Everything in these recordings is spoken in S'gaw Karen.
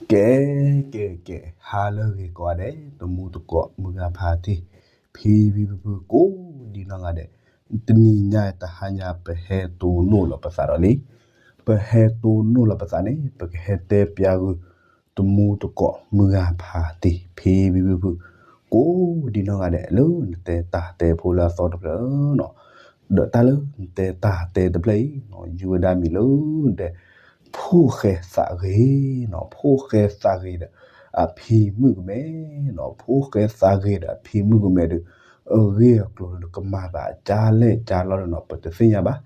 ကဲ ကဲ ကဲ ဟါလၢအဂ့ၤကိးဂၤဒဲး တမူတကိး မုၢ်ဂၤဖါတံၢ် ဖံဖံဖုဖု ကိးဒံနီၢ်ဂၤဒဲး, တနံၤညါအံၤ တဟါညါပဟဲတိၢ်နီၣ်လီၤပသးဒီးလံ, ပဟဲတိၢ်နီၣ်လီၤပသးန့ၣ် ပကဟဲတဲပျးဂုာ် တမူတကိး မုၢ်ဂၤဖါတံၢ် ဖံဖံဖုဖု ကိးဒံနီၢ်ဂၤဒဲး လၢနတဲတၢ်တဲဖိလၢအသီတဖျၢၣ်နီၤ, ဒီးတၢ်လၢနတဲတၢ်တဲတဖျၢၣ်အံၤနီၤ ယုၢ်ဝဲဒၣ်မံၤလၢနတဲ ဖိၣ်ဃဲသးဂ့ၤနီၤ, ဖိၣ်ဃဲသးဂ့ၤဒီး အဖံမုၣ်ကမဲနီၤ, ဖိၣ်ဃဲသးဂ့ၤဒီးအဖံမုၣ်ကမဲဒီး အဂ့ၢ်အကျိၤဒီးကမၤသးကၢ်လဲၢ်ကၢ်လီၤဒီးနီၤ ပတသ့ၣ်ညါဘၣ်,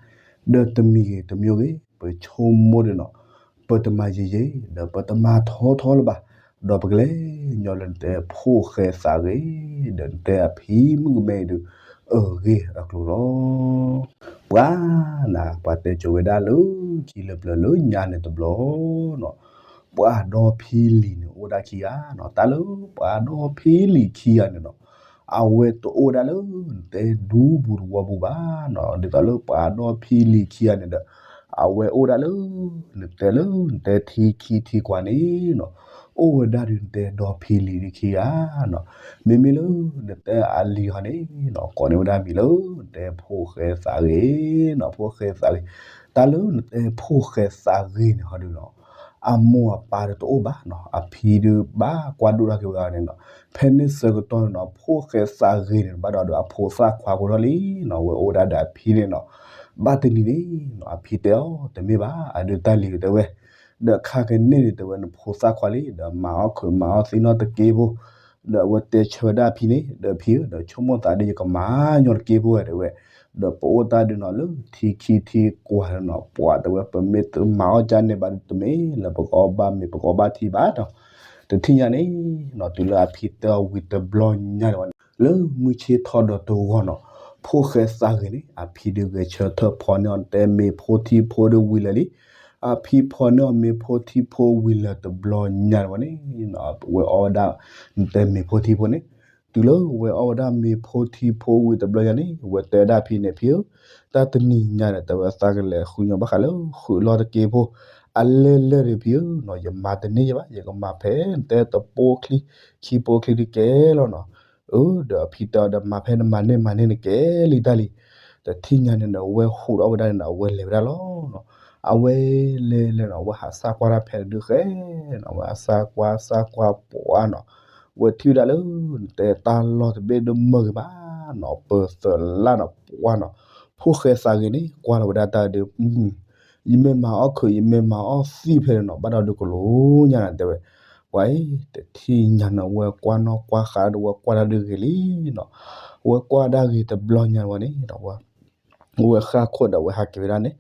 ဒီးတမံၤဂ့ၤတမံၤဂ့ၤ ပဆိကမိၣ်ဒီးနီၤ ပတမၤယံာ်ယံာ် ဒီးပတမၤထီထီလၢၤဘၣ်, ဒီးပကလဲၤညီလၢနတဲဖိၣ်ဃဲသးဂ့ၤ ဒီးနတဲအဖံမုၣ်ကမဲအံၤဒီး အဂ့ၢ်အကျိၤလီၤ. ပှၤနၤ ပှၤတဲကိၤဝဲဒၣ်လၢခံလၢပျၢၤလၢညါန့ၣ်တဘျီနီၤ, ပှၤဒီဖံလံၤန့ၣ်အိၣ်ဒၣ်ခံဂၤနီၤ, တၢ်လၢပှၤဒီဖံလံၤခံဂၤန့ၣ်နီၤ အဝဲတအိၣ်ဒၣ်လၢနတဲဒူပူၤသဝီပူၤဘၣ်နီၤ, ဒ်သိးလၢပှၤဒီဖံလံၤခံဂၤန့ၣ်ဒီး အဝဲအိၣ်ဒၣ်လၢ နတဲလၢနတဲထံခံထံကွၢ်န့ၣ်နီၤ, အိၣ်ဝဲဒၣ်ဒီးနတဲဒီဖံလံၤခံဂၤနီၤ, မ့မ့ၢ်လၢနတဲအလံၤဟီန့ၣ်နီၤ ကိးန့ၢ်ဝဲဒၣ်မံၤလၢနတဲဖိၣ်ဃဲသးဂ့ၤနီၤ, ဖိၣ်ဃဲသးဂ့ၤ, တၢ်လၢနတဲဖိၣ်ဃဲသးဂ့ၤန့ၣ်ဟီဒီးနီၤ အမိၢ်အပၢ်ဒီးတအိၣ်ဘၣ်နီၤ, အဖံဒီးဘၣ်ကွၢ်ဒိၣ်ထီၣ်က့ၤဝဲဒၣ်န့ၣ်နီၤ, ဖဲန့ၣ်ဆၢကတီၢ်န့ၣ်နီၤ ဖိၣ်ဃဲသးဂ့ၤန့ၣ် ဘၣ်ဒီးဒီးအဖိသၣ်ခွါဖိထီၣ်လံနီၤ, ဝဲအိၣ်ဒၣ်ဒီးအဖံန့ၣ်နီၤ, ဘၣ်တနံၤန့ၣ်နီၤ အဖံတဲအီၤ တမ့ၢ်ဘၣ် အဒုးတၢ်လံၤတဲဝဲ, ဒီးခါကန့ၢ်န့ၣ်တဲဝဲ နဖိသၣ်ခွါလံ ဒီးမၤအီၣ်ခုးမၤအီၣ်သံနီၢ်တက့ၢ်ဖိ, ဒီးအဝဲတဲဆၢဝဲဒၣ်အဖံန့ၣ် ဒီးဖံဧၢ ဒီးဆိကမိၣ်သးဒီးယကမၤညီတက့ၢ်ဖိဝဲတဲဝဲ, ဒီးပအိၣ်တၢ်ဒုးနီၤ လၢထံခံထံကွၢ်န့ၣ်နီၤ ပှၤတဲဝဲ ပမ့ၢ်တမၤအီၣ်ကၢ်န့ၣ်ဘၣ်ဒီး တမ့ၢ်လၢပကအီၣ်ဘၣ်မ့ၤပကအီၣ်ဘၣ်ထံဘၣ်နီၤ, တထံၣ်ညါန့ၣ်နီၤ တုၤလၢအဖံတဲအီၤဝံၤတဘျီညါန့ၣ်ဝဲန့ၣ် လၢမုၢ်ဆ့ၣ်ထီၣ်ဒီးတဂီၤနီၤ, ဖိၣ်ဃဲသးဂ့ၤန့ၣ် အဖံဒီးဂဲၤဆၢထၢၣ်ဖီန့ၢ်အီၤနတဲမ့ၤဖိထံဖိဒီးဝံၤလၢာ်လံ, အဖံဖီန့ၢ်အီၤမ့ၤဖိထံဖိဝံၤလၢာ်တဘျီညါန့ၣ်ဝဲန့ၣ်, ဝဲအီၣ်ဝဲဒၣ် နတဲမ့ၤဖိထံဖိန့ၣ်, တုၤလၢဝဲအီၣ်ဝဲဒၣ်မ့ၤဖိထံဖိဝံၤတဘျီညါန့ၣ် ဝဲတဲဒၣ်ဖံန့ၣ် ဖံဧၢ, တၢ်တနံၤညါဒီး တဲဝဲသးကလဲၤဃုညီဘၣ်ဃးလၢဃုာ်လီၢ်တက့ၢ်ဖိ, အလဲၤလဲၤဒီးဖံဧၢနီၤ ယမၤတန့ၢ်ယဘၣ် ယကမၤဖဲနတဲတပိချံ ခံပိချံတကဲလီၤနီၤ, အၢ ဒီးအဖံတဲအီၤဒီး မၤဖဲနမၤန့ၢ်မၤန့ၢ်နကဲလံတၢ်လံ, တထံၣ်ညါန့ၣ်ဒီး အဝဲဟူးထီၣ်ဝဲဒၣ်န့ၣ်ဒီး အဝဲလဲၤဝဲဒၣ်လီၤနီၤ, အဝဲလဲၤလဲၤနီၤ အဝဲဟးစၢ်ကွၢ်တၢ်ဖဲတဒုဃဲနီၤ အဝဲဟးစၢ်ကွၢ်စၢ်ကွၢ်ပှၢ်နီၤ, ဝဲထံၣ်ဝဲဒၣ်လၢ နတဲတၢ်လီၢ်တဘ့ၣ်ဒုမုၢ်ဂ့ၤဘၣ်နီၤ ပသၢလၢ်နီၤ ပှၢ်နီၤ, ဖိၣ်ဃဲသးဂ့ၤန့ၣ် ကွၢ်လီၤဝဲဒၣ်တၢ်ဒီး ယမ့ၢ်မၤအီၣ်ခုး ယမ့ၢ်မၤအီၣ်သံဖဲန့ၣ်နီၤ ဘၣ်ဒီးဒုးကလိညါနၤတဲဝဲ, ပှၤအံၤ တထံၣ်ညါန့ၣ် ဝဲကွၢ်နီၣ်ကွၢ်ဃာ်ဒီး ဝဲကွၢ်တၢ်ဒုးဂ့ၤလံနီၤ, ဝဲကွၢ်ဒၣ်ဂ့ၤတဘျီညါဝဲန့ၣ် ဝဲဃၣ်ခိၣ်ဒီးဝဲဟးက့ၤဝဲဒၣ်န့ၣ်,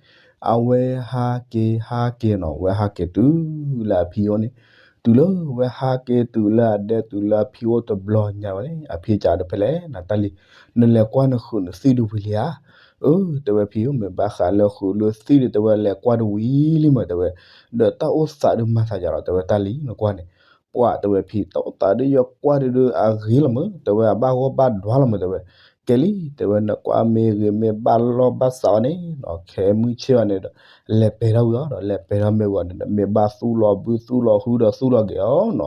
အဝဲဟးက့ၤဟးက့ၤနီၤ ဝဲဟးက့ၤတုၤလၢအဖံအိၣ်န့ၣ်, တုၤလၢဝဲဟးက့ၤတုၤလၢအဒဲတုၤလၢအဖံအိၣ်တဘျီညါဝဲန့ၣ် အဖံကးဒီးဖဲလဲၣ် နတၢ်လံၤ, နလဲၤကွၢ်နခုးနသံၣ်တဝံၤလံဧါ, အၢ တဲဝဲဖံဧၢ မ့ၢ်ဘၣ်ဃးလၢခုးလၢသံၣ်ဒီး တဲဝဲလဲၤကွၢ်တဝံၤလံမး တဲဝဲ, ဒီးတၢ်အိၣ်သးဒုးမၤသးယၤလီၤ တဲဝဲတၢ်လံၤနကွၢ်န့ၣ်, ပှၤတဲဝဲဖံ တၢ်အိၣ်သးဒုးယကွၢ်ဒုးဒုးအဂ့ၤလီၤမး တဲဝဲ အဘၣ်ဂီၢ်ဘၣ်ဒွါလီၤမး တဲဝဲ, ကဲလံ တဲဝဲ နကွၢ်မ့ၢ်ဂ့ၤမ့ၢ်ဘၣ်လီၢ်ဘၣ်စးအီၤန့ၣ်နီၤ ခဲမုၢ်ဆ့ၣ်အီၤန့ၣ်ဒီး လဲၤပဲာ်ထီၣ်ဝံၤအီၤဒီး လဲၤပဲာ်ထီၣ်မ့ၢ်ဝံၤအီၤန့ၣ်ဒီး မ့ၢ်ဘၣ်သူၣ်လီၤဘုသူၣ်လီၤဟုဒီးသူၣ်လီၤက့ၤ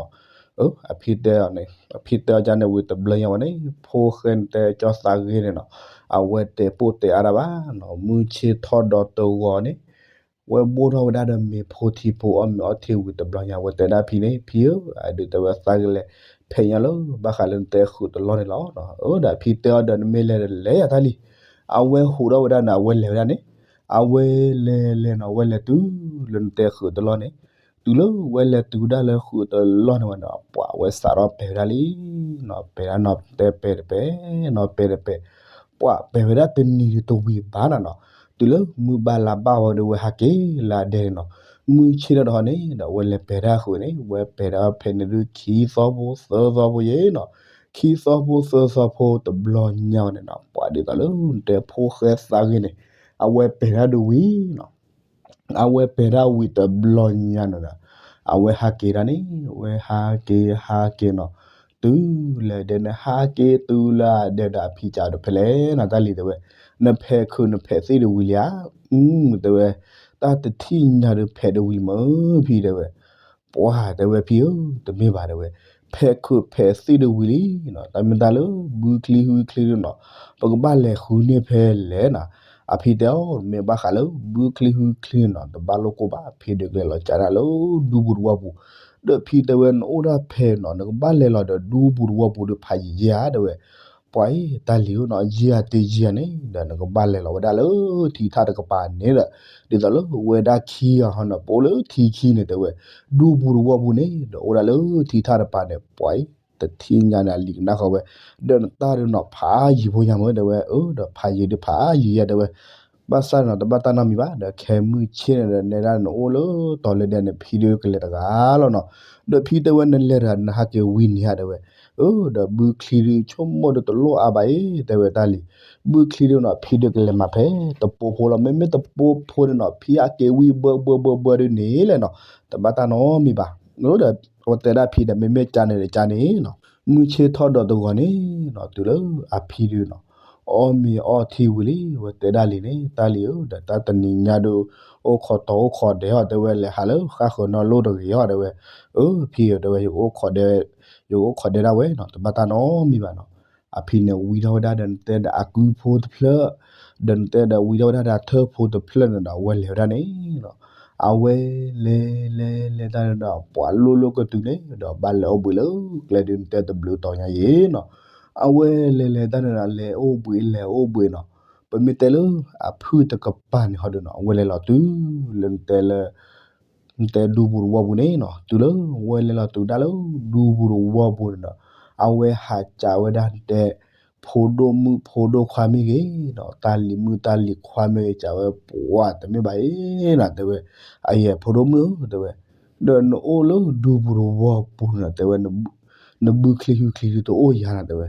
အီၤနီၤ, အဖံတဲအီၤန့ၣ် အဖံတဲအီၤကန့ၣ်ဝံၤတဘျီညါဝဲန့ၣ် ဖိၣ်ဃဲန့ၣ်တဲကၠီသးဂ့ၤန့ၣ်နီၤ, အဝဲတဲပိာ်တဲအါတၢ်ဘၣ်နီၤ မုၢ်ဆ့ၣ်ထီၣ်ဒီးတဂီၤန့ၣ် ဝဲဘိၣ်ထီၣ်ဝဲဒၣ်ဒီးမ့ၤဖိထံဖိအီၣ်မ့ၤအီထံဝံၤတဘျီညါ ဝဲတဲဒၣ်ဖံန့ၣ် ဖံဧၢ အဒုးတဲဝဲသးကလဲၤ ဖဲညါလၢ ဘၣ်ဃးလၢနတဲခုးတလီၢ်န့ၣ်လီၤ, အၢ ဒီးဖံတဲအီၤဒီးနမ့ၢ်လဲၤဒီးလဲၤယၤတၢ်လံ, အဝဲဟူးထီၣ်ဝဲဒၣ်န့ၣ် အဝဲလဲၤဝဲဒၣ်န့ၣ်, အဝဲလဲၤလဲၤနီၤ ဝဲလဲၤတုၤလၢနတဲခုးတလီၢ်န့ၣ်, တုၤလၢဝဲလဲၤတုၤဝဲဒၣ်လၢခုးတလီၢ်န့ၣ်ဝဲဒီး ပှၤဝဲစးထီၣ်ပဲာ်ဝဲဒၣ်လံနီၤ, ပဲာ်ဒၣ်နီၤတဲပဲာ်တပဲာ်နီၤ ပဲာ်တပဲာ် ပှၤပဲာ်ဝဲဒၣ်တနံၤတဝံၤဘၣ်နၤနီၤ, တုၤလၢမုၢ်ဘၣ်လါဘၣ်ဝဲဒီးဝဲဟးက့ၤလၢအဒဲန့ၣ်နီၤ, မုၢ်ဆ့ၣ်ထီၣ်ဒီးဟီန့ၣ်ဒီး ဝဲလဲၤပဲာ်တၢ်ဃုာ်န့ၣ် ဝဲပဲာ်ဒၣ်ဖဲန့ၣ်ဒုးခံသီဖိသၢသီဖိယဲနီၤ, ခံသီဖိသၢသီဖိတဘျီညါဝဲန့ၣ်နီၤ ပှၤဒ်သိးလၢနတဲဖိၣ်ဃဲသးဂ့ၤန့ၣ် အဝဲပဲာ်ဒၣ်ဒုးဝံၤနီၤ အဝဲပဲာ်ဒၣ်ဝံၤတဘျီညါန့ၣ်ဒီး အဝဲဟးက့ၤဒၣ်န့ၣ် ဝဲဟးက့ၤဟးက့ၤနီၤ, တုၤလၢဒဲန့ၣ် ဟးက့ၤတုၤလၢအဒဲဒီးအဖံကးဒီးဖဲလဲၣ်နတၢ်လံၤတဲဝဲ, နဖဲးခုးနဖဲးသ့ၣ်တဝံၤလံဧါ, အၢ တဲဝဲ, တၢ်တထံၣ်ညါဒီးဖဲးတဝံၤလံမၢဖံတဲဝဲ, ပ ပှၤတဲဝဲဖံဧၢ, တမ့ၢ်ဘၣ်တဲဝဲ, ဖဲးခုးဖဲးသံၣ်ဒုးဝံၤလံနီၤ, တၢ်မ့ၢ်တၢ်လၢဘုချံဟုချံဒုးနီၤ, ပကဘၣ်လဲၤဃုန့ၢ်ဖဲလဲၣ်နီၤ. အဖံတဲအီၤ မ့ၢ်ဘၣ်ဃးလၢဘုချံဟုချံနီၤ, တဘၣ်လိၣ်ကိၢ်ဘၣ်, ဖံဒုးကလဲၤလီၤကးဒၣ်လၢဒူပူၤတဝီပူၤ, ဒီးဖံတဲဝဲနအိၣ်ဒၣ်ဖဲနီၤ, နကဘၣ်လဲၤလီၤဒီးဒူပူၤတဝီပူၤဒုးဖးယံာ်ယံာ်ဧါတဲဝဲ ပှၤအံၤ တၢ်လံၤဧၢနီၤ, ယံာ်ဧါတယံာ်ဧါန့ၣ် ဒီးနကဘၣ်လဲၤလီၤဝဲဒၣ်လၢထံထၣ်တကပၤန့ၣ်ဒီး, ဒ်သိးလၢဝဲဒၣ်ခံဂၤဟီနီၤ, ပအိၣ်လၢထံခံန့ၣ်တဲဝဲ, ဒူပူၤတဝီပူၤန့ၣ် ဒီးအိၣ်ဒၣ်လၢထံထၣ်တကပၤန့ၣ်, ပှၤအံၤ တထံၣ်ညါန့ၣ် အလံၤကနၣ်ဃီဝဲ, ဒီးနတၢ်ဒုးနီၤ ဖးယံာ်ဖိညါမ့ၢ်တဲဝဲ, အၢ ဒီးဖးယံာ်ဒုးဖးယံာ်ယါတဲဝဲ ဘၣ်ဆၣ်နီၤ တဘၣ်တၢ်နီတမံၤဘၣ်, ဒီးခဲမုၢ်ဆ့ၣ်န့ၣ်ဒီး နဲဒၣ်နအိၣ်လၢတီၤလၢဒဲန့ၣ် ဖံဒုးကလဲၤတဂၤလီၤနီၤ. ဒီးဖံတဲဝဲနလဲၤတဂၤ နဟးက့ၤဝံၤန့ၣ်ဧါတဲဝဲ, အၢ ဒီးဘုချံဒုးဆိကမိၣ်ဒီးတလိၣ်အါဘၣ်အံၤ တဲဝဲတၢ်လံၤ, ဘုချံဒုးနီၤ ဖံဒုးကလဲၤမၤဖဲတပိဖိလီၤ, မ့မ့ၢ်တပိဖိန့ၣ်နီၤ ဖံအက့ၤဝံၤဘၢဘၢဘၢဘၢဒုးန့ၣ်လဲၣ်နီၤ, တဘၣ်တၢ်နီတမံၤဘၣ်. ဒီးအဝဲတဲဒၣ်ဖံဒီး မ့မ့ၢ်ကန့ၣ်ဒီးကန့ၣ်နီၤ, မုၢ်ဆ့ၣ်ထီၣ်ဒီးတဂီၤန့ၣ်နီၤ တုၤလၢအဖံဒုးနီၤ အီၣ်မ့ၤအီထံဝံၤလံ, အဝဲတဲဒၣ်လံန့ၣ် တၢ်လံၤဧၢ, ဒီးတၢ်တနံၤညါဒုး အိၣ်ခိးတီၤအိၣ်ခိးဒဲးအီၤတဲဝဲ, လဲၤဟးလၢဃၣ်ဃၢၤနီၢ်လိၣ်တဂ့ၤအီၤတဲဝဲ, အၢ ဖံဧၢတဲဝဲ, ယကအိၣ်ခိးဒဲး, ယကအိၣ်ခိးဒဲးဒၣ်ဝဲနီၤ, တဘၣ်တၢ်နီတမံၤဘၣ်နီၤ. အဖံန့ၣ်ဝံထီၣ်ဝဲဒၣ်ဒီးနတဲဒီးအကုဖိတဖျၢၣ်, ဒီးနတဲဒီးဝံထီၣ်ဝဲဒၣ်ဒီးအထၢၣ်ဖိတဖျၢၣ်န့ၣ်ဒီး အဝဲလဲၤဝဲဒၣ်န့ၣ်နီၤ, အဝဲလဲၤလဲၤလဲၤတၢ်န့ၣ်ဒီး ပှၤလိၣ်လိၣ်ကတုၤန့ၣ်ဒီး ဘၣ်လဲၤအိၣ်ဘှံးလၢကျဲဒုး နတဲတဘျုးတီၤညါအံၤနီၤ, အဝဲလဲၤလဲၤတၢ်န့ၣ်ဒီး လဲၤအိၣ်ဘှံးလဲၤအိၣ်ဘှံးနီၤ, ပမ့ၢ်တဲလၢအဖုၣ်တကပၤန့ၣ်ဟီဒုးနီၤ အဝဲလဲၤလီၤတုၤလၢနတဲလၢ နတဲဒူပူၤတဝီပူၤန့ၣ်နီၤ, တုၤလၢအဝဲလဲၤလီၤတုၤဒၣ်လၢဒူပူၤတဝီပူၤန့ၣ်ဒီး အဝဲဟးစံးဝဲဒၣ်နတဲ ဖိဒိၣ်မုၣ်ဖိဒိၣ်ခွါမ့ၢ်ဂ့ၤနီၤ, တၢ်လံၤမုၣ်တၢ်လံၤခွါမ့ၢ်ဂ့ၤ စံးဝဲ ပှၤတမ့ၢ်ဘၣ်အံၤနီၤ တဲဝဲ, အယဲၢ်ဖိဒိၣ်မုၣ်ဧၢ တဲဝဲ, ဒီးနအိၣ်လၢဒူပူၤတဝီပူၤန့ၣ်နီၤ တဲဝဲ, နဘုချံဟုချံဒုးတအိၣ်ယါနီၤ တဲဝဲ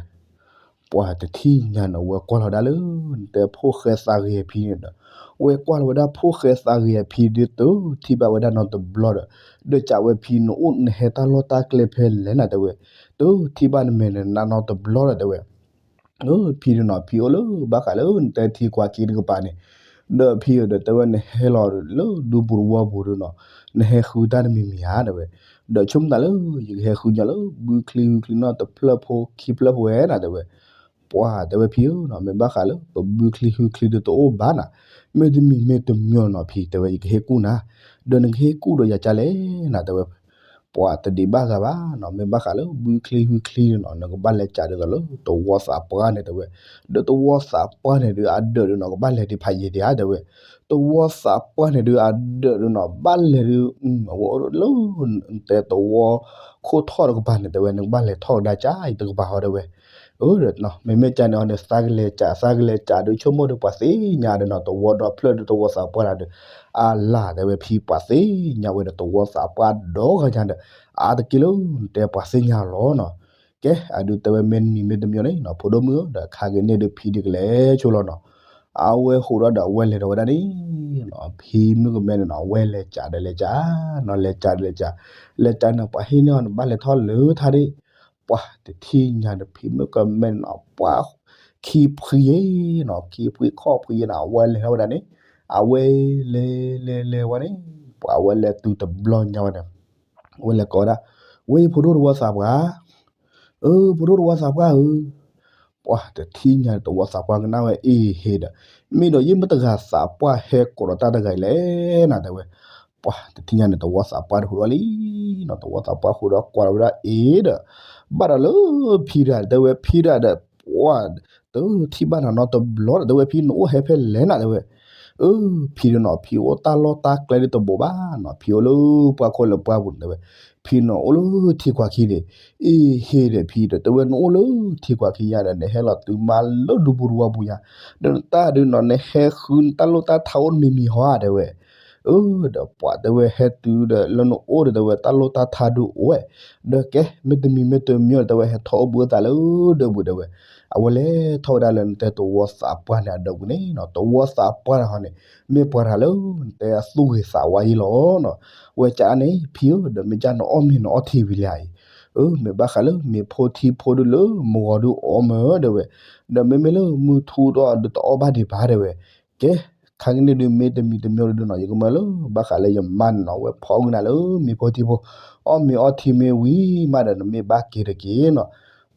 ပှၤတထံၣ်ညါန့ၣ် ဝဲကွၢ်လီၤဒၣ်လၢ နတဲဖိၣ်ဃဲသးဂ့ၤအဖံန့ၣ်ဒီး ဝဲကွၢ်လီၤဝဲဒၣ်ဖိၣ်ဃဲသးဂ့ၤအဖံဒုး တထံၣ်ဘၣ်ဝဲဒၣ်နီတဘျီဒီး ဒီးစံးဝဲဖံ နအိၣ်နဟဲတၢ်လီၢ်တၢ်ကျဲဖဲလဲၣ်နီၤ တဲဝဲ, တထံၣ်ဘၣ်နမဲာ်နနါနီတဘျီဒီး တဲဝဲ ဖံဒုးနီၤ ဖံအိၣ်လၢဘၣ်ဃးလၢနတဲထံကွၢ်ခံတကပၤန့ၣ်, ဒီးဖံဧၢဒီး တဲဝဲနဟဲလီၤလၢဒူပူၤတဝီပူၤဒုးနီၤ နဟဲဃုတၢ်တမံၤမံၤဧါ တဲဝဲ, ဒီးဆိကမိၣ်သးလၢ ယကဟဲဃုညီလၢဘုချံဟုချံနီတဖျၢၣ်ဖိခံဖျၢၣ်ဖိဝဲနီၤ တဲဝဲ, ပှၤတဲဝဲဖံဧၢနီၤ မ့ၢ်ဘၣ်ဃးလၢပဘုချံဟုချံဒုးတအိၣ်ဘၣ်နီၤ, မ့တမံၤမ့တမံၤနီၤ ဖံတဲဝဲ ယကဟ့ၣ်ကူၣ်နၤ, ဒီးနကဟ့ၣ်ကူၣ်ဒီးယၤကလဲၣ်နီၤ တဲဝဲ ပှၤတဒံးဘၣ်ဂၤဘၣ်နီၤ, မ့ၢ်ဘၣ်ဃးလၢဘုချံဟုချံန့ၣ်နီၤ နကဘၣ်လဲၤစံးဒ်သိးလၢတဝီသးပှၢ်န့ၣ် တဲဝဲ, ဒီးတဝီသးပှၢ်န့ၣ်ဒုးအဒၢးဒုးနီၤ ကဘၣ်လဲၤဒံးဖးယံာ်ဒံးဧါ တဲဝဲ, တဝီသးပှၢ်န့ၣ်ဒုးအဒၢးဒုးနီၤ ဘၣ်လဲၤဒုး အဝဲအိၣ်လၢ တဲတဝီခိၣ်ထီၣ်တကပၤန့ၣ် တဲဝဲ နကဘၣ်လဲၤထီၣ်ကဒါကၢ်အံၤတကပၤဟီ တဲဝဲ, အၢ မ့မ့ၢ်ကန့ၣ်အီၤန့ၣ် သးကလဲၤစံး သးကလဲၤစံးဒုးဆိကမိၣ်ဒီးပှၤသ့ၣ်ညါဒီးနီၤ တဝီဒီဖျၢၣ်ဒုးတဝီသးပှၢ်တၢ်ဒုး အလၢ်တဲဝဲဖံ ပှၤသ့ၣ်ညါဝဲဒီးတဝီသးပှၢ်ဒီဂၤညါဒီး အါတက့ၢ်လၢ နတဲပှၤသ့ၣ်ညါလီၤနီၤ, ကဲ အဒုးတဲဝဲမ့တမံၤမ့တမံၤန့ၣ်နီၤ ဖိဒိၣ်မုၣ်ဧၢ ဒီးခါက့ၤန့ၢ်ဒုးဖံဒုးကလဲၤဆိလီၤနီၤ, အဝဲဟူးဒီးဒီးအဝဲလဲၤဒီးဝဲဒၣ်န့ၣ်နီၤ ဖံမုၣ်ကမဲန့ၣ်နီၤ အဝဲလဲၤစံးဒီးလဲၤစံးနီၤ လဲၤစံးဒီးလဲၤစံး, လဲၤစံးန့ၣ် ပှၤဟ့ၣ်န့ၢ်အီၤန့ၣ် ဘၣ်လဲၤထီၣ်လၢထါဒ့ၣ်, ပှၤတထံၣ်ညါဒီးဖံမုၣ်ကမဲန့ၣ်နီၤ ပှၤခံဖှံယဲနီၤ ခံဖှံခီၣ်ဖှံယဲနီၤ အဝဲလဲၤထီၣ်ဝဲဒၣ်န့ၣ်, အဝဲလဲၤလဲၤလဲၤဝဲန့ၣ်, ပှၤအဝဲလဲၤတုၤတဘျီညါဝဲန့ၣ် အဝဲလဲၤကိးဝဲဒၣ်, ဝဲယဖိဒိၣ်တဝီသးပှၢ်, အၢ ဖိဒိၣ်တဝီသးပှၢ်ဧၢ, ပှၤတထံၣ်ညါန့ၣ် တဝီသးပှၢ်ကနၣ်ဝဲအ့ၣ်ဟ့ဒီး, မ့ၢ်ဒီးယမ့ၢ်တဂၤသးပှၢ်ဟဲကိးဒီးတၢ်တဂၤအံၤလဲၣ်နီၤ တဲဝဲ, ပှၤတထံၣ်ညါန့ၣ် တဝီသးပှၢ်တဟူးဒီးလံနီၤ တဝီသးပှၢ်ဟူးဒီးကွၢ်လီၤဝဲဒၣ်အ့ၣ်ဒီး, ဘၣ်ဒီးလၢဖံဒၣ် တဲဝဲဖံဒၣ်ဒီး, ပှၤ တထံၣ်ဘၣ်နၤနီတဘျီဒီး တဲဝဲဖံနအိၣ်ဟဲဖဲလဲၣ်နီၤ တဲဝဲ, အၢ ဖံဒၣ်နီၤ ဖံအိၣ်တၢ်လီၢ်တၢ်ကျဲဒ်တဘိးဘၣ်နီၤ ဖံအိၣ်လၢပှၢ်ခိၣ်လၢပှၢ်ပူၤန့ၣ် တဲဝဲ, ဖံနီၤအိၣ်လၢထံကွၢ်ခံန့ၣ်, အ့ၣ်ဟ့ဒီးဖံဒီး တဲဝဲနအိၣ်လၢထံကွၢ်ခံညါဒီး နဟဲလီၤတုၤမးလၢဒူပူၤတဝီပူၤညါ, ဒီးနတၢ်ဒုးနီၤ နဟဲဃုနတၢ်လိၣ်တၢ်ထါအိၣ်တမံၤမံၤဟီဧါ တဲဝဲ, အၢ ဒီးပှၤတဲဝဲဟဲတုၤဒီး လၢနအိၣ်ဒီး တဲဝဲတၢ်လိၣ်တၢ်ထါဒုးအိၣ်ဝဲ, ဒီးကဲ မ့တမံၤမ့တမံၤဒီး တဲဝဲဟဲထီၣ်အိၣ်ဘှံးအသးလၢဒၢးပူၤ တဲဝဲ, အဝဲလဲၤထီၣ်ဝဲဒၣ်လၢနတဲတဝီသးပှၢ်န့ၣ်အဒၢးပူၤန့ၣ်နီၤ တဝီသးပှၢ်တဟီန့ၣ် မ့ၢ်ပှၤတဂၤလၢ နတဲအသူၣ်ဂ့ၤသးဝါယံလီၤနီၤ, ဝဲကန့ၣ် ဖံဧၢ ဒီးမ့ၢ်ကန့ၣ်အီၣ်မ့ၤနအီထံဝံၤလံဧါအံၤ, အၢ မ့ၢ်ဘၣ်ဃးလၢမ့ၤဖိထံဖိဒုးလၢမဂီၤဒုးအီၣ်မၢ တဲဝဲ, ဒီးမ့မ့ၢ်လၢမုၢ်ထူဒီးဒုးတအီၣ်ဘၣ်ဒံးဘၣ် တဲဝဲ, ကဲ ခါကန့ၣ်ဒုးမ့ၢ်တမံၤတမံၤဒုးနီၤ ယကမၢလၢ ဘၣ်ဃးလၢယမါန့ၣ်နီၤ အဝဲဖီၣ်ဂုာ်နၤလၢမ့ၤဖိထံဖိ, အီၣ်မ့ၤအီထံမ့ၢ်ဝံၤမးဒီး နမ့ၢ်ဘၣ်က့ၤတက့ၢ်နီၤ.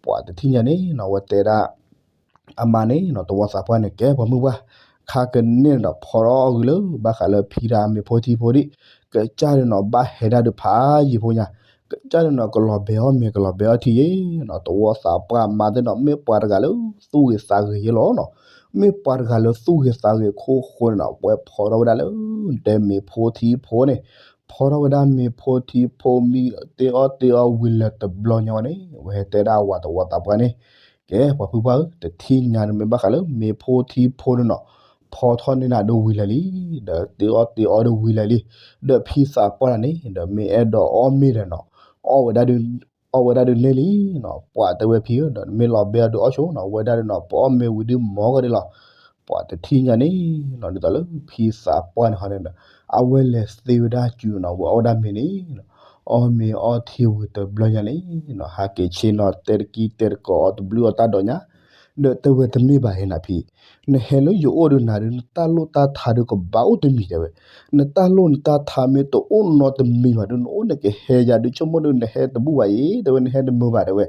ပှၤတထံၣ်ညါန့ၣ်နီၤ အဝဲတဲဒၣ် အမါန့ၣ်နီၤ သဝီသးပှၢ်န့ၣ် ကဲပှၤမုၢ်ပှၢ်, ခါကန့ၣ်နီၤ ဖီၣ်ထီၣ်ဂုာ်လၢ ဘၣ်ဃးလၢဖံတၢ်မ့ၤဖိထံဖိဒံး, ကစၢ်ဒုးနီၤ ဘၣ်ဟဲဒၣ်ဒုးဖးယံၤဖိညါ, ကစၢ်ဒုးနီၤ ကလီၤဘဲအီၣ်မ့ၤ ကလီၤဘဲအီထံယ့နီၤ. သဝီသးပှၢ်မါသ့ၣ်နီၤ မ့ၢ်ပှၤတဂၤလၢသူၣ်ဂ့ၤသးဂ့ၤယ့လီၤနီၤ. မ့ၢ်ပှၤတဂၤလၢသူၣ်ဂ့ၤသးဂ့ၤခိၣ်ဃိန့ၣ်နီၤ အဝဲဖီၣ်ထီၣ်ဝဲဒၣ်လၢ တဲမ့ၤဖိထံဖိန့ၣ်, ဖီၣ်ထီၣ်ဝဲဒၣ်မ့ၤဖိထံဖိ မ့ၢ်တ့အီၣ်တ့အီဝံၤလၢၤတဘျီညါဝဲန့ၣ် အဝဲဟဲတဲဒၣ်အဝၤသဝီသးပှၢ်န့ၣ်, ကဲပှၤဖုပှၢ်ဧၢ, တထံၣ်ညါန့ၣ်မ့ၢ်ဘၣ်ဃးလၢမ့ၤဖိထံဖိန့ၣ်နီၤ ဖီၣ်ထီၣ်န့ၢ်နၤဒုးဝံၤလၢာ်လံ, ဒီးတ့အီၣ်တ့အီဒုးဝံၤလၢာ်လံ, ဒီးဖံသးပှၢ်န့ၣ် ဒီးမ့ၢ်အဲၣ်ဒိးအီၣ်မ့ၤဒီးနီၤ အီၣ်ဝဲဒၣ်ဒုး အီၣ်ဝဲဒၣ်ဒုးန့ၢ်လံနီၤ. ပှၤတဲဝဲဖံဧၢ ဒီးနမ့ၢ်လီၤဘဲအီၤဒုးအီၣ်ဆိနီၤ ဝဲဒၣ်ဒုးနီၤ ပအီၣ်မ့ၤဝံၤဒုးမၤကဒီးလီၤ. ပှၤတထံၣ်ညါန့ၣ်နီၤ ဒ်သိးလၢဖံသးပှၢ်န့ၣ်ဟီန့ၣ်ဒီး အဝဲလဲၤသ့ဝဲဒၣ်စုနီၤ ဝဲအီၣ်ဒၣ်မ့ၤန့ၣ်နီၤ, အီၣ်မ့ၤအီထံဝံၤတဘျီညါန့ၣ်နီၤ ဟးက့ၤဆ့နီၤ တဲတကံတဲတကိးအီၤတဘျုးအီၤတၢ်ဒိးညါ, ဒီးတဲဝဲတမ့ၢ်ဘၣ်ဟဲနၤဖံ, နဟဲလၢယအိၣ်ဒုးနၤဒုး နတၢ်လိၣ်တၢ်ထါဒုးကဘၣ်အိၣ်တမံၤတဲဝဲ, နတၢ်လိၣ်နတၢ်ထါမ့ၢ်တအိၣ်နီတမံၤဘၣ်ဒုး နအိၣ်နကဟဲယၤဒုး ဆိကမိၣ်ဒုးနဟဲတဘူၣ်ဘၣ်အံၤ တဲဝဲ နဟဲတမုာ်ဘၣ်တဲဝဲ,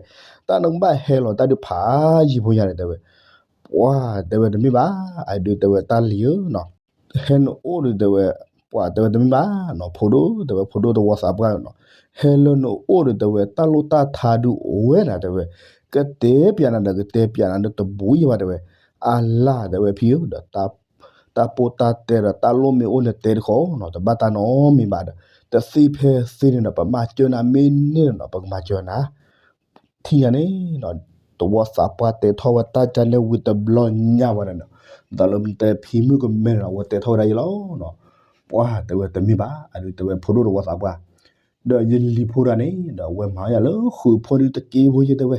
တၢ်နကဘၣ်ဟဲလီၤတၢ်ဒုးဖးယံၤဖိညါန့ၣ်တဲဝဲ. ပှၤတဲဝဲတမ့ၢ်ဘၣ်, အဒုးတဲဝဲတၢ်လံၤဧၢနီၤ, ဟဲနအိၣ်ဒုးတဲဝဲ, ပှၤတဲဝဲတမ့ၢ်ဘၣ်နီၤ ဖိဒိၣ်တဲဝဲ ဖိဒိၣ်သဝီသးပှၢ်နီၤ, ဟဲလၢနအိၣ်ဒုးတဲဝဲ တၢ်လိၣ်တၢ်ထါဒုးအိၣ်ဝဲနၤတဲဝဲ, ကတဲပျးနၤဒီး ကတဲပျးနၤဒုးတဘူးယံၤဘၣ်တဲဝဲ, အလၢ်တဲဝဲဖံဧၢဒီး တၢ်ပိၢ်တၢ်တဲဒီးတၢ်လိၣ်မ့ၢ်အိၣ်န့ၣ်တဲတခီနီၤ တဘၣ်တၢ်နီတမံၤဘၣ်ဒီး တသ့ဖဲသ့န့ၣ်ဒီး ပမၤစၢၤနၤမ့ၢ်န့ၢ်နီၤ ပကမၤစၢၤနၤ ထံၣ်ညါန့ၣ်နီၤ, သဝီသးပှၢ်တဲထီၣ်ဝဲတၢ်ကါန့ၣ်ဝံၤတဘျီညါဝဲန့ၣ်နီၤ, ဒီးလၢမ့ၢ်တဲဖံမုၣ်ကမဲန့ၣ်နီၤ အဝဲတဲထီၣ်ဝဲဒၣ်ယဲလီၤနီၤ, ပှၤတဲဝဲတမ့ၢ်ဘၣ် အဒုးတဲဝဲဖိဒိၣ်သဝီသးပှၢ် ဒီးယလံၤဖိတဂၤန့ၣ်ဒီး အဝဲမၤအီၣ်ယၤလၢဃုာ်ဖိဒုးတက့ၢ်ဖိယဲတဲဝဲ,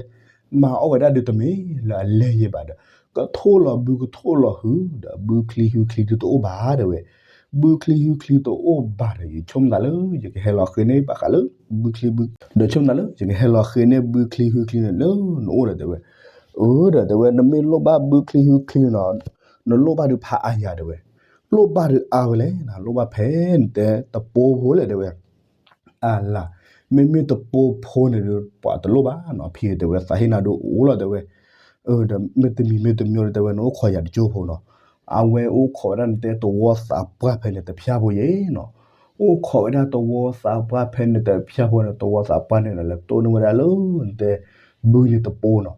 မၤအီၣ်ဝဲဒၣ်ဒုးတမ့ၢ်လၢအလဲၤယဲဘၣ်ဒီး ကထိၣ်လီၤဘုကထိၣ်လီၤဟုၣ်ဒီး ဘုချံဟုချံဒုးတအိၣ်ဘၣ်တဲဝဲ, ဘုချံဟုချံတအိၣ်ဘၣ်ဒီး ယဆိကမိၣ်သးလၢယကဟဲလီၤဃ့န့ၢ်ဘၣ်ဃးလၢ ဘုချံဘု ဒီးဆိကမိၣ်သးလၢ ယကဟဲလီၤဃ့န့ၢ်ဘုချံဟုချံန့ၣ်လၢနအိၣ်ဒီးတဲဝဲ, အၢဒီးတဲဝဲ နမ့ၢ်လိၣ်ဘၣ်ဘုချံဟုချံနီၤ နလိၣ်ဘၣ်ဒုးဖးအါယၤတဲဝဲ, လိၣ်ဘၣ်ဒုးအါဝဲလဲၣ် လိၣ်ဘၣ်ဖဲနတဲတပိၢ်ဖိလဲၣ်တဲဝဲ အလၢ်, မ့မ့ၢ်တပိၢ်ဖိန့ၣ်ဒီး ပှၤတလိၣ်ဘၣ်နီၤ ဖံတဲဝဲ သးဟ့ၣ်နၤဒုးအိၣ်လီၤတဲဝဲ, ဒီးမ့တမံၤမ့တမံၤဒီးတဲဝဲ နအိၣ်ခိးယၤတကၠိဖိနီၤ, အဝဲအိၣ်ခိးဝဲဒၣ်နတဲသဝီသးပှၢ်ဖဲန့ၣ်တဖၠၣ်ဖိယဲနီၤ, အိၣ်ခိးဝဲဒၣ်သဝီသးပှၢ်ဖဲန့ၣ်တဖၠၣ်ဖိန့ၣ် သဝီသးပှၢ်န့ၣ်ဒီး လဲၤတိၢ်န့ၢ်ဝဲဒၣ်လၢနတဲ ဘုန့ၣ်တပိၢ်နီၤ,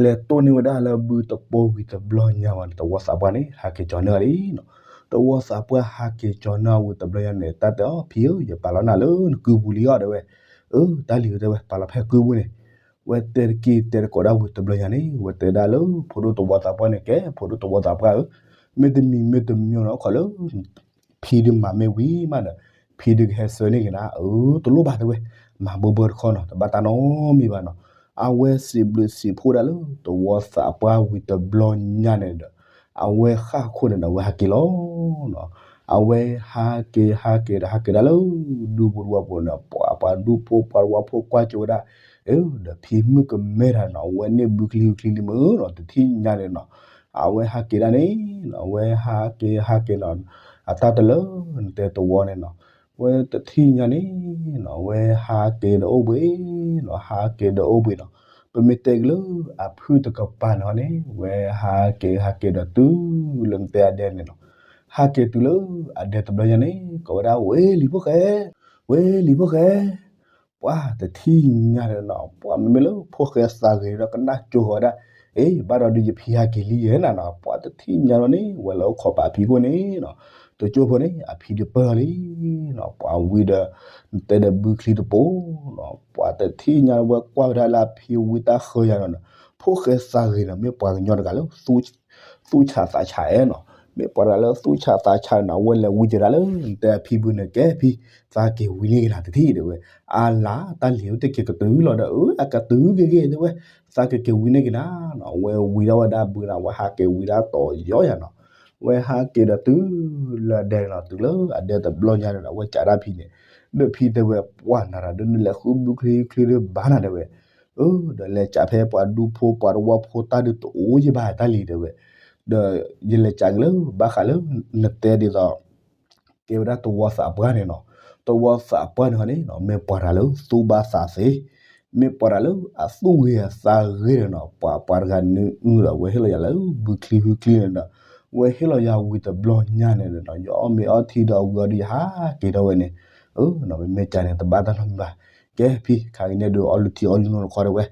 လဲၤတိၢ်န့ၢ်ဝဲဒၣ်လၢဘုတပိၢ်ဝံၤတဘျီညါဝဲန့ၣ် သဝီသးပှၢ်န့ၣ် ဟးက့ၤကၠီၤန့ၢ်လံနီၤ, သဝီသးပှၢ်ဟးက့ၤကၠီၤန့ၢ်ဝံၤတဘျီညါန့ၣ် တၢ်တဲအီၤ ဖံဧၢ ယပာ်လီၤနၤလၢနကုပူၤလံအီၤတဲဝဲ, အၢ တၢ်လံၤတဲဝဲ ပာ်လီၤဖဲကုပူၤန့ၣ်, ဝဲတဲတက့ၢ်တဲတကိးဒၣ်ဝံၤတဘျီညါန့ၣ် ဝဲတဲဒၣ်လၢဖိဒိၣ်သဝီသးပှၢ်န့ၣ် ကဲဖိဒိၣ်သဝီသးပှၢ်ဧၢ, မ့တမံၤမ့တမံၤနီၤ အိၣ်ခိးလၢ ဖံဒုးမၤမ့ၢ်ဝံၤမးဒီး ဖံဒုးကဟဲဆှၢန့ၢ်က့ၤနၤ အၢ တလိၣ်ဘၣ်တဲဝဲ, မၤဘၢဘၢတခီနီၤ တဘၣ်တၢ်နီတမံၤဘၣ်နီၤ, အဝဲစံးဘျုးစံးဖှိၣ်ဒၣ်လၢသဝီသးပှၢ်ဝံၤတဘျီညါန့ၣ်ဒီး အဝဲဃၣ်ခိၣ်န့ၣ်ဒီး အဝဲဟးက့ၤလီၤနီၤ, အဝဲဟးက့ၤဟးက့ၤဒီးဟးက့ၤဒၣ်လၢ ဒူပူၤတဝီပူၤန့ၣ် ပှၤပှၤဒူဖိပှၤတဝီဖိကွၢ်ကၠိဝဲဒၣ်, အၢ ဒီးဖံမုၣ်ကမဲတၢ်နီၤ အဝဲန့ၢ်ဘုချံဟုချံလံမုၢ်နီၤ တထံၣ်ညါန့ၣ်နီၤ, အဝဲဟးက့ၤဒၣ်န့ၣ်နီၤ အဝဲဟးက့ၤဟးက့ၤနီၤ, အတၢ်တလၢနတဲသဝီန့ၣ်နီၤ, ဝဲတထံၣ်ညါန့ၣ်နီၤ ဝဲဟးက့ၤဒီးအိၣ်ဘှံးနီၤ ဟးက့ၤဒီးအိၣ်ဘှံးနီၤ, ပမ့ၢ်တဲက့ၤလၢအဖုၣ်တကပၤန့ၣ်ဟီန့ၣ် ဝဲဟးက့ၤဟးက့ၤဒီးတုၤလၢနတဲအဒဲန့ၣ်နီၤ, ဟးက့ၤတုၤလၢအဒဲတဘျီညါန့ၣ် ကိးဝဲဒၣ် ဝ့ၢ်လံၤဖိၣ်ဃဲ, ဝ့ၢ်လံၤဖိၣ်ဃဲ ပှၤတထံၣ်ညါန့ၣ်နီၤ ပှၤမ့မ့ၢ်လၢဖိၣ်ဃဲသးဂ့ၤဒီးကနၣ်ကၠိဃီၤဝဲဒၣ်, အ့ ဘၣ်ဒီးဒုးယဖံဟးက့ၤလံယဲနၤနီၤ ပှၤတထံၣ်ညါလီၤန့ၣ် ဝဲလၢအိၣ်ခိးပာ်ဖံခိၣ်န့ၣ်နီၤ, တကၠိဖိန့ၣ် အဖံဒုးပၢၢ်လံနီၤ ပှၤဝံၤဒီး နတဲဒီးဘုချံတပိၢ်နီၤ ပှၤတထံၣ်ညါလီၤ ဝဲကွၢ်ဝဲဒၣ်လၢအဖံဝံၤတၢ်ဃၢၤယၤနီၤ, ဖိၣ်ဃဲသးဂ့ၤနီၤ မ့ၢ်ပှၤကညီတဂၤလၢ သူၣ်ဆးသးဆးအဲၣ်နီၤ, မ့ၢ်ပှၤတဂၤလၢသူၣ်ဆးသးဆးနီၤ အဝဲလဲၤဝံၤကဒါလၢ နတဲအဖံဘုန့ၣ် ကဲဖံ သးက့ၤဝံၤန့ၢ်က့ၤနၤတထံၣ်တဲဝဲ, အလၢ် တၢ်လံၤဧၢ တက့ၤကတုၤလီၤဒီး အကတုၤက့ၤက့ၤတဲဝဲ, သးကက့ၤဝံၤန့ၢ်က့ၤနၤနီၤ အဝဲဝံၤဒၣ်ဝဲဒၣ်ဘုနီၤ အဝဲဟးက့ၤဝံၤဒၣ်တီၤယီယၤနီၤ, အဝဲဟးက့ၤဒီးတုၤလၢအဒဲနီၤ တုၤလၢအဒဲတဘျီညါန့ၣ်ဒီး အဝဲကးဒၣ်ဖံန့ၣ်, ဒီးဖံတဲဝဲ ပှၤနၤဒီး နလဲၤဃုဘုချံချံဒုးဘၣ်နၤတဲဝဲ အၢ ဒီးလဲၤကးဖဲပှၤဒူဖိပှၤတဝီဖိတၢ်ဒုးတအိၣ်ယဘၣ်တၢ်လံၤတဲဝဲ, ဒီးယလဲၤကးက့ၤလၢ ဘၣ်ဃးလၢ နတဲဒ်သိး ကဲဝဲဒၣ်သဝီသးပှၢ်န့ၣ်နီၤ, သဝီသးပှၢ်န့ၣ်ဟီန့ၣ်နီၤ မ့ၢ်ပှၤတဂၤလၢသူၣ်ဘၣ်သးသ့, မ့ၢ်ပှၤတဂၤလၢအသူၣ်ဂ့ၤအသးဂ့ၤန့ၣ်နီၤ, ပှၤပှၤတဂၤနုၤအုဒီး အဝဲဟ့ၣ်လီၤယၤလၢဘုချံဟုချံန့ၣ်ဒီး အဝဲဟ့ၣ်လီၤယၤဝံၤတဘျီညါန့ၣ်နီၤ, ယအီၣ်မ့ၤအီထံဒီးဝံၤအီၤဒီး ယဟးက့ၤထီၣ်ဝဲန့ၣ်, မ့မ့ၢ်ကးန့ၣ် တဘၣ်တၢ်နီတမံၤဘၣ်, ကဲဖံ ခါကန့ၣ်ဒုး အီၣ်လုၢ်ထံအီၣ်လုၢ်နိတခီတဲဝဲ,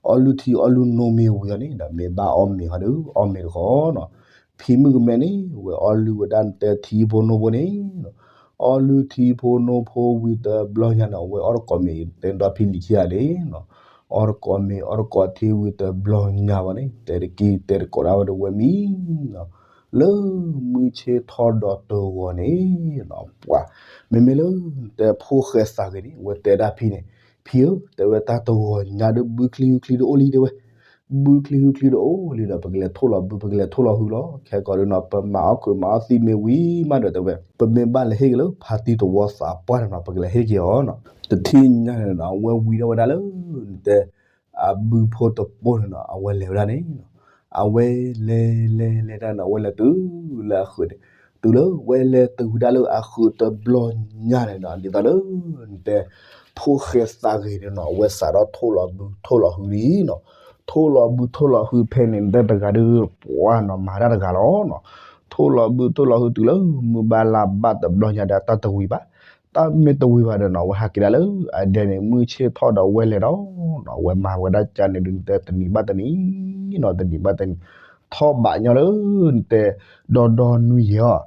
အီၣ်လုၢ်ထံအီၣ်လုၢ်နိမ့ၢ်ဝံၤအီၤန့ၣ်ဒီး မ့ၢ်ဘၣ်အီၣ်မ့ၤဟီဒီး အီၣ်မ့ၤတခီနီၤ, ဖံမုၣ်ကမဲန့ၣ် ဝဲအီၣ်လုၢ်ဝဲဒၣ်နတဲထံဖိနိဖိန့ၣ်နီၤ, အီၣ်လုၢ်ထံဖိနိဖိဝံၤတဘျီညါန့ၣ် အဝဲအီၣ်တကိးမ့ၤ တဲဒီဖံလံၤခံဂၤဒ့နီၤ, အီၣ်တကိးမ့ၤ အီၣ်တကိးထံဝံၤတဘျီညါဝဲန့ၣ် တဲတက့ၢ်တဲတကိးဒၣ်ဝဲဒီးဝဲမံနီၤ, လၢမုၢ်ဆ့ၣ်ထီၣ်ဒီးတဂီၤန့ၣ်နီၤ, ပှၤ မ့မ့ၢ်လၢ တဲဖိၣ်ဃဲသးဂ့ၤန့ၣ် အဝဲတဲဒၣ်ဖံန့ၣ်, ဖံဧၢ တဲဝဲတၢ်တဂီၤညါဒီး ဘုချံဟုချံတအိၣ်လံတဲဝဲ, ဘုချံဟုချံတအိၣ်လံဒီး ပကလဲၤထိၣ်လီၤဘု ပကလဲၤထိၣ်လီၤဟုလီၤ, ခဲကီးဒုးနီၤ ပမၤအီၣ်ခုးမၤအီၣ်သံမ့ၢ်ဝံၤမးဒီးတဲဝဲ ပမ့ၢ်ဘၣ်လဲၤဟ့ၣ်က့ၤလၢဖါတံၢ်သဝီသးပှၢ်န့ၣ်နီၤ ပကလဲၤဟ့ၣ်က့ၤအီၤနီၤ, တထံၣ်ညါန့ၣ်နီၤ အဝဲဝံၤထီၣ်ဝဲဒၣ်လၢ နတဲ အဘုဖိတပိၢ်န့ၣ်နီၤ အဝဲလဲၤဝဲဒၣ်န့ၣ်နီၤ, အဝဲလဲၤလဲၤလဲၤဒၣ်န့ၣ် အဝဲလဲၤတုၤလၢအဃုာ်န့ၣ်, တုၤလၢဝဲလဲၤတုၤဝဲဒၣ်လၢအဃုာ်တဘျီညါန့ၣ်နီၤ ဒ်သိးလၢ နတဲ ဖိၣ်ဃဲသးဂ့ၤန့ၣ်နီၤ အဝဲစးထီၣ်ထိၣ်လီၤဘုထိၣ်လီၤဟုလံနီၤ, ထိၣ်လီၤဘုထိၣ်လီၤဟုဖဲန့ၣ် နတဲတဂၤဒုး ပှၤနီၤ မၤတၢ်တဂၤလီၤနီၤ, ထိၣ်လီၤဘုထိၣ်လီၤဟုတုၤလၢ မုၢ်ဘၣ်လါဘၣ်တဘျီညါဒီး တၢ်တဝံၤဘၣ်, တၢ်မ့ၢ်တဝံၤဘၣ်ဒီးနီၤ အဝဲဟးက့ၤဒၣ်လၢအဒဲန့ၣ် မုၢ်ဆ့ၣ်ထီၣ်ဒီးဝဲလဲၤဒီးနီၤ အဝဲမၤဝဲဒၣ်ကန့ၣ်ဒုး နတဲတနံၤဘၣ်တနံၤနီၤ တနံၤဘၣ်တနံၤ, ထီၣ်ဘးညီလၢ နတဲ ဒီဒီနွံယဲၢ်အီၤ,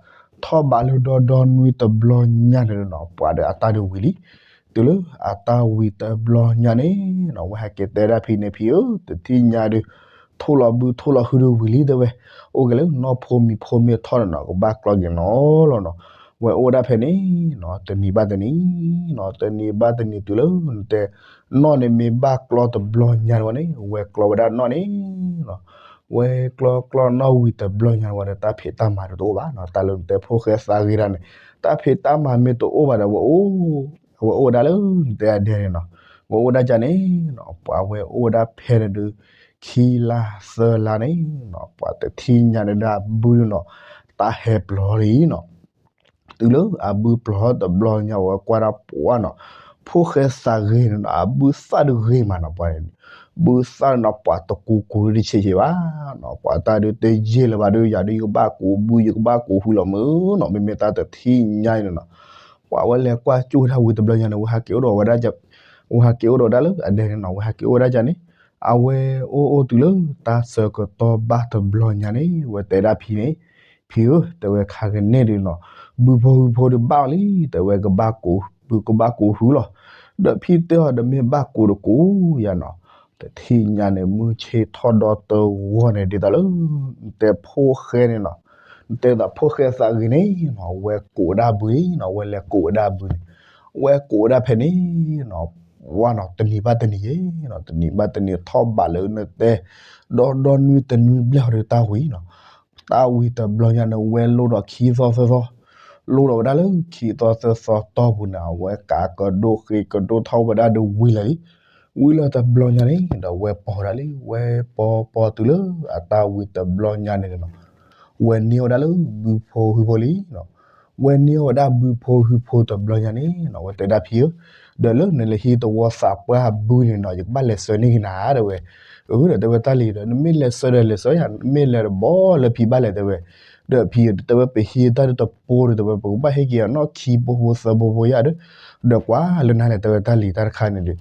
ထီၣ်ဘးလၢဒီဒီနွံတဘျီညါန့ၣ်နီၤ ပှၤဒီးအတၢ်ဒုးဝံၤလံ, တုၤလၢအတၢ်ဝံၤတဘျီညါန့ၣ်နီၤ အဝဲဟဲက့ၤတဲဒၣ်ဖံန့ၣ် ဖံဧၢ တထံၣ်ညါဒုး ထိၣ်လီၤဘုထိၣ်လီၤဟုဒုးဝံၤလံတဲဝဲ, အိၣ်က့ၤလၢနီၢ်ဖိမံၤဖိမ့ၢ်ထီၣ်န့ၣ်နီၤ ကဘၣ်ကျီက့ၤနီၤလီၤနီၤ, ဝဲအိၣ်ဝဲဒၣ်ဖဲန့ၣ်နီၤ တနံၤဘၣ်တနံၤနီၤ တနံၤဘၣ်တနံၤတုၤလၢ နတဲ နီၢ်န့ၣ်မ့ၢ်ဘၣ်ကျီတဘျီညါန့ၣ်ဝဲန့ၣ် ဝဲကျီဝဲဒၣ်နီၢ်န့ၣ်နီၤ, ဝဲကျီကျီနီၢ်ဝံၤတဘျီညါန့ၣ်ဝဲဒီး တၢ်ဖံးတၢ်မၤတအိၣ်ဘၣ်နီၤ, တၢ်လၢနတဲဖိၣ်ဃဲသးဂ့ၤတၢ်န့ၣ် တၢ်ဖံးတၢ်မၤမ့ၢ်တအိၣ်ဘၣ်ဒီး ဝဲအိၣ် အဝဲအိၣ်ဝဲဒၣ်လၢ နတဲအဒဲန့ၣ်နီၤ, ဝဲအိၣ်ဝဲဒၣ်ကန့ၣ်နီၤ ပှၤဝဲအိၣ်ဝဲဒၣ်ဖဲန့ၣ်ဒုး ခံလါသၢလါန့ၣ်နီၤ ပှၤတထံၣ်ညါန့ၣ်ဒီးအဘုန့ၣ်နီၤ တၢ်ဟဲပျီလံနီၤ, တုၤလၢအဘုပျီတဘျီညါ ဝဲကွၢ်ဒၣ်ပှၤနီၤ, ဖိၣ်ဃဲသးဂ့ၤန့ၣ်နီၤ အဘုသၣ်ဒုးဂ့ၤမးနီၤ ပှၤန့ၣ်, ဘုသၣ်န့ၣ်နီၤ ပှၤတကူကူတဆံးဆံးဘၣ်နီၤ, ပှၤတၢ်ဒုးတယဲၢ်လၢၤဘၣ်ဒီး ယၤဒုးယကဘၣ်ကူးဘု ယကဘၣ်ကူးဟုလီၤမုၢ်နီၤ, မ့မ့ၢ်တၢ်တထံၣ်ညါအံၤန့ၣ်နီၤ, ပှၤဝဲလဲၤကွၢ်ကၠိၣ်တၢ်ဝံၤတဘျီညါန့ၣ် ဝဲဟးက့ၤအိၣ်ဒီးဝဲဒၣ် ဝဲဟးက့ၤအိၣ်ဒီးဒၣ်လၢအဒဲန့ၣ်နီၤ, ဝဲဟးက့ၤအိၣ်ဝဲဒၣ်ကန့ၣ်, အဝဲအိၣ်အိၣ်တုၤလၢတၢ်ဆၢကတီၢ်ဘၣ်တဘျီညါန့ၣ် ဝဲတဲဒၣ်ဖံန့ၣ်, ဖံဧၢ တဲဝဲခါကန့ၣ်ဒုးနီၤ, ဘုဖိဟုဖိဒုးဘၣ်အီၤလံ, တဲဝဲကဘၣ်ကူးဘုကဘၣ်ကူးဟုလီၤ, ဒီးဖံတဲအီၤဒီးမ့ၢ်ဘၣ်ကူးတကူးယၤနီၤ, တထံၣ်ညါန့ၣ် မုၢ်ဆ့ၣ်ထီၣ်ဒီတဝီန့ၣ် ဒ်သိးလၢ နတဲဖိၣ်ဃဲန့ၣ်နီၤ, နတဲဒ်သိးဖိၣ်ဃဲသးဂ့ၤန့ၣ်နီၤ ဝဲကူးဝဲဒၣ်ဘုလံနီၤ, ဝဲလဲၤကူးဝဲဒၣ်ဘုန့ၣ်, ဝဲကူးဝဲဒၣ်ဖဲန့ၣ်နီၤ, ဝါနီၤ တနံၤဘၣ်တနံၤယဲနီၤ, တနံၤဘၣ်တနံၤထီၣ်ဘးလၢနတဲ ဒီဒီနွံတနွံဘျဲၣ်ဟီဒီးတၢ်ဝံၤနီၤ, တၢ်ဝံၤတဘျီညါန့ၣ် ဝဲလိၣ်ဒီးခံသီသၢသီ, လိၣ်ဒီးဝဲဒၣ်လၢခံသီသၢသီတီၢ်ပူၤန့ၣ် အဝဲကးကဒိၣ်ဃ့ကဒိၣ်ထီၣ်ဝဲဒၣ်ဒီးဝံၤလၢာ်လံ, ဝံၤလၢတဘျီညါန့ၣ်ဒီး ဝဲပီၤဝဲဒၣ်လံ, ဝဲပီၤပီၤတုၤလၢအတၢ်ဝံၤတဘျီညါန့ၣ်နီၤ, ဝဲန့ၢ်ဝဲဒၣ်လၢဘုဖိဟုဖိလံနီၤ, ဝဲန့ၢ်ဝဲဒၣ်ဘုဖိဟုဖိတဘျီညါန့ၣ်နီၤ, ဝဲတဲဒၣ်ဖံဧၢ, ဒီးလၢနလဲၤဟံးသဝီသးပှၢ်ဘုန့ၣ်နီၤ ယကဘၣ်လဲၤဆှၢန့ၢ်က့ၤနၤတဲဝဲ, အၢ ဒီးတဲဝဲတၢ်လံၤဒီး နမ့ၢ်လဲၤဆှၢဒီးလဲၤဆှၢယၤ, နမ့ၢ်လဲၤတဘီလၢဖံဘၣ်လဲၤတဲဝဲ, ဒီးဖံတဲဝဲပဟံးတၢ်ဒုးတပိဒီးတဲဝဲ ပကဘၣ်ဟ့ၣ်က့ၤအနီၢ်ခံပိဖိသၢပိဖိယၤဒီး, ဒီးကွၢ်လၢနၤလဲၤတဲဝဲတၢ်လံၤတၢ်တခါန့ၣ်ဒီး,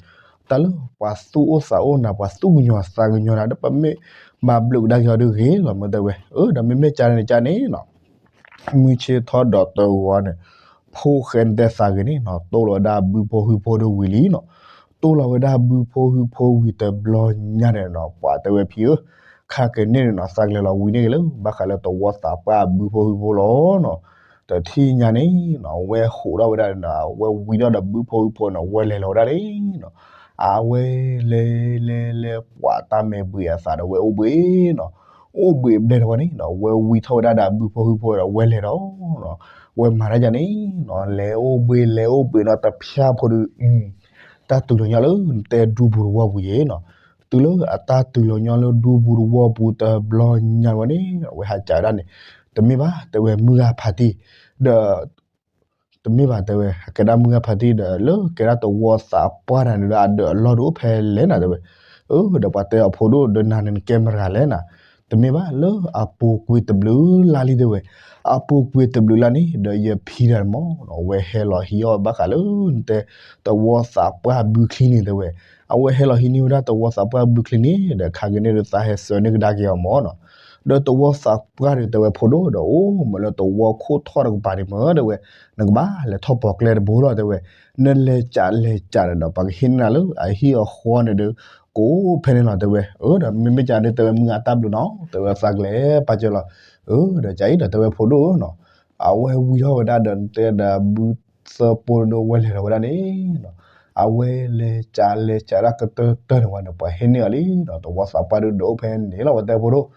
တၢ်လၢပှၤသူၣ်အိၣ်သးအိၣ်နၤ ပှၤသူၣ်ကညီၤသးကညီၤနၤဒီး ပမ့ၢ်မၤဘျုးကဒါက့ၤအီၤဒုးဂ့ၤလီၤ မ့ၢ်တဲဝဲ, အၢ ဒီးမ့မ့ၢ်ကန့ၣ်ကန့ၣ်နီၤ မုၢ်ဆ့ၣ်ထီၣ်ဒီးတဝီန့ၣ်, ဖိၣ်ဃဲနတဲသးဂ့ၤန့ၣ်နီၤ တိၢ်လီၤဝဲဒၣ်ဘုဖိဟုဖိဒီးဝံၤလံနီၤ, တိၢ်လီၤဝဲဒၣ်ဘုဖိဟုဖိဝံၤတဘျီညါန့ၣ်နီၤ ပှၤတဲဝဲဖံဧၢ, ခါကန့ၣ်န့ၣ်နီၤ သးကလဲၤလီၤဝံၤန့ၢ်က့ၤလၢ ဘၣ်ဃးလၢသဝီသးပှၢ်ဘုဖိဟုဖိလီၤနီၤ, တထံၣ်ညါန့ၣ်နီၤ ဝဲဟိးထီၣ်ဝဲဒၣ်န့ၣ်နီၤ ဝဲဝံၤထီၣ်ဒီးဘုဖိဟုဖိန့ၣ် ဝဲလဲၤလီၤဝဲဒၣ်လံနီၤ, အဝဲလဲၤလဲၤလဲၤ ပှၤတၢ်မဲာ်ဘှံးအသးဒီးဝဲအိၣ်ဘှံးနီၤ, အိၣ်ဘှံးဘျဲၣ်တဝီန့ၣ်နီၤ ဝဲဝံၤထီၣ်ဝဲဒၣ်ဒီးဘုဖိဟုဖိဒီးဝဲလဲၤဒီးနီၤ, ဝဲမၤတၢ်ယၤန့ၣ်နီၤ လဲၤအိၣ်ဘှံးလဲၤအိၣ်ဘှံးနီၤ တဖၠၣ်ဖိဒီး တၢ်တုၤလီၤညီလၢနတဲဒူပူၤတဝီပူၤယဲနီၤ, တုၤလၢအတၢ်တုၤလီၤညီလၢဒူပူၤသဝီပူၤတဘျီညါဝဲန့ၣ် အဝဲဟးစံးဝဲဒၣ်န့ၣ်, တမ့ၢ်ဘၣ် တဲဝဲ မုၢ်ဂၤဖါတံၢ်, ဒီး တမ့ၢ်ဘၣ် တဲဝဲ ကဲဒၣ်မုၢ်ဂၤဖါတံၢ်ဒီး လၢကဲဒၣ်သဝီသးပှၢ်တဂၤန့ၣ်ဒီး အဒၢးအလီၢ်ဒုးအိၣ်ဖဲလဲၣ်နၤ တဲဝဲ. အၢ ဒီးပှၤတဲအီၤ ဖိဒိၣ် ဒီးနၤန့ၣ်နကဲမတၤတဂၤလဲၣ်နၤ. တမ့ၢ်ဘၣ် လၢအပူၤကွံာ်တဘျုးလါလံ တဲဝဲ. အပူၤကွံာ်တဘျုးလါန့ၣ် ဒီးယဖံတဂၤန့ၣ်မ့ၢ် အဝဲဟဲလီၤဟံးအီၣ်ဘၣ်ဃးလၢ နတဲ သဝီသးပှၢ်ဘုချံန့ၣ် တဲဝဲ. အဝဲဟဲလီၤဟံးန့ၢ်ဝဲဒၣ်သဝီသးပှၢ်ဘုချံန့ၣ် ဒီးခါက့ၤန့ၣ်ဒီး သးဟဲစၢၤန့ၢ်ကဒါက့ၤအီၤမ့ၢ်နီၤ. ဒီးသဝီသးပှၢ်ဒီး တဲဝဲ ဖိဒိၣ်ဒီး အိၣ်မးလၢသဝီခိၣ်ထီၣ်တကပၤန့ၣ်မ့ၢ် တဲဝဲ, နကဘၣ်လဲၤထီၣ်ပိာ်ကျဲတဘိလီၤ တဲဝဲ. နလဲၤကးလဲၤကးဒီး ပှၤကဟ့ၣ်န့ၢ်နၤလၢအဟံၣ်အဃီန့ၣ်ဒီး ကအိၣ်ဖဲန့ၣ်လီၤ တဲဝဲ. အၢ ဒီးမ့မ့ၢ်ကန့ၣ် တဲဝဲ မုၢ်ဂၤတၢ်ဘျုးနီၤ တဲဝဲ သးကလဲၤပာ်စၢၤလီၤ. အၢ ဒီးကအံၤဒီး တဲဝဲ ဖိဒိၣ်ဧၢနီၤ, အဝဲဝံထီၣ်ဝဲဒၣ်ဒီး နတဲဒီးဘုသၢပိဒီး ဝဲလဲၤထီၣ်ဝဲဒၣ်န့ၣ်နီၤ, အဝဲလဲၤကးလဲၤကးဒၣ်ကတၢၢ်တၢၢ်န့ၣ်ဝဲန့ၣ် ပှၤဟ့ၣ်န့ၢ်အီၤလံနီၤ. သဝီသးပှၢ်ဒီး ဒီးအိၣ်ဖဲန့ၣ်လီၤ ပှၤတဲ ဖိဒိၣ်.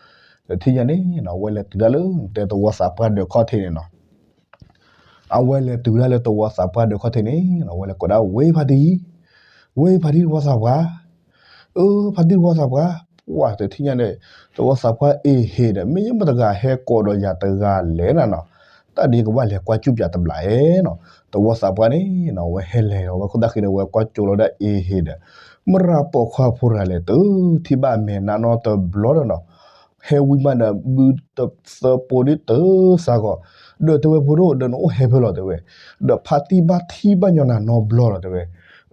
တထံၣ်ညါန့ၣ်နီၤ အဝဲလဲၤတုၤဒၣ်လၢ နတဲ သဝီသးပှၢ်ဒၢးခီၣ်ထံးန့ၣ်နီၤ. အဝဲလဲၤတုၤဒၣ်လၢသဝီသးပှၢ်ဒၢးခီၣ်ထံးန့ၣ်နီၤ အဝဲလဲၤကိးဒၣ် ဝ့ၢ်ဖါတံၢ်, ဝ့ၢ်ဖါတံၢ်သဝီသးပှၢ်, အၢ ဖါတံၢ်သဝီသးပှၢ်, ပှၤတထံၣ်ညါန့ၣ် သဝီသးပှၢ်အ့ၣ်ဟ့ၣ်ဒီး မ့ၢ်မတၤတဂၤဟဲကိးဒီးယၤတဂၤလဲၣ်နၤနီၤ, တၢ်ဒ်ကဘၣ်လဲၤကွၢ်စူၣ်ပၠးတဘျီဧါနီၤ. သဝီသးပှၢ်န့ၣ်နီၤ အဝဲဟဲလဲၤလီၤဝဲခိၣ်သၣ်ဃံဒီး အဝဲကွၢ်ကၠိလီၤဒၣ်အ့ၣ်ဟ့ၣ်ဒီး မရၤပိာ်ခွါဖိတဂၤလဲၣ် တထံၣ်ဘၣ်အမဲာ်နါနီတဘျီဒီးနီၤ ဟဲဝံမးဒီး ဘုသၢပိဒ်တစးဂီၤ, ဒီးတဲဝဲ ဖိဒိၣ် ဒီးနအိၣ်ဟဲဖဲလဲၣ် တဲဝဲ, ဒီးဖါတံၢ်ဘၣ်ထံၣ်ဘၣ်ညီနၤနီတဘျီလီၤ တဲဝဲ.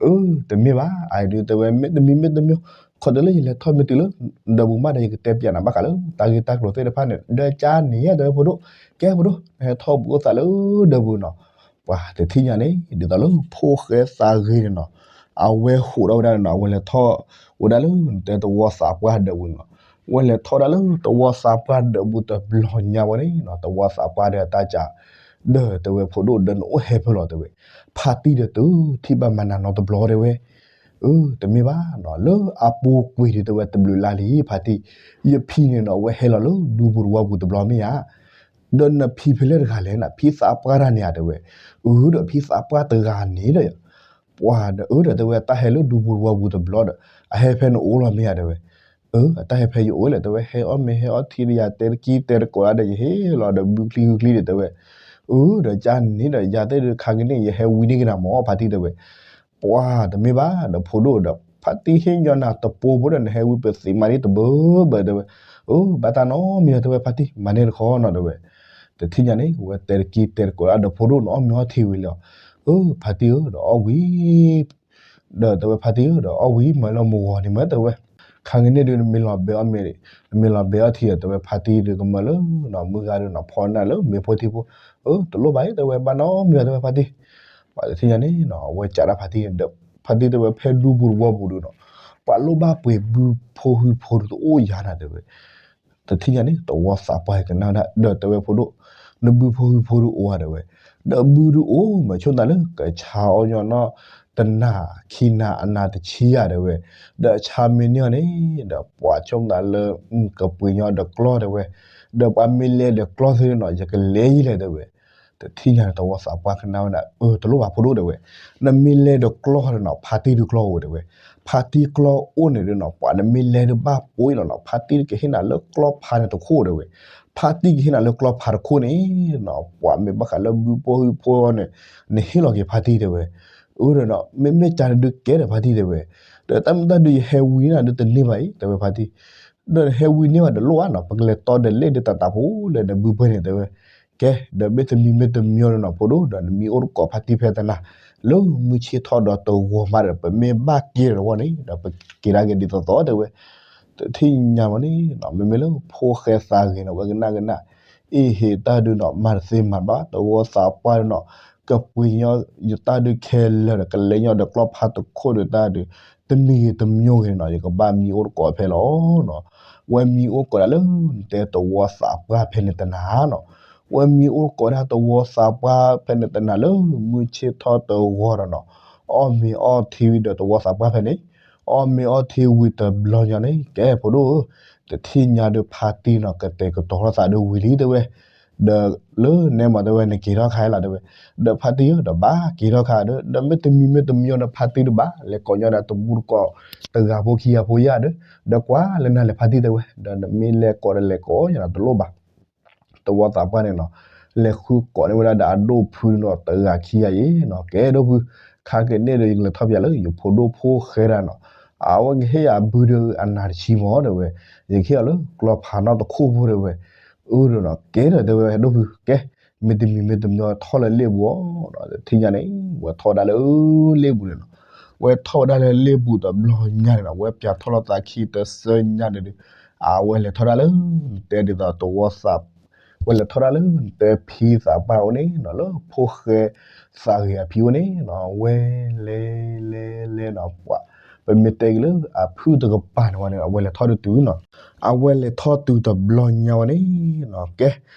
အၢ တမ့ၢ်ဘၣ် အအံၤဒုး တဲဝဲ မ့တမံၤမ့တမံၤ ခီတလၢယလဲၤထီၣ်မ့ၢ်တုၤလၢ ဒီးပူၤမးဒီး ယကတဲပၠးနၤဘၣ်ဃးလၢ တၢ်ဂ့ၢ်တၢ်ကျိၤသ့ၣ်တဖၣ်န့ၣ် ဒီးကါန့ၣ် တဲဝဲ ဖိဒိၣ်, ကဲ ဖိဒိၣ် နဟဲထီၣ်ဘူးအိၣ်သးလၢဒီးပူၤနီၤ. ပှၤတထံၣ်ညါန့ၣ် ဒ်သိးလၢဖိၣ်ဃဲသးဂ့ၤန့ၣ်နီၤ အဝဲဟိးထီၣ်ဝဲဒၣ်န့ၣ်နီၤ အဝဲလဲၤထီၣ်ဝဲဒၣ်လၢ နတဲ သဝီသးပှၢ်ဒၢးပူၤန့ၣ်နီၤ. ဝဲလဲၤထီၣ်ဒၣ်လၢသဝီသးပှၢ်ဒၢးပူၤတဘျီညါဝဲန့ၣ်နီၤ သဝီသးပှၢ်ဒီးအတၢ်စံး ဒီးတဲဝဲ ဖိဒိၣ် ဒီးနအိၣ်ဟဲဖဲလဲၣ် တဲဝဲ, ဖါတံၢ်ဒီးတထံၣ်ဘၣ်မၤနၤနီတဘျီ တဲဝဲ. အၢ တမ့ၢ်ဘၣ်နီၤ လၢအပူၤကွံာ်ဒုး တဲဝဲ တဘျုးလါလံ ဖါတံၢ်, ယဖံန့ၣ်နီၤ အဝဲဟဲလီၤလၢဒူပူၤသဝီပူၤတဘျီ မ့ၢ်ဧါ. ဒီးနဖံဖဲလဲၣ်တဂၤလဲၣ်နၤ ဖံသးပှၢ်တဂၤန့ၣ်ဧါ တဲဝဲ. အၢ ဒီးဖံသးပှၢ်တဂၤန့ၣ်ဒီး ပှၤဒီး အၢ ဒီးတဲဝဲ တၢ်ဟဲလၢဒူပူၤသဝီပူၤတဘျီဒီး အဟဲဖဲနအိၣ်လီၤ မ့ၢ်ဧါ တဲဝဲ. အၢ အတၢ်ဟဲဖဲယအိၣ်လဲၣ် တဲဝဲ, ဟဲအီၣ်မ့ၤဟဲအီထံဒီး ယၤတဲတကံၢ်တဲတကိးလၢဒီး ယဟ့ၣ်လီၤဒီးဘုချံဟုချံဒီး တဲဝဲ. အၢ ဒီးကန့ၣ်ဒီး ယၤသ့ၣ်ဒုး ခါကန့ၣ် ယဟဲဝံန့ၢ်ကနၤမ့ၢ် ဖါတံၢ် တဲဝဲ. ပှၤတမ့ၢ်ဘၣ်ဒီး ဖိဒိၣ်ဒီး ဖါတံၢ်ဟ့ၣ်ညီနၤတပိဖိဒီး နဟဲဝံပသံးမၤန့ၢ်တဘၢဘၢ တဲဝဲ. အၢ ဘၣ်တၢ်နီတမံၤ တဲဝဲ ဖါတံၢ် မၤန့ၢ်တခီနီၤ တဲဝဲ. တထံၣ်ညါန့ၣ် ဝဲတဲတကံၢ်တဲတကိးလၢဒီး ဖိဒိၣ် နအီၣ်မ့ၤအီထံဝံၤလံ. အၢ ဖါတံၢ်ဧၢ ဒီးအီၣ်ဝံၤ ဒီးတဲဝဲ ဖါတံၢ်ဧၢ ဒီးအီၣ်ဝံၤမၤလၢမုၢ်ဂီၤန့ၣ်မ့ၢ် တဲဝဲ. ခါကန့ၣ်ဒုး နမ့ၢ်လီၤဘဲအီၣ်မ့ၤ နမ့ၢ်လီၤဘဲအီထံဒီး တဲဝဲ ဖါတံၢ်ဒုးကမၤလၢ မုၢ်ဂၤဒုးနီၤ ဖီနၢ်လၢမ့ၤဖိထံဖိ. အၢ တလိၣ်ဘၣ်အံၤ တဲဝဲ ဘၣ်နီတမံၤ တဲဝဲ ဖါတံၢ်. ပှၤတထံၣ်ညါန့ၣ်နီၤ အဝဲစံးဒၣ်ဖါတံၢ်န့ၣ်ဒီး ဖါတံၢ် တဲဝဲ ဖဲဒူပူၤသဝီပူၤဒုးနီၤ ပှၤလိၣ်ဘၣ်ပှ့ၤဘုဖိဟုဖိတအိၣ်ယၤနၤ တဲဝဲ. တထံၣ်ညါန့ၣ် သဝီသးပှၢ်ကနၣ်ဝဲဒၣ် ဒီးတဲဝဲ ဖိဒိၣ် နဘုဖိဟုဖိဒုးအိၣ်ဧါ တဲဝဲ. ဒီးဘုဒုးအိၣ် မ့ၢ်ဆိၣ်သးလၢကဆါအီၣ်ညီနီၢ် တနၤခံနၤအနၤတဆံယၤ တဲဝဲ. ဒီးဆါမ့ၢ်န့ၢ်အီၤန့ၣ် ဒီးပှၤဆိၣ်သးလၢ ကပှ့ၤညီဒီးကျီၢ် တဲဝဲ. ဒီးပှၤမ့ၢ်လဲၤဒီးကျီၢ်သ့ၣ်နီၤ ယကလဲၤယံၤလဲၣ် တဲဝဲ. တထံၣ်ညါန့ၣ် သဝီသးပှၢ်ကနၣ်ဝဲဒၣ် အၢ တလိၣ်ဘၣ် ဖိဒိၣ် တဲဝဲ. နမ့ၢ်လဲၤဒီးကျီၢ်ဒီးနီၤ ဖါတံၢ်ဒုးကျီၢ်အိၣ် တဲဝဲ. ဖါတံၢ်ကျီၢ်အိၣ်န့ၣ်ဒုးနီၤ ပှၤနမ့ၢ်လဲၤဒုးဘၣ်ပိာ်အံၤလီၤနီၤ ဖါတံၢ်ကဟ့ၣ်နၤလၢကျီၢ်ဖါန့ၣ်တခိၣ် တဲဝဲ. ဖါတံၢ်ကဟ့ၣ်နၤလၢကျီၢ်ဖါတခိၣ်န့ၣ်နီၤ ပှၤမ့ၢ်ဘၣ်ဃးလၢဘုဖိဟုဖိန့ၣ် နဟ့ၣ်လီၤက့ၤဖါတံၢ် တဲဝဲ. အၢ ဒီးနီၤ မ့မ့ၢ်ကန့ၣ်ဒုးကဲဒီးဖါတံၢ် တဲဝဲ. ဒီးတၢ်မုၢ်တၢ်ဒုး ယဟဲဝံန့ၢ်နၤဒုးတန့ၢ်ဘၣ်အံၤ တဲဝဲ ဖါတံၢ်. ဒီးနဟဲဝံန့ၢ်ဘၣ်ဒီးလိၣ်ဧါနီၤ ပကလဲၤတီဒီးလဲၣ်ဒုးတၢ်တၢ်ဖိလဲၣ်ဒီးဘုဖဲန့ၣ် တဲဝဲ. ကဲ ဒီးမ့တမံၤမ့တမံၤဒီးနီၤ ဖိဒိၣ် ဒီးနမံအိၣ်တကိးဖါတံၢ်ဖဲတနၤ လၢမုၢ်ဆ့ၣ်ထီၣ်ဒီးတဂီၤမးဒီး ပမ့ၢ်ဘၣ်က့ၤဒီးတဝီန့ၣ် ဒီးပက့ၤဒၣ်က့ၤဒ်သိးသိး တဲဝဲ. တထံၣ်ညါမ့ၢ်န့ၣ်နီၤ မ့မ့ၢ်လၢဖိၣ်ဃဲသးဂ့ၤနီၤ ဝဲကနၣ်ကနၣ် အ့ၣ်ဟ့ၣ်တၢ်ဒုးနီၤ မၤတသ့မၤဘၣ် သဝီသးပှၢ်ဒုးနီၤ ကပှ့ၤညီယတၢ်ဒုးခဲလၢာ်ဒီး ကလဲၤညီဒီးကျီၢ်ဖါတခိၣ်ဒုးတၢ်ဒုး တမံၤဂ့ၤတမံၤဂ့ၤနီၤ ယကဘၣ်မံအိၣ်တကိးဖဲလီၤနီၤ. ဝဲမံအိၣ်ကိးဒၣ်လၢ နတဲသဝီသးပှၢ်ဖဲန့ၣ်တနၤနီၤ. ဝဲမံအိၣ်ကိးဒၣ်သဝီသးပှၢ်ဖဲန့ၣ်တနၤလၢ မုၢ်ဆ့ၣ်ထီၣ်တဂီၤဒီးနီၤ အီၣ်မ့ၤအီထံဝံၤဒီးသဝီသးပှၢ်ဖဲန့ၣ် အီၣ်မ့ၤအီထံဝံၤတဘျီညါန့ၣ် ကဲ ဖိဒိၣ်ဧၢ တထံၣ်ညါဒီးဖါတံၢ်နီၤ ကတဲာ်ကတီၤထီၣ်သးဒီးဝံၤလံ တဲဝဲ. ဒီးလၢနဲမၤတဲဝဲ နက့ၤထီၣ်ခါလီၤတဲဝဲ, ဒီးဖါတံၢ်ဧၢ ဒီးဘၣ်က့ၤထီၣ်ခါဒီး ဒီးမ့ၢ်တမံၤမ့ၢ်တမံၤဒီး ဖါတံၢ်တဘၣ် လဲၤကိးညီဒၣ်တမူတကိး တဂၤဖိခံဂၤဖိယါဒီး ဒီးကွၢ်လၢနၤလဲၤဖါတံၢ်တဲဝဲ, ဒီးနမ့ၢ်လဲၤကိးဒီးလဲၤကိးညီဒီးတလိၣ်ဘၣ် သဝီသးပှၢ်န့ၣ်နီၤ, လဲၤဃုကိးန့ၢ်ဝဲဒၣ်ဒီးအဒိၣ်ဖုနီၤ တဂၤခံဂၤအံၤနီၤ, ကဲဒိၣ်ဖု, ခါက့ၤန့ၣ်ဒီး ယကလဲၤထီၣ်ပၠးလၢယဖိဒိၣ်ဖိဃဲဒၣ်နီၤ, အဝဲကဟ့ၣ်ယၤဘုဒီးအနၢ်တဆံမးတဲဝဲ, ယကဟ့ၣ်အီၤလၢကျီဖးနီၣ်တခိၣ်ဖိတဲဝဲ, အၢဒီးနီၤ ကဲဒီးတဲဝဲဒိၣ်ဖု ကဲ, မ့ၢ်တမံၤမ့ၢ်တမံၤထီၣ်လၢလ့ၣ်ပူၤအီၤ, တထံၣ်ညါန့ၣ် ဝဲထီၣ်ဝဲဒၣ်လၢလ့ၣ်ပူၤန့ၣ်နီၤ, ဝဲထီၣ်ဝဲဒၣ်လၢလ့ၣ်ပူၤတဘျီညါန့ၣ်နီၤ ဝဲပၠးထီၣ်လီၤသးခံတစၢညါန့ၣ်ဒီး, အဝဲလဲၤထီၣ်ဒၣ်လၢ နတဲဒ်သိးသဝီသး ဝဲလဲၤထီၣ်ဒၣ်လၢနတဲဖံသးပှၢ်အိၣ်န့ၣ်နီၤ လၢဖိၣ်ဃဲသးဂ့ၤအဖံအိၣ်န့ၣ်နီၤ, ဝဲလဲၤလဲၤလဲၤနီၤ ပှၤ ပမ့ၢ်တဲက့ၤလၢအဖုၣ်တကပၤန့ၣ်ဝဲန့ၣ် အဝဲလဲၤထီၣ်ဒုးတုၤနီၤ, အဝဲလဲၤထီၣ်တုၤတဘျီညါဝဲန့ၣ်နီၤ ကဲ,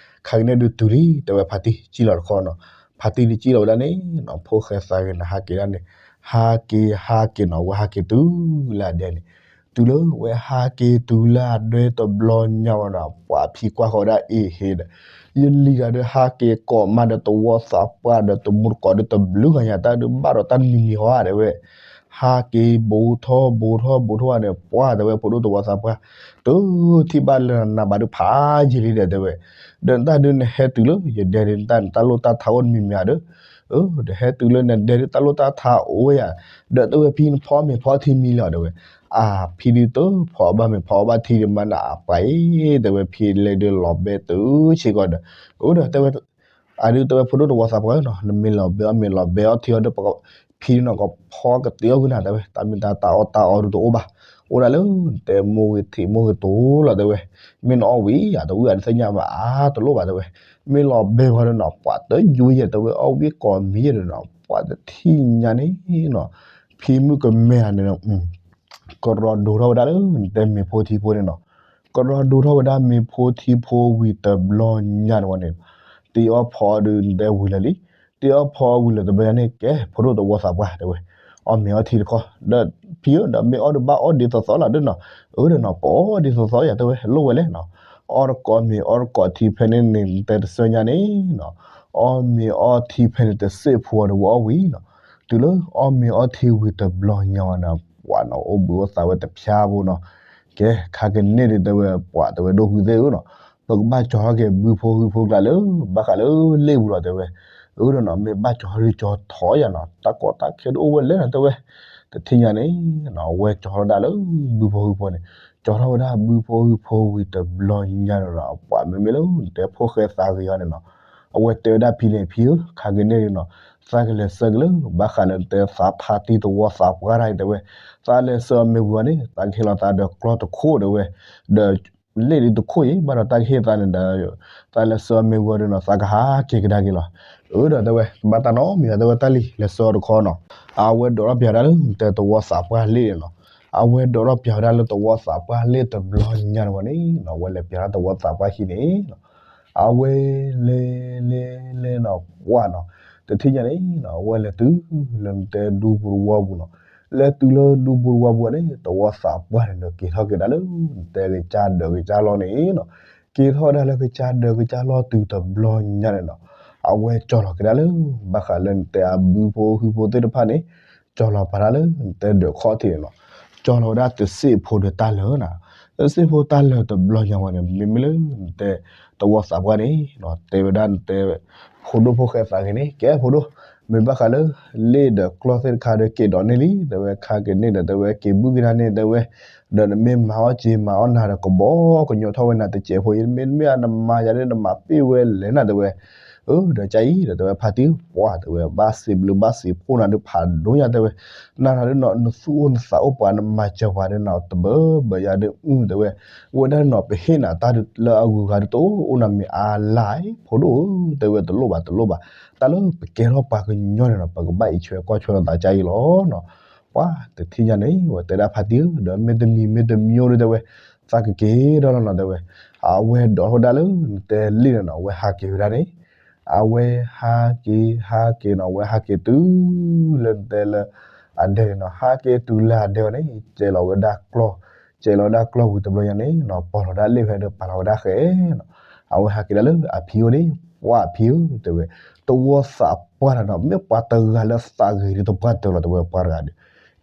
ခါက့ၤန့ၣ်ဒုးတုၤလံ တဲဝဲဖါတံၢ် စံၣ်လီၤတခီနီၤ, ဖါတံၢ်ဒုးစံၣ်လီၤဝဲဒၣ်န့ၣ်နီၤ ဖိၣ်ဃဲသးဂ့ၤန့ၣ် ဟးက့ၤဒၣ်န့ၣ်, ဟးက့ၤဟးက့ၤနီၤ ဝဲဟးက့ၤတုၤလၢအဒဲန့ၣ်, တုၤလၢဝဲဟးက့ၤတုၤလၢအဒဲတဘျီညါဝဲနီၤ ပှၤဖံကွၢ်ဃီၤဝဲဒၣ်အ့ဟ့ဒီး, ယလံၤဂၤဒီးဟးက့ၤကိးမးဒီးသဝီသးပှၢ်ဒီးတမူတကိးဒီးတဘျုးဂၤညါ တၢ်ဒုးဘၣ်ဒီးတၢ်တမံၤမံၤဟီဧါတဲဝဲ, ဟးက့ၤဘူးထီၣ်ဘူးထီၣ်ဘူးထီၣ်ဧါန့ၣ် ပှၤတဲဝဲဖိဒိၣ်သဝီသးပှၢ်, တထံၣ်ဘၣ်လၢနၤဘၣ်ဒုးဖးယံာ်လံဒီးတဲဝဲ, ဒီးနတၢ်ဒုးနဟဲတုၤလၢယဒဲဒုး နတၢ်လိၣ်တၢ်ထးအိၣ်တမံၤမံၤဧါဒီး, ဒီးဟဲတုၤလၢနဒဲဒုးတၢ်လိၣ်တၢ်ထးအိၣ်ဝဲယါ, ဒီးတဲဝဲဖံနဖီမ့ၤဖီထံမံၤလီၤတဲဝဲ, အဖံဒုးတဖီအီၣ်ဘၣ်မ့ၤဖီအီၣ်ဘၣ်ထံဒုးမၤနၤအပှၤအံၤ တဲဝဲဖံလဲၤဒုးလီၤဘဲတုၤဆ့ကီးဒီး, အၢဒီးတဲဝဲ အဒုးတဲဝဲဖိဒိၣ်သဝီသးပှၢ်နီၤ နမ့ၢ်လီၤဘဲအီၣ်မ့ၤလီၤဘဲအီၣ်ထံအီၤဒီး ဖံနီၤကဖီကတ့အီၣ်ကွံာ်နၤတဲဝဲ တၢ်မ့ၢ်တၢ်တၢ်အီၣ်တၢ်အီဒုးတအိၣ်ဘၣ်, အိၣ်ဒၣ်လၢနတဲမိၢ်ဂ့ၤထံးမိၢ်ဂ့ၤတိၤလီၤတဲဝဲ, မ့ၢ်နအီၣ်ဝံၤ အတဝံၣ်အတသ့ၣ်ညါဘၣ် အါတလိၣ်ဘၣ်တဲဝဲ, မ့ၢ်လီၤဘဲဝဲဒီးနီၤ ပှၤတယုယဲၢ်တဲဝဲ အီၣ်ဝံၣ်ကိးမံၤယဲၢ်ဒီးနီၤ ပှၤတထံၣ်ညါန့ၣ်နီၤ, ဖံမုၣ်ကမဲဧါန့ၣ် ကရီဒိထီၣ်ဝဲဒၣ်လၢနတဲမ့ၤဖိထံဖိန့ၣ်နီၤ, ကရီဒိထီၣ်ဝဲဒၣ်မ့ၤဖိထံဖိဝံၤတဘျီညါန့ၣ်ဝဲန့ၣ်, တ့အီၣ်ဖီအီၣ်ဒုးနတဲဝံၤလၢာ်လံ, တ့အီၣ်ဖီအီၣ်ဝံၤလၢာ်တဘျီညါန့ၣ် ကဲ ဖိဒိၣ်သဝီသးပှၢ်တဲဝဲ, အီၣ်မ့ၤအီထံတခီ, ဒီးဖံဧၢ ဒီးမ့ၢ်အီၣ်ဒုးဘၣ်အီၣ်ဒ်သိးသိးလီၤဒီးနီၤ, အၢဒီးနီၤ ပအီၣ်ဒ်သိးသိးယၤတဲဝဲ လိၣ်ဝဲလဲၣ်နီၤ, အီၣ်တကိးမ့ၤအီၣ်တကိးထံဖဲန့ၣ်န့ၣ် နတဲတစၢညါန့ၣ်နီၤ, အီၣ်မ့ၤအီထံဖဲန့ၣ်တစ့ၢ်ဖိဒီးဝဲအီၣ်ဝံၤနီၤ, တုၤလၢအီၣ်မ့ၤအီထံဝံၤတဘျီညါဝဲန့ၣ် ပှၤနီၤ အိၣ်ဘှံးအိၣ်သါဝဲတဖျါဖိနီၤ, ကဲ ခါကန့ၣ်ဒုးတဲဝဲ ပှၤတဲဝဲဒိၣ်ဖုသ့ၣ်ဧၢနီၤ, ပကဘၣ်ကၠီၤထီၣ်က့ၤဘုဖိဟုဖိကျါလၢ ဘၣ်ဃးလၢလ့ၣ်ပူၤလီၤတဲဝဲ, အၢဒီးနီၤ မ့ၢ်ဘၣ်ကၠီၤထီၣ်ဒုးကၠီၤထီၣ်ယၤနီၤ တၢ်ကီတၢ်ခဲဒုးအိၣ်ဝဲလဲၣ်နီၤတဲဝဲ, တထံၣ်ညါန့ၣ်နီၤ အဝဲကၠီၤထီၣ်ဒၣ်လၢဘုဖိဟုဖိန့ၣ်, ကၠီၤထီၣ်ဝဲဒၣ်ဘုဖိဟုဖိဝံၤတဘျီညါန့ၣ်နီၤ ပှၤမ့မ့ၢ်လၢနတဲဖိၣ်ဃဲသးဂ့ၤအီၤန့ၣ်နီၤ, အဝဲတဲဝဲဒၣ်ဖံန့ၣ် ဖံဧၢ ခါကန့ၣ်ဒုးနီၤ, သးကလဲၤဆှၢက့ၤလၢ ဘၣ်ဃးလၢနတဲသးဖါတံၢ်သဝီသးပှၢ်တၢ်အံၤတဲဝဲ, သးလဲၤဆှၢအီၤမ့ၢ်ဝံၤအီၤန့ၣ် သးကဟ့ၣ်လီၤသးဒီးကျီၢ်တခိၣ်တဲဝဲ, ဒီး လ့ၣ်ဒုးတခိၣ်အံၤ ဘၣ်ဒီးတၢ်ကဟ့ၣ်သးန့ၣ်ဒီး သးလဲၤဆှၢအီၤမ့ၢ်ဝံၤအီၤဒီးနီၤ သးကဟးက့ၤကဒါက့ၤလီၤ, အၢဒီးတဲဝဲ တဘၣ်တၢ်နီတမံၤဘၣ်တဲဝဲ တၢ်လံၤလဲၤဆှၢအီၤတခီနီၤ, အဝဲဒိးထီၣ်ပၠးဝဲဒၣ်လၢနတဲသဝီသးပှၢ်လ့ၣ်န့ၣ်နီၤ, အဝဲဒိးထီၣ်ပၠးဝဲဒၣ်လၢသဝီသးပှၢ်လ့ၣ်တဘျီညါန့ၣ်ဝဲန့ၣ်နီၤ အဝဲလဲၤပၠးဒၣ်သဝီသးပှၢ်ဟံၣ်န့ၣ်နီၤ, အဝဲလဲၤလဲၤလဲၤနီၤ ပှၢ်နီၤ, တထံၣ်ညါန့ၣ်နီၤ အဝဲလဲၤတုၤလၢနတဲဒူပူၤတဝီပူၤနီၤ, လဲၤတုၤလၢဒူပူၤတဝီပူၤန့ၣ် သဝီသးပှၢ်န့ၣ်ဒီး က့ၤထီၣ်က့ၤဒၣ်လၢနတဲကစၢ်ဒၢးကစၢ်လီၢ်န့ၣ်နီၤ, က့ၤထီၣ်ဒၣ်လၢကစၢ်ဒၢးကစၢ်လီၢ်တုၤတဘျီညါန့ၣ်နီၤ, အဝဲကၠီၤလီၤက့ၤဒၣ်လၢ ဘၣ်ဃးလၢနတဲအဘုဖိဟုဖိသ့ၣ်တဖၣ်န့ၣ် ကၠီၤလီၤပာ်ဒၣ်လၢနတဲဒၢးခီၣ်ထံးန့ၣ်နီၤ, ကၠီၤလီၤဝဲဒၣ်တစ့ၣ်ဖိဒီးတၢ်လၢာ်နီၤ, တစ့ၣ်ဖိတၢ်လၢာ်တဘျီညါဝဲန့ၣ် မ့မ့ၢ်လၢနတဲသဝီသးပှၢ်န့ၣ် တဲဝဲဒၣ်နတဲ ဖိဒိၣ်ဖိၣ်ဃဲသးဂ့ၤန့ၣ် ကဲဖိဒိၣ်, မ့ၢ်ဘၣ်ဃးလၢ လ့ၣ်ဒီးကျီၢ်သ့ၣ်တခါဒီးက့ၤဒိးန့ၢ်လံ တဲဝဲ ခါက့ၤန့ၣ်ဒီးတဲဝဲ က့ၤဘုကဒါန့ၣ်တဲဝဲ, ဒီးနမ့ၢ်မၤအီၣ်စ့မၤအီၣ်နၤဒီးကဘီကညီထီၣ်ဝဲနၤတစဲးဖိအံၤ မ့တမ့ၢ်နမၤယၤဒီးနမၤပ့ၢ်ဝဲလဲၣ်နၤတဲဝဲ, အၢ ဒီးကါအံၤဒီးတဲဝဲဖါတံၢ်ပှၢ်တဲဝဲ ဘၣ်စံးဘျုးဘၣ်စံးဖှိၣ်နၤဒုးဖးဒိၣ်ညါတဲဝဲ, နၤနၤဒုးနီၤ နသူၣ်အိၣ်နသးအိၣ်ပှၤနမၤစၢၤပှၤဒုးနီၤ တဘၢဘၢယၤဒုးအုၣ်တဲဝဲ, ဝဲဒၣ်နီၤ ပဟ့ၣ်နၤတၢ်လၢအဂုၤအဂၤဒုးတအိၣ် အိၣ်နၤမ့ၢ်အါလါအံၤ ဖိဒိၣ်ဧၢ တဲဝဲတလိၣ်ဘၣ်တလိၣ်ဘၣ်, တၢ်လၢပကဲထီၣ်ပှၤကညီန့ၣ်နီၤ ပကဘၣ်အံးဆွဲကွၢ်ဆွဲလိာ်သးကါအံၤလီၤနီၤ, ပှၤတထံၣ်ညါန့ၣ် ဝဲတဲဒၣ်ဖါတံၢ်ဧၢ ဒီးမ့တမံၤမ့တမံၤအိၣ်ဒုးတဲဝဲ, သးကက့ၤဒီးလီၤနီၤတဲဝဲ, အဝဲဒိးထီၣ်ဝဲဒၣ်လၢနတဲလ့ၣ်န့ၣ်နီၤ အဝဲဟးက့ၤဝဲဒၣ်န့ၣ် အဝဲဟးက့ၤဟးက့ၤနီၤ အဝဲဟးက့ၤတုၤလၢနတဲလၢ အဒဲန့ၣ်နီၤ ဟးက့ၤတုၤလၢအဒဲဝဲန့ၣ် စဲးလီၤဝဲဒၣ်ကျီၢ်, စဲးလီၤဝဲဒၣ်ကျီၢ်ဝံၤတဘျီညါန့ၣ်နီၤ ပီၢ်လီၤဒၣ်လ့ၣ်ဖဲဒီးပာ်လီၤဝဲဒၣ်ဃဲနီၤ, အဝဲဟးက့ၤဒၣ်လၢအဖံအိၣ်န့ၣ်, ပှၢ်ဖံဧၢ တဲဝဲ, တဝီသးပှၢ်တၢ်နီၤ, မ့ၢ်ပှၤတဂၤလၢသးဂ့ၤဒ်တပှၢ်တၢၢ်လီၤ တဲဝဲပှၤတဂၤဒီး,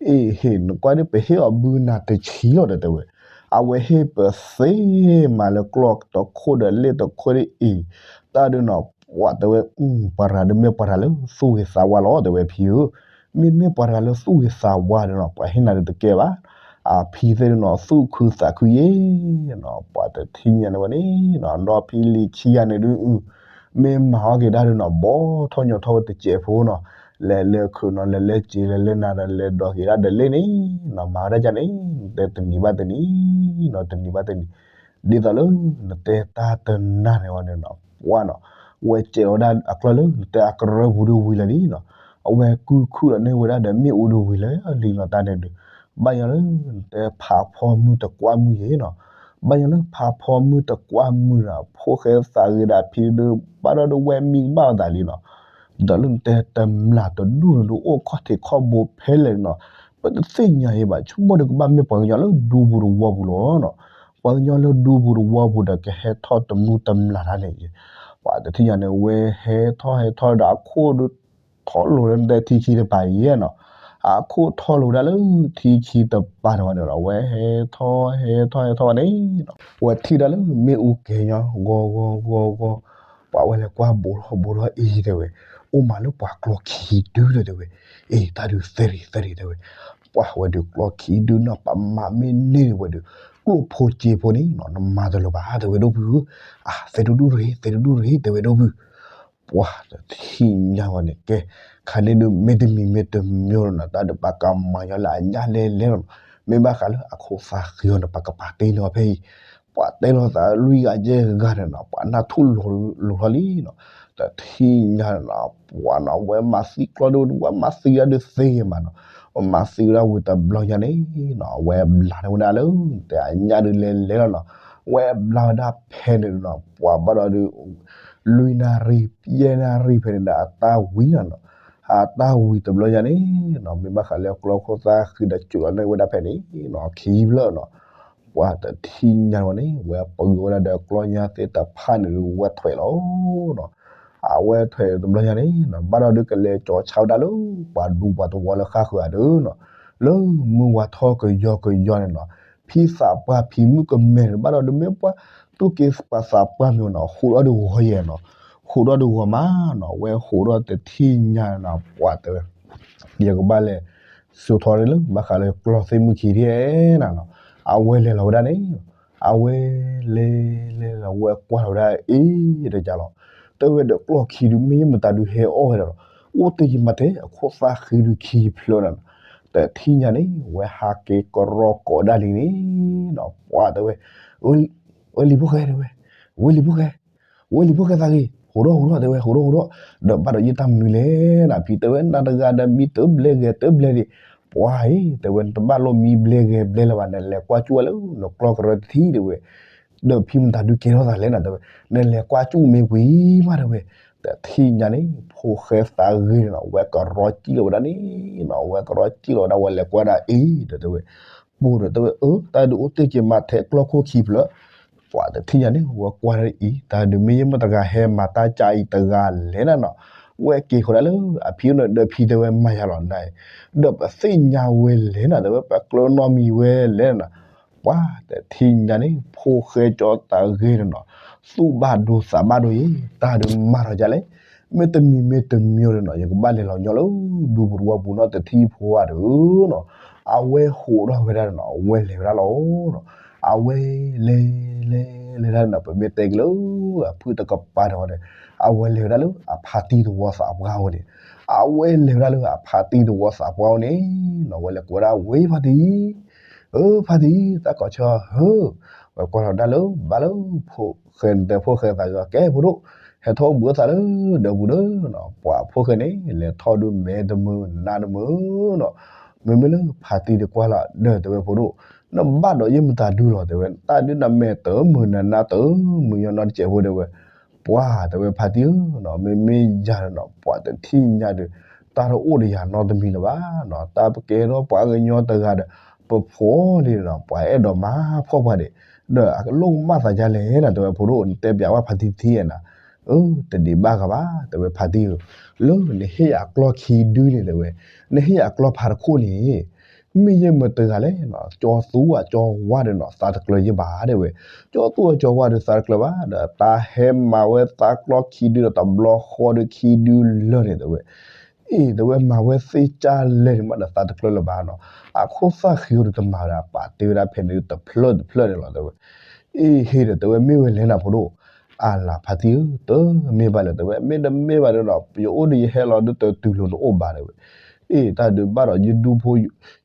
အ့ဟ့ၣ် နကွၢ်ဒ် ပဟ့ၣ်အီၤဘုနၤတဆံလီၤဒီး တဲဝဲ, အဝဲဟ့ၣ်ပသ့မးလၢကျီၢ်တခိၣ်ဒီးလ့ၣ်တခိၣ်ဒ်အံၤ, တၢ်ဒုးနီၤ, ပှၢ်တဲဝဲ, ပှၤတဂၤဒ်မ့ၢ်ပှၤတဂၤလၢသူၣ်ဂ့ၤသးဝါလီၤ တဲဝဲဖံဧၢ, မ့မ့ၢ်ပှၤတဂၤလၢသူၣ်ဂ့ၤသးဝါဒီးနီၤ ပှၤဟ့ၣ်နၤဒ်တကဲဘၣ်, အဖံသ့ၣ်ဒုးနီၤ သူၣ်ခုသးခုယ့ၢ်နီၤ, ပှၢ်တထံၣ်ညါန့ၣ်ဝဲန့ၣ်, နီၢ်ဖံလံၤခံဂၤန့ၣ်ဒုး, မ့ၢ်မၤအီၣ်က့ၤဒၣ်ဒုးနီၤ ဘီထီၣ်ညီထီၣ်ဝဲတစဲးဖိနီၤ, လဲၤလၢခုးနီၤ လဲၤလၢစ့ လဲၤလၢနၤဒီး လဲၤဒီးက့ၤဒၣ်ဒီးလ့ၣ်န့ၣ်နီၤ, မၤဝဲဒၣ်ကန့ၣ်, နတဲတနံၤဘၣ်တနံၤနီၤ, တနံၤဘၣ်တနံၤ, ဒ်သိးလၢနတဲတၢ်တနၤန့ၣ်ဝဲန့ၣ်နီၤ, ပှၢ်နီၤ, ဝဲစဲးလီၤဝဲဒၣ်အကျီၢ်လၢ နတဲအကရၢပူၤဒုးဝံၤလၢာ်လံနီၤ, အဝဲကုၢ်ခုၣ်လီၤန့ၢ်ဝဲဒၣ်ဒီးမ့ၣ်အူဒုးဝံၤလၢာ်လံနီၤ, တၢ်န့ၣ်ဒုး, ဘၣ်ညီလၢနတဲဖးဖီမုၢ်တကွၢ်မုၢ်ယ့ၢ်နီၤ, ဘၣ်ညီလၢဖးဖီမုၢ်တကွၢ်မုၢ်နီၤ ဖိၣ်ဃဲသးဂ့ၤဒီးဖံဒုး ဘၣ်ဒီးဒုးဝဲမံကဘၣ်အသးလံနီၤ, ဒီးလၢနတဲတမျၢ်တဒူၣ်န့ၣ်ဒုးအိၣ်ခီၣ်ထံးခီၣ်ဘိဖဲလဲၣ်နီၤ, ပတသ့ၣ်ညါယ့ၢ်ဘၣ် ဆိကမိၣ်ဒုးကဘၣ်မ့ၢ်ပှၤကညီလၢဒူပူၤတဝီပူၤလီၤနီၤ, ပှၤကညီလၢဒူပူၤတဝီပူၤဒီးကဟဲထီၣ်တမုၢ်တမျၢ်တၢ်န့ၣ်, ပှၢ်တထံၣ်ညါန့ၣ် ဝဲဟဲထီၣ်ဟဲထီၣ်ဒီးအခိၣ်ဒုး ထီၣ်လိၤလၢနတဲထံခံတပၤယဲနီၤ, အခိၣ်ထီၣ်လိၤဒၣ်လၢထံခံတပၤန့ၣ်ဝဲန့ၣ်ဒီး ဝဲဟဲထီၣ်ဟဲထီၣ်ဟဲထီၣ်ဝဲန့ၣ်နီၤ, ဝဲထံၣ်ဒၣ်လၢမ့ၣ်အူကဲညီ ဂီၤဂီၤဂီၤဂီၤ, ပှၢ်ဝဲလဲၤကွၢ်ဘိးထီၣ်ဘိးထီၣ်အံၤတဲဝဲ, အိၣ်မးလၢပှၤကျီခံဒုလီၤတဲဝဲ, အ့ တၢ်ဒုးသဲရံၤသဲရံၤတဲဝဲ, ပှၢ်ဝဲဒုးကျီခံဒုနီၤ ပမၤမ့ၢ်န့ၢ်ဒံးဝဲဒုး, ကျိၣ်ဖိစ့ဖိန့ၣ်နီၤ နမၤတလၢၤဘၣ်တဲဝဲဒိၣ်ဖုဧၢ, အသဲဒူၣ်ဒူၣ်ရ့ သဲဒူၣ်ဒူၣ်ရ့တဲဝဲဒိၣ်ဖု ပှၢ်တထံၣ်ညါဝဲန့ၣ် ကဲ, ခါန့ၣ်ဒုးမ့ၢ်တမံၤမ့ၢ်တမံၤလီၤနီၤ တၢ်ဒုးပကမၤညီလၢအညၣ်လဲၤလဲၤလီၤနီၤ, မ့ၢ်ဘၣ်ဃးလၢအခိၣ်သးဃံအီၤန့ၣ် ပကပာ်တ့ၢ်န့ၢ်အီၤဖဲအံၤ, ပှၢ်တဲလီၤသးလွံၢ်ဂၤယဲၢ်ဂၤန့ၣ်နီၤ ပှၢ်နၢ်ထူၣ်လိၤထီၣ်လံနီၤ, တထံၣ်ညါနီၤ ပှၢ်နီၤ ဝဲမၤသံကျီဒုး ဝဲမၤသံဒၣ်ဒုးသ့ဂ့ၤမးနီၤ, ဝဲမၤသံဝဲဒၣ်ဝံၤတဘျီညါန့ၣ်နီၤ အဝဲဘျးန့ၢ်ဝဲဒၣ်လၢ တဲအညၣ်ဒုးလဲၤလဲၤလီၤနီၤ, ဝဲဘျးဝဲဒၣ်ဖဲန့ၣ်နီၤ ပှၢ်ဘၣ်ဒီးဒုး လွံၢ်နၣ်ရံၣ် ယဲၢ်နၣ်ရံၣ်ဖဲန့ၣ်ဒီးအတၢ်ဝံၤနီၤနီၤ, အတၢ်ဝံၤတဘျီညါန့ၣ်နီၤ မ့ၢ်ဘၣ်ဃးလၢကျီခိၣ်သၣ်ဃံဒီးစူးလီၤန့ၢ်ဝဲဒၣ်ဖဲန့ၣ်နီၤ ခံဖျၢၣ်နီၤ, ပှၢ်တထံၣ်ညါဝဲန့ၣ် ဝဲပဂၢၢ်ဝဲဒၣ်ဒီးကျီညါသ့ၣ်တဖၣ်န့ၣ်ဒုး ဝဲထွဲးလီၤနီၤ, အဝဲထွဲးတဘျီညါန့ၣ်နီၤ ဘၣ်ဒီးဒုးကလဲၤကၠီၤဆါဝဲဒၣ်လၢ ပှၤဒူပှၤသဝီလၢဃၣ်ဃၢၤဧါဒုးနီၤ, လၢမုၢ်ဝါထီၣ်ကယီကယီန့ၣ်နီၤ, ဖံသးပှၢ်ဖံမုၣ်ကမဲန့ၣ် ဘၣ်ဒီးဒုးမ့ၢ်ပှၤသူၣ်က့သးပှၢ်မ့ၢ်နီၤ ဟူးထီၣ်ဒုးဂီၤယဲၢ်နီၤ, ဟူးထီၣ်ဒုးဂီၤမးနီၤ ဝဲဟူးထီၣ်တထံၣ်ညါနီၤ ပှၢ်တဲဝဲ ယကဘၣ်လဲၤ စိာ်ထီၣ်န့ၣ်လၢ ဘၣ်ဃးလၢကျီသ့ၣ်မုၢ်ခံထံၣ်နၤနီၤ, အဝဲလဲၤလီၤဝဲဒၣ်န့ၣ်, အဝဲလဲၤလဲၤလီၤ ဝဲကွၢ်လီၤဝဲဒၣ်အ့ၣ်တကးလီၤ, တဲဝဲဒီးကျီခံဒုး မ့ၢ်ယမတၤဒုးဟဲအီၣ်ဝဲဒၣ်လီၤ, အိၣ်တ့ၢ်ယမၤထဲ အခိၣ်သၣ်ဃံဒုးခံဖျၢၣ်နၤနီၤ, တထံၣ်ညါန့ၣ် ဝဲဟးက့ၤကရီကိးဒၣ်လံန့ၣ်နီၤ ပှၢ်တဲဝဲ, ဝဲလံၤဖိၣ်ဃဲတဲဝဲ, ဝဲလံၤဖိၣ်ဃဲ ဝဲလံၤဖိၣ်ဃဲသးဂ့ၤ ဟူးထီၣ်ဟူးထီၣ်တဲဝဲ ဟူးထီၣ်ဟူးထီၣ်, ဒီးဘၣ်ဒီးယတၢ်မနုၤလဲၣ်နီၤ ဖံတဲဝဲ နၤတဂၤဒီးမံတဘျဲဂဲၤတဘျဲဒံး, ပှၢ်အံၤ တဲဝဲ နတဘၣ်လိၣ်မံဘျဲဂဲၤဘျဲလၢၤဘၣ် နလဲၤကွၢ်ကၠူၣ်ဝဲလၢနကျီကရၢတထံၣ်တဲဝဲ, ဒီးဖံမတၤဒုးကဲထီၣ်သးလဲၣ်နီၤ တဲဝဲ, နလဲၤကွၢ်ကၠူၣ်မ့ၢ်ဝံၤမးတဲဝဲ, တထံၣ်ညါန့ၣ် ဖိၣ်ဃဲသးဂ့ၤန့ၣ်နီၤ ဝဲကရီကံၣ်လီၤဝဲဒၣ်န့ၣ်နီၤ ဝဲကရီကံၣ်လီၤဝဲဒၣ် ဝဲလဲၤကွၢ်ဒၣ်အ့ၣ်ဒီးတဲဝဲ ပူၤဒီးတဲဝဲ အၢ တၢ်ဒုးအိၣ်တ့ၢ်က့ၤမၤထဲကျီခိၣ်ခံဖျၢၣ်, ပှၢ်တထံၣ်ညါန့ၣ် ဝဲကွၢ်ဒၣ်အံၤ တၢ်ဒုးမ့ၢ်ယမတၤတဂၤဟဲမၤတၢ်ကၢ်အံၤတဂၤလဲၣ်နၤနီၤ, ဝဲက့ၤဃီဒၣ်လၢအဖံန့ၣ် ဒီးဖံတဲဝဲမၤယၤလီၤနၤအံၤ, ဒီးပသ့ၣ်ညါဝဲလဲၣ်နၤ တဲဝဲ ပကျၢၤနီတမံၤဝဲလဲၣ်နၤ, ပှၢ်တထံၣ်ညါန့ၣ် ဖိၣ်ဃဲကၠီသးဂ့ၤန့ၣ်နီၤ, သူၣ်ဘၣ်ဒိသးဘၣ်ဒိအံၤ တၢ်ဒုးမၤထီၣ်ကလဲၣ်, မ့ၢ်တမံၤမ့ၢ်တမံၤန့ၣ်နီၤ ယကဘၣ်လဲၤလီၤညီလၢ ဒူပူၤတဝီပူၤနီတထံၣ်ဖိဧါဒီးနီၤ, အဝဲဟူးထီၣ်ဝဲဒၣ်နီၤ အဝဲလဲၤဝဲဒၣ်လီၤနီၤ, အဝဲလဲၤလဲၤလဲၤဒၣ်နီၤ ပမ့ၢ်တဲက့ၤလၢ အဖုၣ်တကပၤဒီးဝဲန့ၣ် အဝဲလဲၤဝဲဒၣ်လၢအဖါတံၢ်သဝီသးပှၢ်ဝဲန့ၣ်, အဝဲလဲၤဝဲဒၣ်လၢအဖါတံၢ်သဝီသးပှၢ်ဝဲန့ၣ်နီၤ ဝဲလဲၤကိးဝဲဒၣ်ဝဲဖါတံၢ် ဧၢ ဖါတံၢ် တၢ်ကိးဆၢဧၢ, ဝဲကွၢ်လီၤဒၣ်လၢ ဘၣ်လၢ ဖိၣ်ဃဲနတဲဖိၣ်ဃဲသးဂ့ၤ ကဲဖိဒိၣ် ဟဲထီၣ်ဘူးအသးလၢ ဒီးဘူးဒီးနီၤ, ပှၤဖိၣ်ဃဲန့ၣ် လဲၤထီၣ်ဒုးမဲတမုာ်နါတမုာ်နီၤ, မ့မ့ၢ်လၢဖါတံၢ်တကွၢ်လီၤ ဒီးတဲဝဲဖိဒိၣ် နဘၣ်ဒီးယမတၤဒုလီၤ တဲဝဲ တၢ်ဒုးနမဲာ်တမုာ်နါတမုာ်ညီနီတစဲးဖိတဲဝဲ, ပှၤတဲဝဲဖါတံၢ်ဧၢနီၤ မ့မ့ၢ်ယၤဒီးနီၤ ပှၤတထံၣ်ညါဒီး တၢ်တအိၣ်ဒီးယၤနီတမံၤလၢၤဘၣ်နီၤ, တၢ်ပကဲထီၣ်ပှၤကညီတဂၤဒီး ပဖှီၣ်လံနီၤ ပှၤအဲၣ်ဒိးမၤဖှီၣ်ပှၤဒံး, ဒီးအလိၣ်ကမၣ်သးဒ်လဲၣ်နၤ တဲဝဲ ဖိဒိၣ် နတဲပျးဝဲဖါတံၢ်တထံၣ်နၤ. အၢ တဒံးဘၣ်ဂၤဘၣ် တဲဝဲ ဖါတံၢ်ဧၢ, လၢနဟ့ၣ်ယၤအကျီၢ်ခံဒုန့ၣ် တဲဝဲ, နဟ့ၣ်ယၤအကျီၢ်ဖါတခိၣ်န့ၣ် မ့ၢ်ယဲၢ်မတၤတဂၤလဲၣ်နီၤ, ကၠီသူအကၠီဝါဒီးနီၤ သးတကျၢၤယဲၢ်ဘၣ် တဲဝဲ. ကၠီသူအကၠီဝါဒီးသးတကျၢၤဘၣ်ဒီး တၢ်ဟဲမၤဝဲသးကျီၢ်ခံဒုဒီးတဘျီဃီဒီးခံဒုလၢာ်န့ၣ် တဲဝဲ. အ့ၣ် တဲဝဲ မၤဝဲသ့ၣ်ကၢ်လဲၣ်န့ၣ်မးဒီးသးတကျၢၤလၢၤဘၣ်နီၤ, အခိၣ်သၣ်ဃံဧိၤဒီးတမၤဝဲဒၣ် ပာ်တ့ၢ်ဝဲဒၣ်ဖဲန့ၣ်တဖျၢၣ်တဖျၢၣ်န့ၣ်လီၤ တဲဝဲ. အ့ၣ် ဟ့ၣ်ဒီး တဲဝဲ မ့ၢ်ဝဲလဲၣ်နၤ ဖိဒိၣ်. အလၤ ဖါတံၢ်ဧၢ, တမ့ၢ်ဘၣ်လၢၤ တဲဝဲ, မ့တမ့ၢ်ဘၣ်ဒီး ယအိၣ်ဒီးယဟဲလီၤဒီးတတုၤလီၤနအိၣ်ဘၣ် တဲဝဲ. အ့ၣ် တၢ်ဒုးဘၣ်ဒီး ယဒူဖိ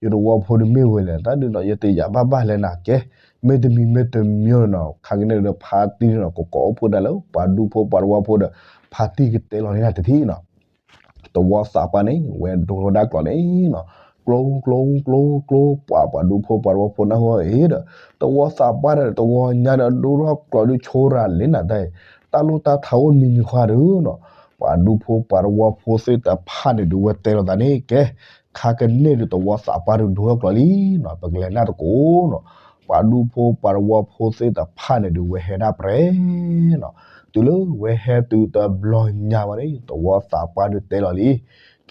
ယသဝီဖိဒီးမ့ၢ်ဝဲလဲၣ်, တၢ်ဒုးနီၤ ယတယာ်ဘၣ်ဘၣ်လဲၣ်နၤကဲ, မ့တမံၤမ့တမံၤနီၤ ခါကန့ၣ်ဒီးဖါတံၢ်န့ၣ်နီၤ ကကိးအိၣ်ဖှိၣ်ဒၣ်လၢ ပှၤဒူဖိပှၤသဝီဖိဒီး ဖါတံၢ်ကတဲလီၤန့ၢ်နၤတထံၣ်နီၤ. သဝီသးပှၢ်န့ၣ် ဝဲဒိထီၣ်ဝဲဒၣ်ကျိာ်န့ၣ်နီၤ, ကျိကျိကျိကျိ ပှၤပှၤဒူဖိပှၤသဝီဖိနၢ်ဟူအီၤဒီး သဝီသးပှၢ်ဒီး သဝီညါဒီး ဒိထီၣ်ကျိာ်ဒုးဆိရၤလံနၤတၢ်အံၤ, တၢ်လိၣ်တၢ်ထးအိၣ်တမံၤမံၤဃီဒီးနီၤ, ပှၤဒူဖိပှၤသဝီဖိသ့ၣ်တဖၣ်န့ၣ်ဒုး ဝဲတဲလိာ်သးန့ၣ်ကဲ, ခါကန့ၣ်ဒုး သဝီသးပှၢ်ဒုးဒိထီၣ်ကျိာ်လံနီၤ, ပကလဲၤနၢ်သကိးနီၤ. ပှၤဒူဖိပှၤသဝီဖိသ့ၣ်တဖၣ်န့ၣ်ဒုး ဝဲဟဲဒၣ်ပြဲၤနီၤ, တုၤလၢဝဲဟဲတုၤတဘျီညါဝဲန့ၣ် သဝီသးပှၢ်ဒုးတဲလီၤလံ,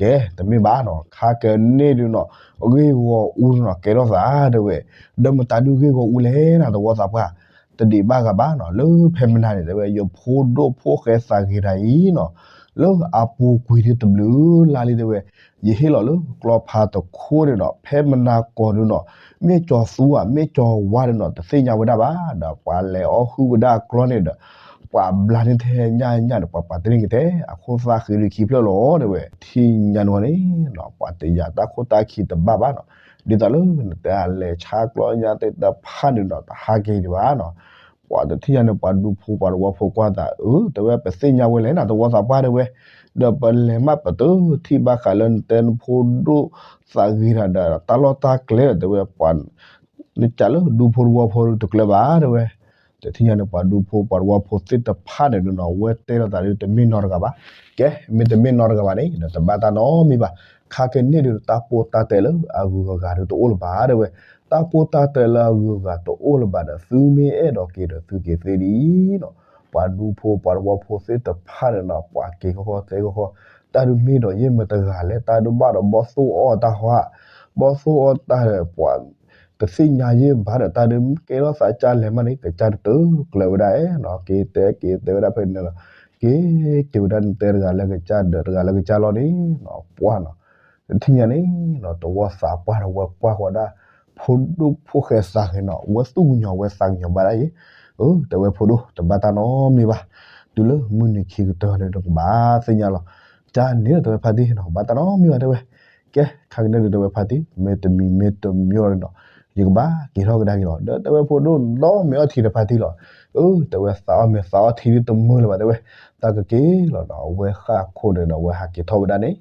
ကဲ တမ့ၢ်ဘၣ်နီၤ, ခါကန့ၣ်ဒုးနီၤ ဂ့ၢ်ဂီၤအူနီၤ ကဲထီၣ်သး တဲဝဲ, ဒီးမတၤဒုးဂ့ၢ်ဂီၤအူလဲၣ်နၤ သဝီသးပှၢ်, တဒံးဘၣ်ဂၤဘၣ်နီၤ, လၢဖဲမနၤန့ၣ် တဲဝဲ ယဖိဒိၣ်ဖိၣ်ဃဲသးဂ့ၤတၢ်အံၤနီၤ, လၢအပူၤကွံာ်ဒုးတဘျုးလါလံ တဲဝဲ, ယဟ့ၣ်လီၤလၢကျီဖါတခိၣ်န့ၣ်နီၤ, ဖဲမနၤကီၢ်ဒုးနီၤ, မ့ၢ်ကၠီၤသူဧါ မ့ၢ်ကၠီၤဝါဒုးနီၤ တသ့ၣ်ညါဝဲဒၣ်ဘၣ်, ဒီးပှၤလဲၤအီၣ်ဟုၣ်ဝဲဒၣ်ကျီန့ၣ်ဒီး ပှၤဘျါန့ၢ်ထဲညါညါဒီး ပှၤပာ်တရံၣ်ကတဲ အခိၣ်သၣ်ဃံဒုးခံဖျၢၣ်လီၤ တဲဝဲ, ထံၣ်ညါန့ၣ်ဝဲန့ၣ်နီၤ ပှၤတယာ်တၢ်ခိၣ်တၢ်ခံတဘၣ်ဘၣ်နီၤ, ဒ်သိးလၢနတဲအလဲၤဆါကျီညါသ့ၣ်တဖၣ်န့ၣ်နီၤ တဟးက့ၤဒံးဘၣ်နီၤ. ပှၤတထံၣ်ညါန့ၣ် ပှၤဒူဖိပှၤသဝီဖိကွၢ်သး အၢ တဲဝဲ ပသ့ၣ်ညါဝဲလဲၣ်နၤ သဝီသးပှၢ် တဲဝဲ, ဒီးပလဲၤမးပတထံၣ်ဘၣ်ဃးလၢနတဲနဖိဒိၣ် သးဂ့ၤတၢ်ဒီးတၢ်လီၢ်တၢ်ကျဲဒီး တဲဝဲ ပှၤ နကးလၢဒူဖိသဝီဖိတကျၢၤဘၣ် တဲဝဲ, တထံၣ်ညါန့ၣ် ပှၤဒူဖိပှၤသဝီဖိသ့ၣ်တဖၣ်န့ၣ်ဒုးနီၤ ဝဲတဲလိာ်သးဒုးတမ့ၢ်နီတဂၤဘၣ်, ကဲ မ့တမ့ၢ်နီတဂၤဘၣ်န့ၣ်ဒီး တဘၣ်တၢ်နီတမံၤဘၣ်, ခါကန့ၣ်ဒုး တၢ်ပီးတၢ်တဲလၢအဂုၤအဂၤဒုးတအိၣ်လၢၤဘၣ် တဲဝဲ, တၢ်ပီးတၢ်တဲလၢအဂုၤအဂၤတအိၣ်လၢၤဘၣ်ဒီး သုမ့ၢ်အဲၣ်ဒိးက့ၤဒီးသုက့ၤသ့လံနီၤ, ပှၤဒူဖိပှၤသဝီဖိသ့ၣ်တဖၣ်န့ၣ်နီၤ ပှၤက့ၤဃီဃီသ့ဃီဃီ, တၢ်ဒုးမ့ၢ်ဒီးယဲၢ်မတဂၤလဲၣ် တၢ်ဒုးဘၣ်ဒီးဘီၣ်သိၣ်အီၣ်တၢ်ဟီ, ဘီၣ်သိၣ်အီၣ်တၢ်ဒီးပှၤ တသ့ၣ်ညါယဲၢ်ဘၣ်ဒီး တၢ်ဒုးကဲထီၣ်သးကၢ်လဲၤမးန့ၣ် ကစၢ်တတုၤကျၢၤဝဲဒၣ်နီၤ, က့ၤတဲက့ၤတဲဝဲဒၣ်ဖဲန့ၣ်လီၤ, က့ၤက့ၤဝဲဒၣ်နတဲတဂၤလၢကစၢ်ဒီးတဂၤလၢကစၢ်လီၤန့ၣ်နီၤ ပှၢ်နီၤ, တထံၣ်ညါန့ၣ်နီၤ သဝီသးပှၢ်ဒီးဝဲကွၢ်ဃီၤဒၣ် ဖိဒိၣ်ဖိၣ်ဃဲသးဂ့ၤနီၤ ဝဲသူၣ်ကညီၤဝဲသးကညီၤဘၣ်ဒၣ်အံၤ, အၢ တဲဝဲဖိဒိၣ် တဘၣ်တၢ်နီတမံၤဘၣ်, တုၤလၢမုၢ်နံၤခံကတၢၢ်န့ၣ်ဒီးကဘၣ်သ့ၣ်ညါလီၤ, ကန့ၣ်ဒီးတဲဝဲဖါတံၢ်နီၤ ဘၣ်တၢ်နီတမံၤဘၣ် တဲဝဲ, ကဲ ခါကန့ၣ်ဒုးတဲဝဲဖါတံၢ် မ့တမံၤမ့တမံၤန့ၣ်နီၤ ယကဘၣ်က့ၤထီၣ်ကဒါက့ၤလီၤ, ဒီးတဲဝဲဖိဒိၣ်ဒီးမ့ၢ်အီထံဒီးဖါတံၢ်လီၤ, အၢ တဲဝဲသးအီၣ်မ့ၢ်သးအီထံဒုးတမုာ်လၢၤဘၣ် တဲဝဲ, တၢ်ကက့ၤလီၤနီၤ အဝဲဃၣ်ခိၣ်န့ၣ်နီၤ အဝဲဟးက့ၤထီၣ်ဝဲဒၣ်န့ၣ်,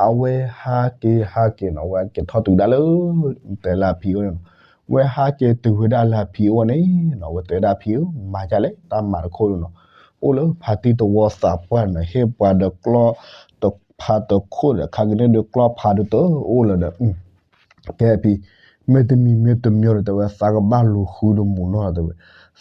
အဝဲဟးက့ၤဟးက့ၤနီၤ အဝဲက့ၤထီၣ်တုၤဒၣ်လၢ တဲလၢအဖံးအိၣ်န့ၣ်နီၤ, ဝဲဟးက့ၤတုၤဝဲဒၣ်လၢအဖံးအိၣ်န့ၣ်နီၤ ဝဲတဲဒၣ်ဖံးဧၢ မၤဒ်လဲၣ် တၢ်မၤတခိၣ်ဒုးနီၤ, အိၣ်လၢဖါတံၢ်သဝီသးပှၢ်န့ၣ် ဟ့ၣ်ပှၤဒီးကျီ တဖါတခိၣ်ဒီး ခါကန့ၣ်ဒုးကျီဖးဒုးတအိၣ်လၢၤဒီး ကဲဖံး, မ့တမံၤမ့တမံၤဒီးတဲဝဲ သးကဘၣ်လူၤဃုတမူးနီၢ်လီၤ တဲဝဲ,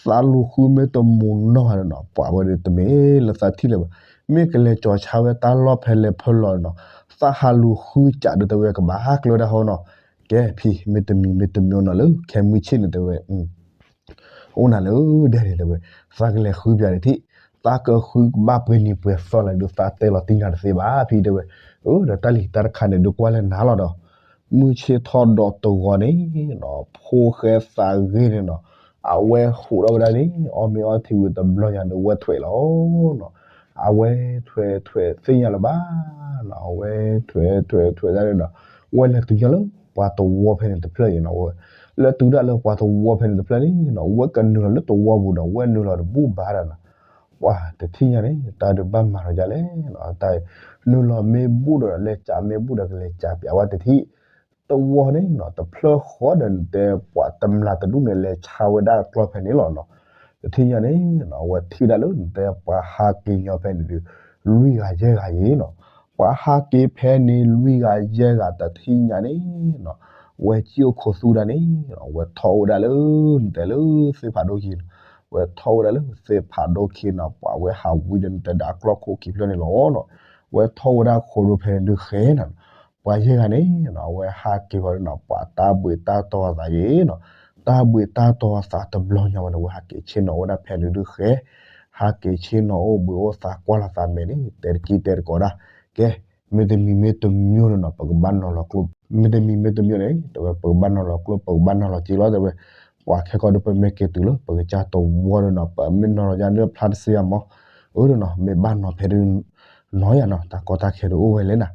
သးလူၤဃုမ့တမူးနီၢ်ဘၣ်ဒီးနီၤ ပှၤဝဲဒုးတမ့ၢ်လၢသးထံၣ်လၢၤဘၣ်, မ့ၢ်ကလဲၤကၠီၤဆါဝဲတၢ်လီၢ်ဖဲလဲၣ်ဖဲလဲၣ်နီၤ, သးဟးလူၤဃုကးဒုးတဲဝဲ ကဘၣ်ဟးကျၢၤဒၣ်ဟီနီၤ, ကဲဖံး မ့တမံၤမ့တမံၤနီၤ လၢခဲမုၢ်ဆ့ၣ်န့ၣ်တဲဝဲ အိၣ်နၤလၢဒဲန့ၣ်တဲဝဲ, သးကလဲၤဃုပၠးတထံၣ်, သးကဃုကဘၣ်ပှဲၤနံၤပှဲၤသီလၢဒုး သးတဲလီၤတံၢ်နၤတသ့ဘၣ် ဖံးတဲဝဲ, အၢ ဒီးတၢ်လံၤတၢ်တခါန့ၣ်ဒုးကွၢ်လၢနၤလီၤဒီး, မုၢ်ဆ့ၣ်ထီၣ်ဒီးတဂီၤန့ၣ်နီၤ ဖိၣ်ဃဲသးဂ့ၤန့ၣ်နီၤ, အဝဲဟူးထီၣ်ဝဲဒၣ်န့ၣ် အီၣ်မ့ၤအီထံဝံၤတဘျီညါဒီး အဝဲထွဲးလီၤနီၤ, အဝဲထွဲးထွဲးသ့ၣ်ညါလၢၤဘၣ်နီၤ, အဝဲထွဲးထွဲးထွဲးဒၣ်န့ၣ်ဒီး ဝဲလဲၤတုၤဒၣ်လၢပှၤသဝီဖဲန့ၣ်တဖျၢၣ်အံၤနီၤ, ဝဲလဲၤတုၤဒၣ်လၢပှၤသဝီဖဲန့ၣ်တဖျၢၣ်န့ၣ်နီၤ ဝဲကနုာ်လီၤလၢသဝီပူၤဒီး ဝဲနုာ်လီၤတဘူၣ်ဘၣ်ဒီးနီၤ, ပှၤတထံၣ်ညါန့ၣ် တၢ်ဒုးဘၣ်မၤလီၤဒ်လဲၣ်နီၤ, တၢ်နုာ်လီၤမ့ၢ်ဘူၣ်ဒီး လဲၤကးမ့ၢ်ဘူၣ်ဒီး ကလဲၤကးပၠးဝဲတထံၣ်, သဝီန့ၣ်နီၤ တဖျၢၣ်ဃီဒီးနတဲပှၤတမျၢ်တဒူၣ်န့ၣ် လဲၤဆါဝဲဒၣ်ကျီၢ်ဖဲန့ၣ်လီၤနီၤ, တထံၣ်ညါန့ၣ်နီၤ အဝဲထံၣ်ဝဲဒၣ်လၢနတဲပှၤဟးက့ၤညီဖဲန့ၣ်ဒုး လွံၢ်ဂၤယဲၢ်ဂၤအံၤနီၤ, ပှၤဟးက့ၤဖဲန့ၣ်လွံၢ်ဂၤယဲၢ်ဂၤတထံၣ်ညါန့ၣ်နီၤ, ဝဲစံၣ်အိၣ်ခိးသူၣ်ဒၣ်န့ၣ် ဝဲထီၣ်အိၣ်ဝဲဒၣ်လၢ နတဲလၢသ့ၣ်ဖးဒိၣ်ခံနီၤ, ဝဲထီၣ်အိၣ်ဝဲဒၣ်လၢသ့ၣ်ဖးဒိၣ်ခံနီၤ, ပှၤဝဲဟးဝံဒီး နတဲဒၣ်အကျီၢ်ခိၣ်ခံဖျၢၣ်န့ၣ်လီၤ. ဝဲထီၣ်ဝဲဒၣ်ခိးဒိဖဲန့ၣ်ဒုးဃဲနီၤ, ပှၤယဲၢ်ဂၤန့ၣ် အဝဲဟးက့ၤဃီၤဒီးနီၤ ပှၤတၢ်ဘှံးတၢ်တီၤအသးယဲနီၤ, တၢ်ဘှံးတၢ်တီၤအသးတဘျီညါဝဲန့ၣ် ဝဲဟးက့ၤဆ့ၣ်နီၤအိၣ်ဝဲဒၣ်ဖဲန့ၣ်ဒုးဃဲ, ဟးက့ၤဆ့ၣ်နီၤအိၣ်ဘှံးအိၣ်သးကွၢ်လိာ်သးမဲာ်န့ၣ် တဲတကံၢ်တဲတကိးဒၣ်, ကဲ မ့တမံၤမ့တမံၤဒီးနီၤ ပကဘၣ်နီၤလီၤကျိ, မ့တမံၤမ့တမံၤန့ၣ် တဲဝဲ ပကဘၣ်နီၤလီၤကျိ ပကဘၣ်နီၤလီၤစ့လီၤ တဲဝဲ, ပှၤခဲကီၢ်ဒုး ပမ့ၢ်က့ၤတုၤလၢ ပကစၢ်တဝီဒီးနီၤ ပမ့ၢ်နီၤလီၤယါန့ၣ်ဖျါတစ့ယါမး, အၢဒီးနီၤ မ့ၢ်ဘၣ်နီၤဖဲဒုး နီၤယါနီၤ တၢ်ကီတၢ်ခဲဒုးအိၣ်ဝဲလဲၣ်နၤ,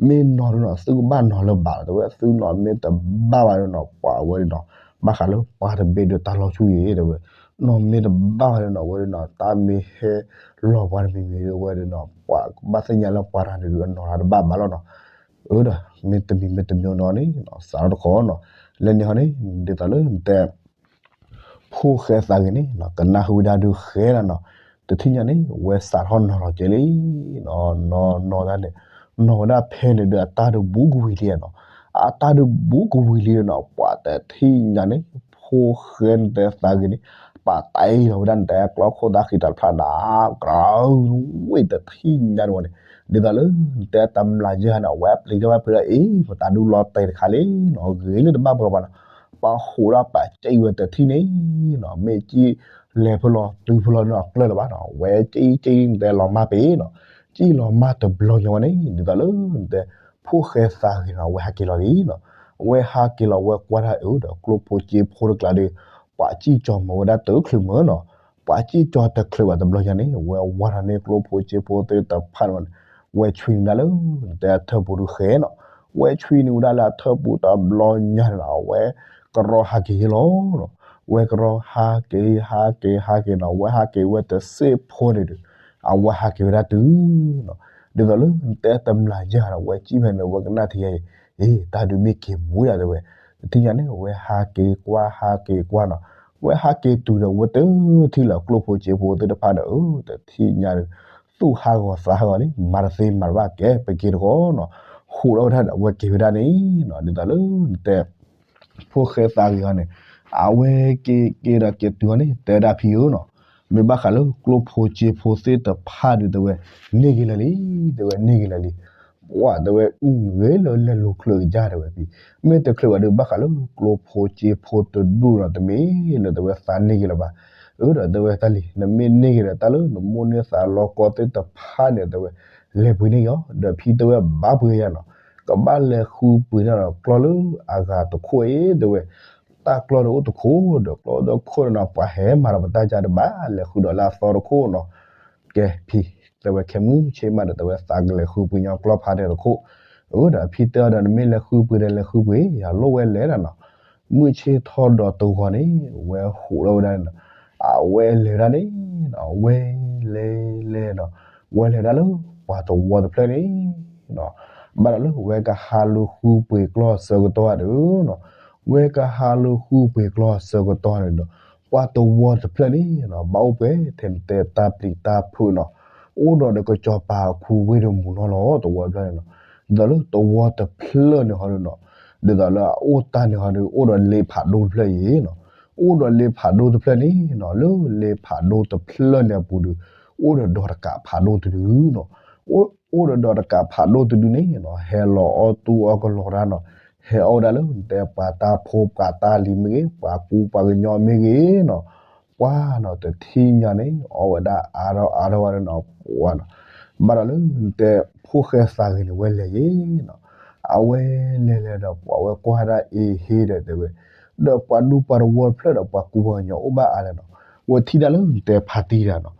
မ့ၢ်နီၤဒီးနီၤ သုကဘၣ်နီၤလၢၤဘၣ် တဲဝဲ, သုနီၤမ့ၢ်တဘၣ်ဘၣ်ဒီးနီၤ ပှၤဝဲဒီးနီၤ ဘၣ်ဃးလၢပှၤတဘ့ၣ်ဒီးတၢ်လီၤဆူၣ်ယဲ တဲဝဲ, နီၤမ့ၢ်တဘၣ်ဘၣ်ဒီးနီၤ ဝဲဒီးနီၤ တၢ်မ့ၢ်ဟဲလီၤပှၤတမံၤမံၤဒီးဝဲဒီးနီၤ ပှၤကဘၣ်သ့ၣ်ညါလၢပှၤတဂၤန့ၣ်ဒုးအနီၤတၢ်တဘၣ်ဘၣ်လီၤနီၤ, အၢဒီး မ့တမံၤမ့တမံၤနီၤန့ၣ် စးထီၣ်တခီနီၤ, လဲၤန့ၣ်ဟီန့ၣ် ဒ်သိးလၢနတဲ ဖိၣ်ဃဲသးဂ့ၤန့ၣ် ကနၣ်ဟူဝဲဒၣ်ဒုးဃဲလီၤနီၤ, တထံၣ်ညါန့ၣ် ဝဲစးထီၣ်နီၤလီၤကဲလံ နီၤနီၤတၢ်န့ၣ် နီၤဝဲဒၣ်ဖဲန့ၣ်ဒီးအတၢ်ဒုးဘူးကဝံၤလံနီၤ, အတၢ်ဒုးဘူးကဝံၤလံဒီးနီၤ ပှၤတထံၣ်ညါန့ၣ် ဖိၣ်ဃဲနတဲသးဂ့ၤန့ၣ် ပာ်တၢ်အ့ၣ်လီၤဝဲဒၣ်နတဲအကျီၢ်ခိၣ်သၣ်ဃံးတၢ်တဖျၢၣ်နၤ ကရၢ ဝ့ၢ်တထံၣ်ညါန့ၣ်ဝဲန့ၣ် ဒ်သိးလၢ နတဲတမျးယဲၢ်ဂၤန့ၣ် အဝဲပျံၤထီၣ်ဝဲဖုးဒၣ်အ့ၣ် ပတၢ်ဒုးလီၤတဲာ်တခါလံနီၤ ဂ့ၤလၢတဘၣ်ပှၤဘၣ်နီၤ, ပာ်ဃိးဒၣ်ပာ်စံၣ်ဝဲတထံၣ်န့ၣ်နီၤ မ့ၢ်စံၣ်လဲၤဖဲလီၤတုၤဖဲလီၤန့ၣ်အကျၢၢ်လၢၤဘၣ်နီၤ ဝဲစံၣ်စံၣ်နတဲလီၤမၢ်ပ့ၤနီၤ, စံၣ်လီၤမၢ်တဘျီညါဝဲန့ၣ် ဒ်သိးလၢနတဲ ဖိၣ်ဃဲသးဂ့ၤနီၤ အဝဲဟးက့ၤလီၤလံနီၤ, အဝဲဟးက့ၤလီၤဝဲကွၢ်တၢ်အၢဒီးကျိၣ်ဖိစ့ဖိတကျါဒီး ပှၤစံၣ်ကၠီၤမၤဝဲဒၣ်တချုးမၢ်နီၤ, ပှၤစံၣ်ကၠီၤတချုးဘၣ်တဘျီညါန့ၣ် ဝဲဝါထီၣ်န့ၢ်ကျိၣ်ဖိစ့ဖိသ့ၣ်တဖၣ်န့ၣ် ဝဲဆွံနုာ်ဒၣ်လၢ နတဲအထၢၣ်ပူၤဒုးဃဲနီၤ, ဝဲဆွံနုာ်ဝဲဒၣ်လၢအထၢၣ်ပူၤတဘျီညါန့ၣ်နီၤ အဝဲကရီဟးက့ၤယဲလီၤနီၤ, ဝဲကရီဟးက့ၤ ဟးက့ၤ ဟးက့ၤနီၤ ဝဲဟးက့ၤဝဲတစ့ၢ်ဖိန့ၣ်ဒီး အဝဲဟးက့ၤဝဲဒၣ်တုၤနီၤ, ဒ်သိးလၢနတဲတမျးယဲၢ်ဂၤနီၤ ဝဲစံၣ်ဖဲန့ၣ် ဝဲကနၣ်ထံယဲၢ်အံၤ အ့ တၢ်ဒုးမ့ၢ်က့ၤဘူးဒၣ်တဲဝဲ, တထံၣ်ညါန့ၣ် ဝဲဟးက့ၤကွၢ် ဟးက့ၤကွၢ်နီၤ, ဝဲဟးက့ၤတုၤဒီးဝဲတထံၣ်လၢကျိၣ်ဖိစ့ဖိသ့ၣ်တဖၣ်ဒီး အၢ တထံၣ်ညါန့ၣ် သူၣ်ဟးဂီၤသးဟးဂီၤလံ မၤတသ့မၤတဘၣ်ကဲ ပက့ၤတဂီၤနီၤ, ဃိးထီၣ်ဝဲဒၣ်ဒီး အဝဲက့ၤဝဲဒၣ်န့ၣ်နီၤ ဒ်သိးလၢ နတဲ ဖိၣ်ဃဲသးဂ့ၤဟီန့ၣ် အဝဲက့ၤက့ၤဒီးက့ၤတုၤဟီန့ၣ် တဲဒၣ်ဖံဧၢနီၤ, မ့ၢ်ဘၣ်ဃးလၢကျိၣ်ဖိစ့ဖိသ့ၣ်တဖၣ်ဒုးတဲဝဲ န့ၢ်က့ၤလၢာ်လံ, တဲဝဲန့ၢ်က့ၤလၢာ်လံ, ပှၤတဲဝဲ အုၣ်ဂ့ၤလၢလဲၤလူၤချုးကယါတဲဝဲဖံ, မ့ၢ်တချုးဘၣ်ဒုးဘၣ်ဃးလၢကျိၣ်ဖိစ့ဖိတဒူၣ်ဒီးတမ့ၢ်လၢတဲဝဲသးန့ၢ်က့ၤလၢၤဘၣ်, အၢဒီးတဲဝဲတၢ်လံ နမ့ၢ်န့ၢ်က့ၤဒီးတၢ်လၢနမိၢ်န့ၢ်သးလီၤကီသ့ၣ်တဖၣ်န့ၣ်တဲဝဲ လဲၤပှ့ၤန့ၢ်က့ၤအီၤ ဒီးဖံတဲဝဲဘၣ်ပှ့ၤယါနီၤ, ကဘၣ်လဲၤဃုပှ့ၤန့ၢ်ဒီးကျီၢ်လၢအဂၤတခိၣ်အံၤတဲဝဲ, တၢ်ကျီၢ်ဒီးအိၣ်တခိၣ်ဒီးကျီၢ်အိၣ်တခိၣ်ဒီးနီၤ ပှၤဟဲမၤဒီးပတၢ်ကါတဘၣ်လဲၤဃုဒီးလၢအသီတခိၣ်နီၤ, ကဲဖံ တဲဝဲခဲမုၢ်ဆ့ၣ်မးဒီးတဲဝဲသးကလဲၤဃုပှ့ၤညီကျီၢ်ဖးဒဲးတခိၣ်, အၢဒီးဖံတဲအီၤဒီးနမ့ၢ်လဲၤဃုပှ့ၤဒီးလဲၤဃုပှ့ၤ ယၤလိၣ်ဝဲလဲၤဒၣ်နီၤ, မုၢ်ဆ့ၣ်ထီၣ်ဒီးတဂီၤန့ၣ် ဝဲဟူးထီၣ်ဝဲဒၣ်န့ၣ်နီၤ, အဝဲလဲၤဝဲဒၣ်န့ၣ်နီၤ ဝဲလဲၤလဲၤနီၤ, ဝဲလဲၤဒၣ်လၢပှၤတဝီတဖျၢၣ်န့ၣ်နီၤ, ဘၣ်ဒီးလၢဝဲကဟးလူၤဃုပှ့ၤကျီၢ်အဆၢကတီၢ်ဒုးနီၤ, ဝဲကဟးလူၤဃုပှ့ၤကျီၢ်အဆၢကတီၢ်န့ၣ်ဒီး ပှၤတဝီတဖျၢၣ်န့ၣ်နီၤ ဘၣ်အိၣ်ပှဲၤထဲတဲတၢ်ပျံၤတၢ်ဖုးနီၤ, အိၣ်ဒီးဒီးကစီၤပၤအခူဝ့ၢ်ဒီးမူၤနီၤလီၤ တဝီတဖျၢၣ်န့ၣ်နီၤ, ဒ်သိးလၢတဝီတဖျၢၣ်န့ၣ်ဟီဒုးနီၤ, ဒ်သိးလၢအအိၣ်တၢ်န့ၣ်ဟီဒုး အိၣ်ဒီးလ့ဖးဒိၣ်တဖျၢၣ်အံၤနီၤ, အိၣ်ဒီးလ့ဖးဒိၣ်တဖျၢၣ်န့ၣ်နီၤ လၢလ့ဖးဒိၣ်တဖျၢၣ်န့ၣ်အပူၤဒုး အိၣ်ဒီးဒီးတကးဖးဒိၣ်တဒုနီၤ, အိၣ်ဒီးဒီးတကးဖးဒိၣ်တဒုန့ၣ်နီၤ ဟဲလီၤအီၣ်တူၢ်အီၣ်ကလီၤတၢ်နီၤ, ဟဲအီၣ်ဝဲဒၣ်လၢနတဲပှၤတၢ်ဖိပှၤတၢ်လံၤမ့ၢ်ဂ့ၤ ပှၤကူပှၤကညီမ့ၢ်ဂ့ၤနီၤ, ပှၤနီၤတထံၣ်ညါန့ၣ် အီၣ်ဝဲဒၣ်အါထီၣ်အါထီၣ်ဝဲဒၣ်နီၤ, ပှၤနီၤ ဘၣ်ဒီးလၢနတဲဖိၣ်ဃဲသးဂ့ၤန့ၣ် ဝဲလဲၤယ့ၤနီၤ, အဝဲလဲၤလဲၤဒီးပှၤဝဲကွၢ်ဒၣ်အ့ဟ့ဒီးတဲဝဲ, ဒီးပှၤဒူပှၤတဝီတဖျၢၣ်ဒီးပှၤကူပှၤကညီအိၣ်ဘၣ်အါလဲၣ်နီၤ, ဝဲထံၣ်ဒၣ်လၢနတဲဖါတံၢ်တဂၤနီၤ,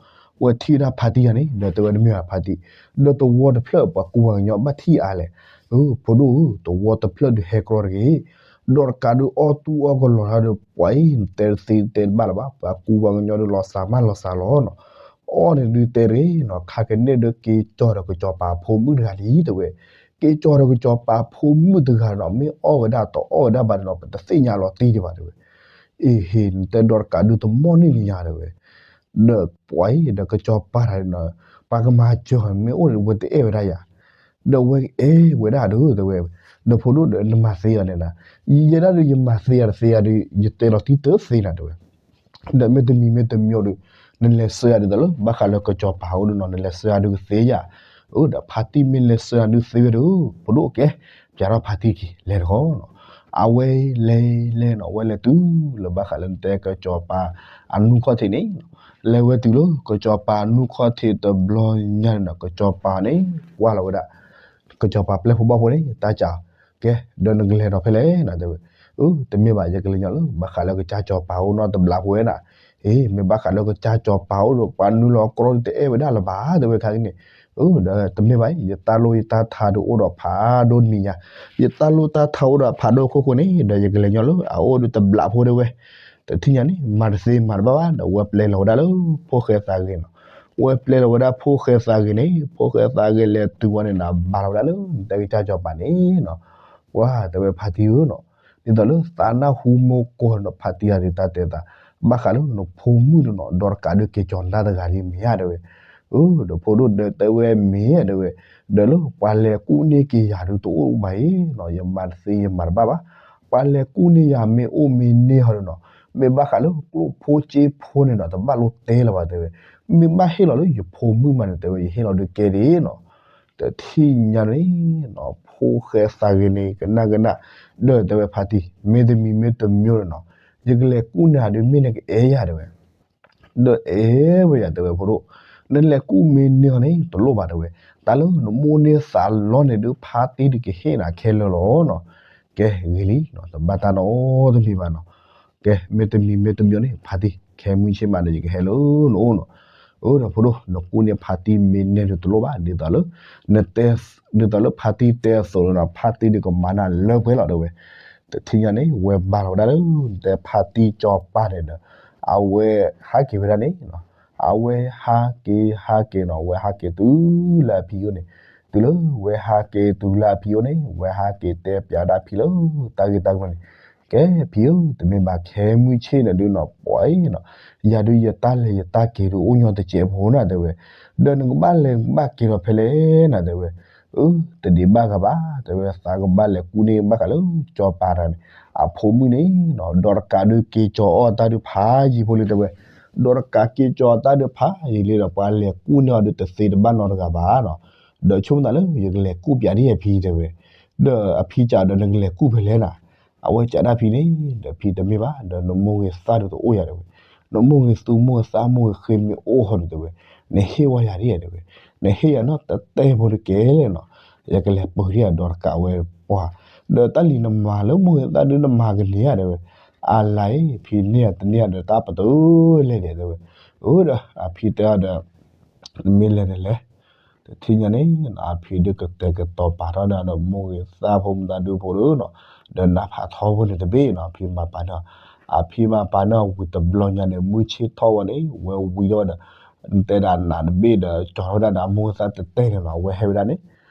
ဝဲထံၣ်ဝဲဒၣ်ဖါတံၢ်တဂၤန့ၣ် ဒီးတဲဝဲတမ့ၢ်ဘၣ်ဖါတံၢ်, ဒီးတဝီတဖျၢၣ်ပှၤကူပှၤကညီဘၣ်ထံၣ်အါလဲၣ်, အၢ ဖိဒိၣ်ဧၢ တဝီတဖျၢၣ်ဒုးဟဲကြီတဂ့ၤ, ဒီးတကးဒုးအီၣ်တူၢ်အီၣ်ကလီၤတၢ်ဒီးပှၤအံၤ နတဲတသ့တဲတဘၣ်လၢၤဘၣ် ပှၤကူပှၤကညီဒုးလီၤစှၤမးလီၤစှၤလီၤနီၤ, အီၣ်န့ၣ်ဒုးတဲတဂ့ၤနီၤ ခါကန့ၣ်ဒီးက့ၤကၠီၤဒီးကစီၤပၤဖိမုၣ်တဂၤလံတဲဝဲ, က့ၤကၠီၤဒီးကစီၤပၤဖိမုၣ်တဂၤနီၤ မ့ၢ်အီၣ်ဝဲဒၣ်တအီၣ်ဝဲဒၣ်ဘၣ်န့ၣ်နီၤ ပတသ့ၣ်ညါလီၤတံၢ်ဒံးဘၣ်တဲဝဲ, အ့ဟ့ နတဲဒီးတကးဒုးတမီၢ်န့ၢ်နံၤညါတဲဝဲ, ဒီးပှၤအံၤဒီးကစီၤပၤတဂၤန့ၣ်နီၤ, ပှၤကမၤစၢၤမ့ၢ်အိၣ်န့ၣ် ဝဲတအဲၣ်ဝဲဒၣ်ယၤ, ဒီးဝဲအဲၣ်ဝဲဒၣ်ဒီးတဲဝဲ, ဒီးဖိဒိၣ်ဒီးနမၤသ့ယၤန့ၣ်နၤ, ယဲဒၣ်ဒုးယမၤသ့ယၤတသ့ယၤဒုး ယတဲလီၤတံၢ်တသ့နၤတဲဝဲ, ဒီးမ့တမံၤမ့တမံၤဒီး နလဲၤဆှၢယၤဒ်သိးလၢ ဘၣ်ဃးလၢကစီၤပၤအိၣ်ဒုးနီၤ နလဲၤဆှၢယၤဒုးကသ့ယၤ, အၢ ဒီးဖါတံၢ်မ့ၢ်လဲၤဆှၢယၤဒုးသ့ဝဲဒီး ဖိဒိၣ်ကဲ ပၠးထီၣ်ဖါတံၢ်က့ၤ လဲၤတခီနီၤ, အဝဲလဲၤလဲၤနီၤ အဝဲလဲၤတုၤလၢဘၣ်ဃးလၢနတဲကစီၤပၤ အနူၢ်ခီၣ်ထံးန့ၣ်, လဲၤဝဲတုၤလၢ ကစီၤပၤအနူၢ်ခီၣ်ထံးတဘျီညါန့ၣ်နီၤ ကစီၤပၤန့ၣ် ကွၢ်လီၤဝဲဒၣ် ကစီၤပၤပျဲၢ်ဖိဘီၣ်ဖိန့ၣ် တၢ်ကး, ကဲ ဒီးနကလဲၤဒီးဖဲလဲၣ်နၤတဲဝဲ, အၢ တမ့ၢ်ဘၣ် ယကလဲၤညီလၢ ဘၣ်ဃးလၢကစၢ်စီၤပၤအိၣ်နီတဘျီဖိဝဲနၤ, အ့ မ့ၢ်ဘၣ်ဃးလၢကစၢ်စီၤပၤအိၣ်ဒီး ပှၤနုာ်လီၤကြီဒီးတအဲၣ်ဝဲဒၣ်လၢၤဘၣ်တဲဝဲခါန့ၣ်, အၢ ဒီးတမ့ၢ်ဘၣ်အံၤ ယတၢ်လိၣ်ယတၢ်ထါဒုးအိၣ်ဒီးဖးဒိၣ်တနံၤညါ, ယတၢ်လိၣ်တၢ်ထါအိၣ်ဒီးဖးဒိၣ်ခိၣ်ဃိန့ၣ် ဒီးယကလဲၤညီလၢအအိၣ်ဒီးတဘျီဖိတဲဝဲ, တထံၣ်ညါန့ၣ် မၤတသ့မၤတဘၣ်ဘၣ်ဒီး ဝဲပျဲလီၤဝဲဒၣ်လၢ ဖိၣ်ဃဲသးဂ့ၤနီၤ, ဝဲပျဲလီၤဝဲဒၣ်ဖိၣ်ဃဲသးဂ့ၤန့ၣ် ဖိၣ်ဃဲသးဂ့ၤလဲၤတုၤဝဲန့ၣ်နၤ ဘၣ်လီၤဝဲဒၣ်လၢ နတဲကစၢ်စီၤပၤန့ၣ်နီၤ, ပှၤတဲဝဲဖါတံၢ်ဧၢနီၤ, ဒ်သိးလၢသးနၢ်ဟူမိၢ်ကီၢ်နီၤ ဖါတံၢ်အဒုးတၢ်တဲသး, ဘၣ်ဃးလၢနဖိမုၣ်န့ၣ်နီၤ ဒီးတကးဒုးက့ၤကၠီၤနၢ်တဂၤလံမ့ၢ်ဧါတဲဝဲ, အၢ ဒီးဖိဒိၣ်ဒီးတဲဝဲမ့ၢ်ဧါတဲဝဲ, ဒီးလၢပှၤလဲၤကူၣ်န့ၢ်က့ၤယၤဒုးတအိၣ်ဘၣ်အံၤနီၤ ယမၤတသ့ယမၤတဘၣ်ဘၣ်, ပှၤလဲၤကူၣ်န့ၢ်ယၤမ့ၢ်အိၣ်မ့ၢ်န့ၢ်ဟီဒုးနီၤ, မ့ၢ်ဘၣ်ဃးလၢကျိၣ်ဖိစ့ဖိန့ၣ်နီၤ တဘၣ်လိၣ်တဲလၢၤဘၣ်တဲဝဲ, မ့ၢ်ဘၣ်ဟ့ၣ်လီၤလၢယဖိမုၣ်မးန့ၣ်တဲဝဲ ယဟ့ၣ်လီၤဒုးကဲဒ်နီၤ, တထံၣ်ညါန့ၣ်နီၤ ဖိၣ်ဃဲသးဂ့ၤန့ၣ် ကနၣ်ကနၣ်, ဒီးတဲဝဲဖါတံၢ် မ့တမံၤမ့တမံၤဒီးနီၤ, ယကလဲၤကူၣ်န့ၢ်ယၤဒုးမ့ၢ်နကအဲၣ်ယၤတဲဝဲ ဒီးအဲၣ်ဝဲယၤတဲဝဲဖိဒိၣ်, နလဲၤကူၣ်မ့ၢ်န့ၢ်အီၤန့ၣ် တလိၣ်ဘၣ်တဲဝဲ, တၢ်လၢနမိၣ်န့ၢ်သးလီန့ၣ်ဒုး ဖါတံၢ်ဒုးကဟ့ၣ်နၤခဲလၢာ်လီၤနီၤ, ကဲဂ့ၤလံနီၤ တဘၣ်တၢ်နီတမံၤဘၣ်နီၤ, ကဲ မ့တမံၤမ့တမံၤန့ၣ် ဖါတံၢ် ခဲမုၢ်ဆ့ၣ်မးဒီးယကဟဲလၢနအိၣ်နီၤ, အၢ ဒီးဖိဒိၣ် နကူၣ်န့ၢ်ဖါတံၢ်မ့ၢ်န့ၢ်ဒုးတလိၣ်ဘၣ် ဒ်သိးလၢ နတဲ ဒ်သိးလၢဖါတံၢ်တဲအသိးလီၤနီၤ ဖါတံၢ်ဒုးကမၤနၤလၢပှဲၤလီၤတဲဝဲ, တထံၣ်ညါန့ၣ် ဝဲဘၣ်လီၤဝဲဒၣ်လၢ နတဲဖါတံၢ်စီၤပၤန့ၣ်ဒီး အဝဲဟးက့ၤဝဲဒၣ်န့ၣ်နီၤ, အဝဲဟးက့ၤဟးက့ၤနီၤ ဝဲဟးက့ၤတုၤလၢအဖံအိၣ်န့ၣ်, တုၤလၢဝဲဟးက့ၤတုၤလၢအဖံအိၣ်န့ၣ် ဝဲဟးက့ၤတဲပၠးဒၣ်ဖံလၢ တၢ်ဂ့ၢ်တၢ်ကျိၤန့ၣ်, ကဲဖံဧၢ တမ့ၢ်ဘၣ်ခဲမုၢ်ဆ့ၣ်န့ၣ်ဒုးနီၤ ပှၤအံၤနီၤ, ယၤဒုးယတၢ်လဲၤယတၢ်က့ၤဒုးအိၣ်ညီတစဲးဖိနၤတဲဝဲ, ဒီးနကဘၣ်လဲၤနကဘၣ်က့ၤဒီးဖဲလဲၣ်နၤတဲဝဲ, အၢ တဒံးဘၣ်ဂၤဘၣ်တဲဝဲ သးကဘၣ်လဲၤကူၣ်န့ၢ်ဘၣ်ဃးလၢစီၤပၤတဂၤန့ၣ် အဖိမုၣ်န့ၣ်နီၤ ဒီးတကးဒုးက့ၤကၠီၤအီၣ်တၢ်ဒုးဖးယံၤဖိလံတဲဝဲ, ဒီးတကးက့ၤကၠီၤတၢ်ဒုးဖးယံၤလံဒီး ပှၤလဲၤကူၣ်န့ၢ်အီၤဒုးတသ့တဘၣ်နီတဂၤဘၣ်နီၤ, ဒီးဆိကမိၣ်သးလၢယကလဲၤကူၣ်ပၠးဒ်အဖံတဲဝဲ, ဒီးအဖံစံးဒီးနကလဲၤကူၣ်ဖဲလဲၣ်နၤ, အဝဲစံးဒၣ်ဖံန့ၣ် ဒီးဖံတမ့ၢ်ဘၣ် ဒီးနမိၢ်ဂ့ၤသၣ်ဒုးတအိၣ်ယၤတဲဝဲ, နမိၢ်ဂ့ၤသူမိၢ်ဂ့ၤသၣ်မိၢ်ဂ့ၤဃ့မ့ၢ်အိၣ်ဟီဒုးတဲဝဲ, နဟ့ၣ်ဝဲယၤဒ်တဲဝဲ, နဟ့ၣ်ယၤနီၢ်တတဲဖိတကဲလဲၣ်နီၤ, ယကလဲၤပၢၤဒ်အဒီးတကးဝဲပှၤ, ဒီးတၢ်လံၤနမၤလၢမိၢ်ဂ့ၤသၣ်ဒုးနမၤကန့ၢ်ဧါတဲဝဲ, အလါအံၤ ဖံန့ၢ်ဧါတန့ၢ်ဧါဒီးတၢ်ပတုာ်လဲၣ်ဒဲးတဲဝဲ, အၢ ဒီးအဖံတဲအီၤဒီး နမ့ၢ်လဲၤန့ၣ်လဲၤ, တထံၣ်ညါန့ၣ် အဖံဒုးကတဲာ်ကတီၤပာ်ထီၣ်န့ၢ်ဒီးမိၢ်ဂ့ၤသၣ်ဖိမုၣ်သၣ်ဒုဖိဒုးနီၤ, ဒီးနါဖးထီဖိန့ၣ်တဘ့ၣ်နီၤ အဖံမၤပာ်န့ၢ်, အဖံမၤပာ်န့ၢ်ဝံၤတဘျီညါန့ၣ် မုၢ်ဆ့ၣ်ထီၣ်ဝဲန့ၣ် ဝဲဝံၤထီၣ်ဝဲဒီး နတဲဒၣ်နးတဘ့ၣ်ဒီး ကၠီထီၣ်ဝဲဒၣ်ဒီးမိၢ်ဂ့ၤသၣ်တတဲန့ၣ်နီၤ အဝဲဟဲဝဲဒၣ်န့ၣ်,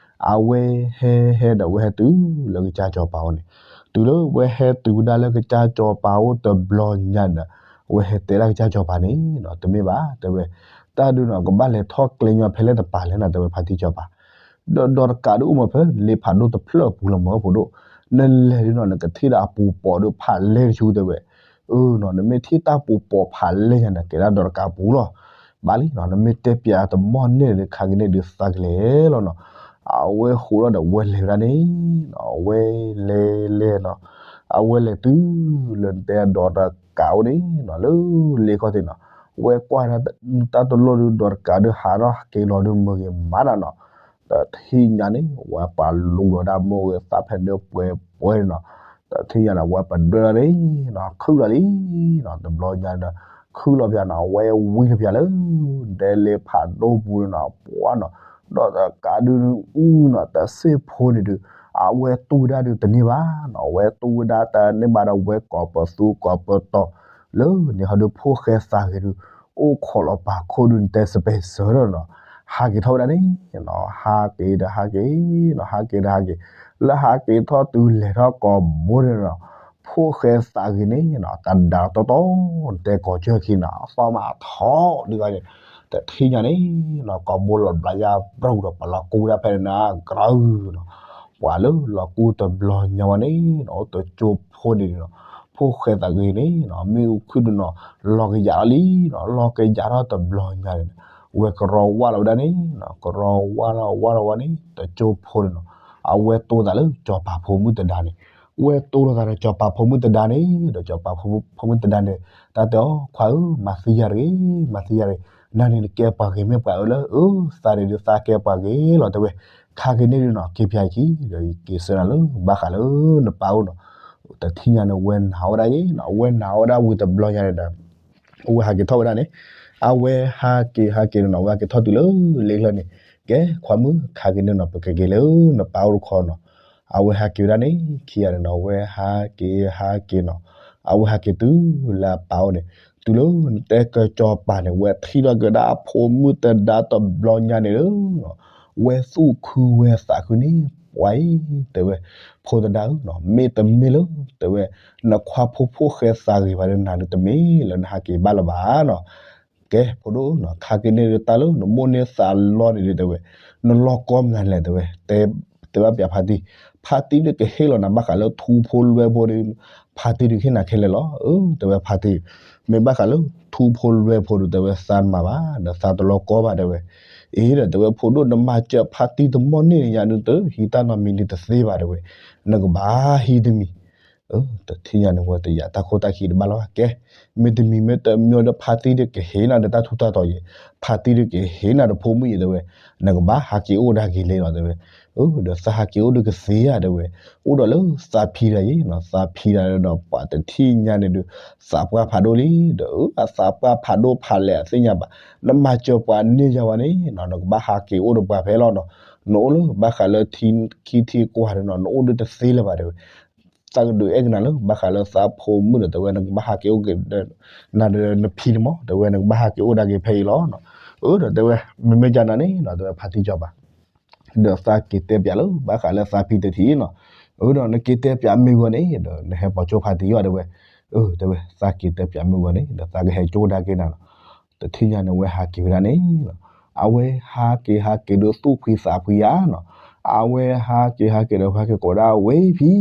အဝဲဟဲဟဲဒီးဝဲဟဲတုၤလၢကစၢ်စီၤပၤအိၣ်န့ၣ်, တုၤလၢဝဲဟဲတုၤဝဲဒၣ်လၢကစၢ်စီၤပၤအိၣ်တဘျီညါဒီး အဝဲဟဲတဲဒၣ်ကစၢ်စီၤပၤန့ၣ်နီၤ တမ့ၢ်ဘၣ်တဲဝဲ, တၢ်ဒုးနီၤ ကဘၣ်လဲၤထီၣ်ကျဲညီဖဲလဲၣ်တပၤလဲၣ်နၤတဲဝဲဖါတံၢ်စီၤပၤ, ဒီးဒီးတကးဒုးအိၣ်မးဖဲလ့ဖးဒိၣ်တဖျၢၣ်အပူၤလီၤမၢဖိဒိၣ်, နလဲၤဒုးနီၤ နကထံၣ်ဒီးအပူၤပိာ်ဒုးဖးလဲၢ်တဆူတဲဝဲ, အၢနီၤ နမ့ၢ်ထံၣ်တၢ်ပူၤပိာ်ဖးလဲၢ်ညါန့ၣ် ကဲဒၣ်ဒီးတကးပူၤလီၤ, ဘၣ်လံနီၤ နမ့ၢ်တဲပၠးတမီၢ်န့ၣ်ဒီးခါကန့ၣ်ဒုးသးကလဲၤလီၤနီၤ, အဝဲဃိးဒီးဝဲလဲၤဝဲဒၣ်န့ၣ်နီၤ အဝဲလဲၤလဲၤနီၤ, အဝဲလဲၤတုၤလၢနတဲဒီးတကးအိၣ်န့ၣ်နီၤ လၢလ့ခီၣ်ထံးနီၤ, ဝဲကွၢ်တၢ်တလိၣ်ဒုးဒီးတကးဒုး ဟးထီၣ်က့ၤလီၤဒုးမုၢ်ဂ့ၤမးနၤနီၤ, တထံၣ်ညါန့ၣ် ဝဲပာ်လူၤလီၤဒၣ်မိၢ်ဂ့ၤသၣ်ဖဲဒၢပှဲၤပှဲၤန့ၣ်နီၤ, တထံၣ်ညါန့ၣ် ဝဲပဒွဲလီၤန့ၣ်နီၤ ခုၣ်လီၤလံနီၤ တဘျီညါန့ၣ် ခုၣ်လီၤပၠးနီၤ ဝဲဝံလီၤပၠးလၢ ဒဲလ့ဖးဒိၣ်ပူၤန့ၣ်နီၤ ပှၤနီၤ, ဒီးတကးဒုးနီၤ တစ့ၢ်ဖိန့ၣ်ဒုး အဝဲတူၢ်ဝဲဒၣ်ဒုးတန့ၢ်ဘၣ်နီၤ အဝဲတူၢ်ဝဲဒၣ်တန့ၢ်ဘၣ်ဒီး ဝဲကိးပသူကိးပတီၤ လၢန့ၣ်ဟီဒုးဖိၣ်ဃဲသးဂ့ၤဒုး အိၣ်ခိးလီၤပာ်ခိၣ်ဒုး နတဲစပဲးစၢၤဒီးနီၤ ဟးက့ၤထီၣ်ဝဲဒၣ်န့ၣ်နီၤ ဟးက့ၤဒီးဟးက့ၤနီၤ ဟးက့ၤဒီးဟးက့ၤ, လၢဟးက့ၤထီၣ်တုၤလဲၤထီၣ်ကိာ်ဘိန့ၣ်နီၤ ဖိၣ်ဃဲသးဂ့ၤန့ၣ်နီၤ တၢ်ဒၣ်တီတီ နတဲကိးကၢၢ်ခံနီၤ အသီမးအထီၣ်ဒုးဂၤန့ၣ်, တထံၣ်ညါန့ၣ်နီၤ ကိာ်ဘိလီၤဘျးယါပရိၢ်ဒီး ပလီၤကူဝဲဒၣ်ဖဲန့ၣ်နီၤ ကရၢနီၤ, ပှၤလၢလီၤကူတဘျီညါဝဲန့ၣ်နီၤ အိၣ်တကၠိဖိန့ၣ်နီၤ ဖိၣ်ဃဲသးဂ့ၤန့ၣ်နီၤ မ့ၣ်အူခုၣ်ဒုးနီၤ လီၤကယၤထီၣ်လံနီၤ လီၤကယၤထီၣ်တဘျီညါန့ၣ် ဝဲကရီဝၢ်လီၤဝဲဒၣ်န့ၣ်နီၤ ကရီဝၢ်လီၤဝၢ်လီၤဝဲန့ၣ် တကၠိဖိန့ၣ်နီၤ အဝဲတိၢ်သးလၢစီၤပၤဖိမုၣ်တဒါန့ၣ် ဝဲတိၢ်လိာ်သးဒီးစီၤပၤဖိမုၣ်တဒါန့ၣ် ဒီးစီၤပၤဖိမုၣ်တဒါန့ၣ် တၢ်တဲအီၤ ခွါဧၢ မၤသံယၤတဂ့ၤ မၤသံယၤတဂ့ၤ နၤန့ၣ်နကဲပှၤဂ့ၤမ့ၢ်ပှၤအၢလၢ အၢ သးန့ၣ်ဒုးသးကဲပှၤဂ့ၤလီၤ တဲဝဲ ခါက့ၤန့ၣ်ဒုးနီၤ က့ၤပၠးအခံ ဒီးယက့ၤဆှၢနၤလၢ ဘၣ်ဃးလၢနပၢ်အိၣ်နီၤ တထံၣ်ညါန့ၣ် ဝဲနာ်ဝဲဒၣ်ယဲနီၤ အဝဲနာ်ဝဲဒၣ်ဝံၤတဘျီညါန့ၣ်ဒီး အဝဲဟးက့ၤထီၣ်ဝဲဒၣ်န့ၣ် အဝဲဟးက့ၤဟးက့ၤနီၤ အဝဲဟးက့ၤထီၣ်တုၤလၢလ့ကျၢၢ်န့ၣ် ကဲ ခွါမုၣ် ခါက့ၤန့ၣ်နီၤ ပကက့ၤလၢနပၢ်အိၣ်တခီနီၤ အဝဲဟးက့ၤဝဲဒၣ်န့ၣ် ခံဂၤန့ၣ်နီၤ အဝဲဟးက့ၤဟးက့ၤနီၤ အဝဲဟးက့ၤတုၤလၢအပၢ်အိၣ်န့ၣ် တုၤလၢနတဲကစီၤပၤန့ၣ် ဝဲထံၣ်ထီၣ်က့ၤဝဲဒၣ်အဖိမုၣ်တဒါတဘျီညါန့ၣ်လီၤ ဝဲသူၣ်ခုဝဲသးခုန့ၣ် ပှၤအံၤ တဲဝဲ ဖိတဒါဧၢနီၤ မ့တမ့ၢ်လၢ တဲဝဲ နခွါဖိဖိၣ်ဃဲသးဂ့ၤဘၣ်ဒီး နၤဒုးတမ့ၢ်လၢနဟးက့ၤဘၣ်လၢၤဘၣ်နီၤ ကဲ ဖိဒိၣ်နီၤ ခါက့ၤန့ၣ်ဒုးတၢ်လၢနမိၣ်န့ၢ်သးလီန့ၣ်ဒုး တဲဝဲ နလီၢ်ကီမနုၤလဲၣ် တဲဝဲ တဲဘၣ်ပၠးဖါတံၢ် ဖါတံၢ်ဒုးကဟ့ၣ်လီၤနၤဘၣ်ဃးလၢထူဖိလွဲဖိဒီး ဖါတံၢ်ဒုးကဟ့ၣ်နၤခဲလၢာ်လီၤ အၢ တဲဝဲဖါတံၢ် မ့ၢ်ဘၣ်ဃးလၢထူဖိလွဲဖိဒုး တဲဝဲသးမၤဘၣ် ဒီးသးတလီၢ်ကီဘၣ် တဲဝဲ အ့ဒီး တဲဝဲ ဖိဒိၣ်နမၤစၢၤဖါတံၢ်တမီၢ်န့ၣ်ညါဒုး တဟံးတၢ်နီတမံၤဒုးတသ့ဘၣ် တဲဝဲ နကဘၣ်ဟံးတမံၤ တထံၣ်ညါန့ၣ် ဝဲတယာ်တၢ်ခိၣ်တၢ်ခံတဘၣ်လီၤ ကဲ မ့တမံၤမ့တမီၢ်ဒီး ဖါတံၢ်ဒုးကဟ့ၣ်နၤဒီးတၢ်ထူးတၢ်တီၤယဲၢ် ဖါတံၢ်ဒုးကဟ့ၣ်နၤဒီးဖိမုၣ်ယဲၢ် တဲဝဲ နကဘၣ်ဟးက့ၤအိၣ်ဒၣ်က့ၤလဲၣ်လီၤ တဲဝဲ ဒီးသးဟးက့ၤအိၣ်ဒုးကသ့ဧါ တဲဝဲ အိၣ်ဒီးလၢသးဖံဒီးယဲၢ်နီၤ သးဖံဒီးဒီး ပှၤတထံၣ်ညါန့ၣ်ဒုး သးပှၢ်ဖးဒိၣ်လံ ဒီးအသးပှၢ်ဖးဒိၣ်ဖးလဲၢ်အသ့ၣ်ညါဘၣ် နမၤစၢၤပှၤန့ၢ်ယၤဝဲန့ၣ်နီၤ နကဘၣ်ဟးက့ၤအိၣ်ဒီးပှၤဖဲလီၤနီၤ နအိၣ်လၢဘၣ်ဃးလၢထံခံထံကွၢ်ဒီးနီၤ နအိၣ်ဒုးတသ့လၢၤဘၣ် တဲဝဲ သးကဒုးအဲၣ်ကနၤလၢ ဘၣ်ဃးလၢသးဖိမုၣ်ဒီး တဲဝဲ နကဘၣ်ဟးက့ၤအိၣ်က့ၤ နၤဒီးနဖံန့ၣ်မး တဲဝဲ နကဘၣ်ဟးက့ၤအိၣ်ဒၣ်က့ၤဖဲအံၤလီၤနီၤ အၢ ဒီးတဲဝဲ မ့မ့ၢ်ကနၤန့ၣ်နီၤ တဲဝဲ ဖါတံၢ်စီၤပၤ ဒီးသးက့ၤတဲပၠးလၢ ဘၣ်ဃးလၢသးဖံတထံၣ်နီၤ အၢ ဒီးနက့ၤတဲပၠးမ့ၢ်ဂီၤန့ၣ် ဒီးနဟဲပိာ်ကၠိဖါတံၢ်ယီၤ တဲဝဲ အၢ တဲဝဲ သးက့ၤတဲပၠးမ့ၢ်ဂီၤန့ၣ် ဒီးသးကဟဲကၠိဒၣ်က့ၤနၤနီၤ တထံၣ်ညါန့ၣ် ဝဲဟးက့ၤဝဲဒၣ်န့ၣ်နီၤ အဝဲဟးက့ၤဟးက့ၤဒီးသူၣ်ဖှံသးဖှံဧါနီၤ အဝဲဟးက့ၤဟးက့ၤဒီး ဟဲက့ၤကိးဒၣ်ဝဲဖံ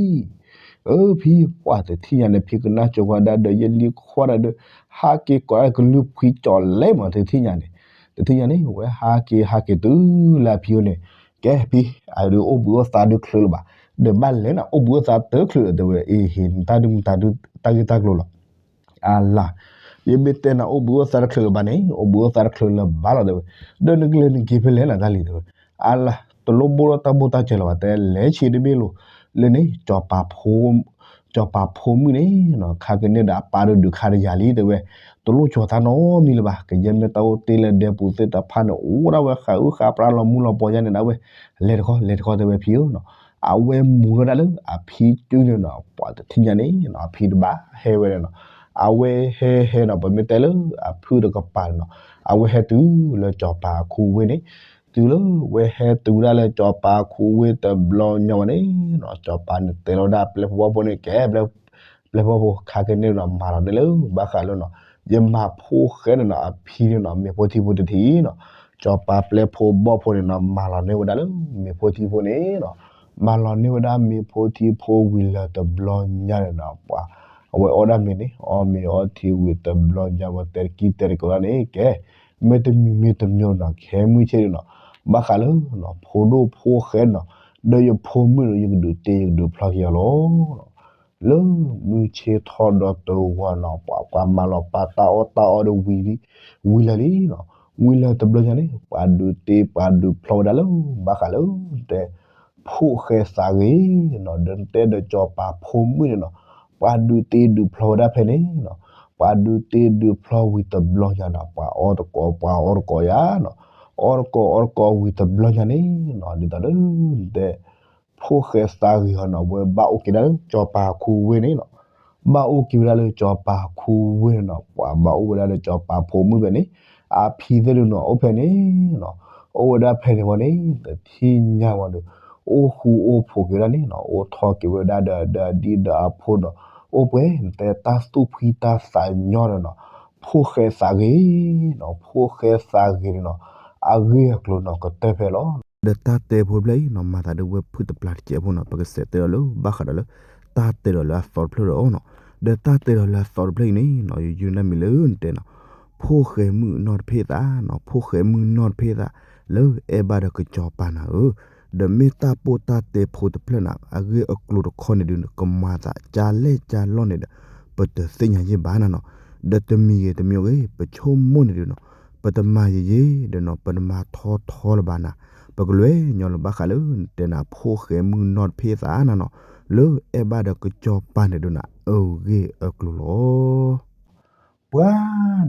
အၢ ဖံ ပှၤတထံၣ်ညါန့ၣ် ဖံကနၣ်ကၠီၤဝဲဒၣ်ဒီး ယလံၤခွါဒၣ်ဒီး ဟးက့ၤကိးဒၣ်ကလုၢ်ဖှံကၠီၤလဲမး တထံၣ်ညါန့ၣ် တထံၣ်ညါန့ၣ် ဝဲဟးက့ၤဟးက့ၤတုၤလၢအဖံအိၣ်န့ၣ် ကဲ ဖံ အဒုးအိၣ်ဘှံးအိၣ်သါဒုးချုးလၢၤဘၣ် ဒီးဘၣ်လဲၤနၤ အိၣ်ဘှံးအိၣ်သါတချုးဒီး တဲဝဲ အ့ ဟ့ၣ်နတၢ်ဒုးမတၤဒုး တၢ်ဂ့ၢ်တၢ်ကျိၤလီၤ အလၤ ယမ့ၢ်တဲနၤအိၣ်ဘှံးအိၣ်သါတချုးလၢၤဘၣ်န့ၣ် အိၣ်ဘှံးအိၣ်သါတချုးလၢၤဘၣ်လီၤ တဲဝဲ ဒီးနကလဲၤနက့ၤဖဲလဲၣ်နၤတၢ်လံၤ တဲဝဲ အလၤ တလိၣ်ဘိၣ်ထီၣ်တၢ်ဘိၣ်တၢ်စၢၤလၢၤဘၣ် တဲလဲၤဆံးတဘ့ၣ်လိၤ လၢန့ၣ် စီၤပၤဖိမုၣ်န့ၣ်နီၤ ခါက့ၤန့ၣ်ဒီးအပၢ်ဒီးဒုးခါတယၤလံ တဲဝဲ တလိၣ်ကၠီၤတၢ်နီတမံၤလၢၤဘၣ် ကယဲၢ်မ့ၢ်တၢ်အိၣ်တ့ၢ်လၢဒဲပူၤသ့ၣ်တဖၣ်န့ၣ် အိၣ်ဒၣ်ဝဲဃးအုၣ်ဃးပြါလီၤမူလီၤပီၤယါန့ၣ်ဒၣ်ဝဲ လဲၤတခီ လဲၤတခီ တဲဝဲဖံဧၢနီၤ အဝဲမူထီၣ်ဒၣ်လၢအဖံစုန့ၣ်နီၤ ပှၤတထံၣ်ညါန့ၣ်နီၤ အဖံတဘၣ်ဟဲဝဲဒၣ်နီၤ အဝဲဟဲဟဲနီၤ ပမ့ၢ်တဲလၢအဖုၣ်တကပၤန့ၣ်နီၤ အဝဲဟဲတုၤလၢစီၤပၤခူဝ့ၢ်န့ၣ် တုၤလၢဝဲဟဲတုၤဒၣ်လၢစီၤပၤခူဝ့ၢ်တဘျီညါဝဲန့ၣ်နီၤ စီၤပၤန့ၣ်တဲလီၤဝဲဒၣ်ပျဲၢ်ဖိဘီၣ်ဖိန့ၣ် ကဲ ပျဲၢ်ဖိဘီၣ်ဖိ ခါက့ၤန့ၣ်နီၤ မၤလီၤန့ၢ်လၢ ဘၣ်ဃးလၢနီၤ ယမၤဖိၣ်ဃဲန့ၣ်နီၤ အဖံန့ၣ်နီၤ မ့ၤဖိထံဖိတထံၣ်နီၤ စီၤပၤပျဲၢ်ဖိဘီၣ်ဖိန့ၣ်နီၤ မၤလီၤန့ၢ်ဝဲဒၣ်လၢမ့ၤဖိထံဖိန့ၣ်နီၤ မၤလီၤန့ၢ်ဝဲဒၣ်မ့ၤဖိထံဖိဝံၤလၢၤတဘျီညါန့ၣ်နီၤ ပှၤ အဝဲအီၣ်ဒၣ်မ့ၤန့ၣ် အီၣ်မ့ၤအီထံဝံၤတဘျီညါ ဝဲတဲတကံၢ်တဲတကိးဒၣ်န့ၣ် ကဲ မ့တမံၤမ့တမံၤနီၤ ခဲမုၢ်ဆ့ၣ်န့ၣ်နီၤ ဘၣ်ဃးလၢ ဖိဒိၣ်ဖိၣ်ဃဲနီၤ ဒီးယဖိမုၣ်ဒီး ယကဒုးတ့ယကဒုးဖျီက့ၤအီၤလီၤ လၢမုၢ်ဆ့ၣ်ထီၣ်ဒီးတဂီၤနီၤ ပှၤပှၤမၤလီၤပာ်တၢ်အီၣ်တၢ်အီဒီးဝံၤလံ ဝံၤလၢာ်လံနီၤ ဝံၤလၢာ်တဘျီညါန့ၣ် ပှၤဒုးတ့ပှၤဒုးဖျီဝဲဒၣ်လၢ ဘၣ်ဃးလၢ တဲ ဖိၣ်ဃဲသးဂ့ၤနီၤ ဒီးတဲဒီးစီၤပၤဖိမုၣ်န့ၣ်နီၤ ပှၤဒုးတ့ဒုးဖျီဝဲဒၣ်ဖဲန့ၣ်နီၤ ပှၤဒုးတ့ဒုးဖျီဝံၤတဘျီညါနီၤ ပှၤအီၣ်တကိးပှၤအီၣ်တကိးယါနီၤ အီၣ်တကိးအီၣ်တကိးဝံၤတဘျီညါန့ၣ်နီၤ ဒ်သိးလၢ တဲ ဖိၣ်ဃဲသးဂ့ၤဟီနီၤ ဝဲဘၣ်အိၣ်က့ၤဒၣ်လၢစီၤပၤခူဝ့ၢ်န့ၣ်နီၤ ဘၣ်အိၣ်က့ၤဝဲဒၣ်လၢစီၤပၤခူဝ့ၢ်န့ၣ်နီၤ ပှၤဘၣ်အိၣ်ဝဲဒၣ်လၢစီၤပၤဖိမုၣ်ဖဲန့ၣ် အဖံသ့ၣ်ဒုးနီၤ အိၣ်ဖဲန့ၣ်နီၤ အိၣ်ဝဲဒၣ်ဖဲန့ၣ်ဝဲန့ၣ် တထံၣ်ညါဝဲဒီး အိၣ်ဃူအိၣ်ဖိးက့ၤဝဲဒၣ်န့ၣ်နီၤ အိၣ်ထီၣ်က့ၤဝဲဒၣ်ဒီး ဒီးအဒံၣ်ဒီးအဖိနီၤ အိၣ်ပှဲၤ နတဲတၢ်သူၣ်ဖှံတၢ်သးညီဒီးနီၤ ဖိၣ်ဃဲသးဂ့ၤနီၤ ဖိၣ်ဃဲသးဂ့ၤန့ၣ်နီၤ အဂ့ၢ်အကျိၤနီၤ ကတၢၢ်ဖဲလီၤ ဒီးတၢ်တဲဖိတဖျၢၣ်အံၤနီၤ မၤသးဒ်ဝဲဖုၣ်တပျၢ်တကဲးဖိနီၤ ပကစးတဲဒီးလၢ ဘၣ်ဃးဒီးလၢ တၢ်တဲဒီးလၢအသီတဖျၢၣ်ဒီးအီၤနီၤ. ဒီးတၢ်တဲဒီးလၢအသီတဖျၢၣ်အံၤန့ၣ်နီၤ ယယုၢ်နၢ်မံၤလၢနတဲနီၤ ဖိၣ်ဃဲမုၣ်နီၢ်တဖ့ၣ်သးနီၤ ဖိၣ်ဃဲမုၣ်နီၢ်တဖ့ၣ်သး လၢအဲၣ်ဘၣ်ဒီးကစီၤပၤနၤဧၢ, ဒီးမ့ၢ်တၢ်ပိၢ်တၢ်တဲဖိတဖျၢၣ်န့ၣ် အဂ့ၢ်အကျိၤတခီန့ၣ်ဒုး ကမၤသးကၢ်လဲၢ်ကၢ်လီၢ်န့ၣ်ဒီး ပတသ့ၣ်ညါယဲၢ်ဘၣ်နၤနီၤ. ဒီးတမံၤဂ့ၤတမံၤဂ့ၤ ပဆိကမိၣ်န့ၣ်ဒုးနီၤ ပတမၤယံာ်ယံာ်ဒီးနီၤ ပတမၤထီထီလၢၤဘၣ်နၤ, ပကလဲၤညီလၢဘၣ်ဃးလၢနတဲနၤ ဖိၣ်ဃဲမုၣ်နီၢ်တဖ့ၣ်သးနၤနီၤ လၢအဲၣ်ဘၣ်ဒီးကစီၤပၤန့ၣ်ဒုးနၤ အဂ့ၢ်အကျိၤလီၤ. ပှၤ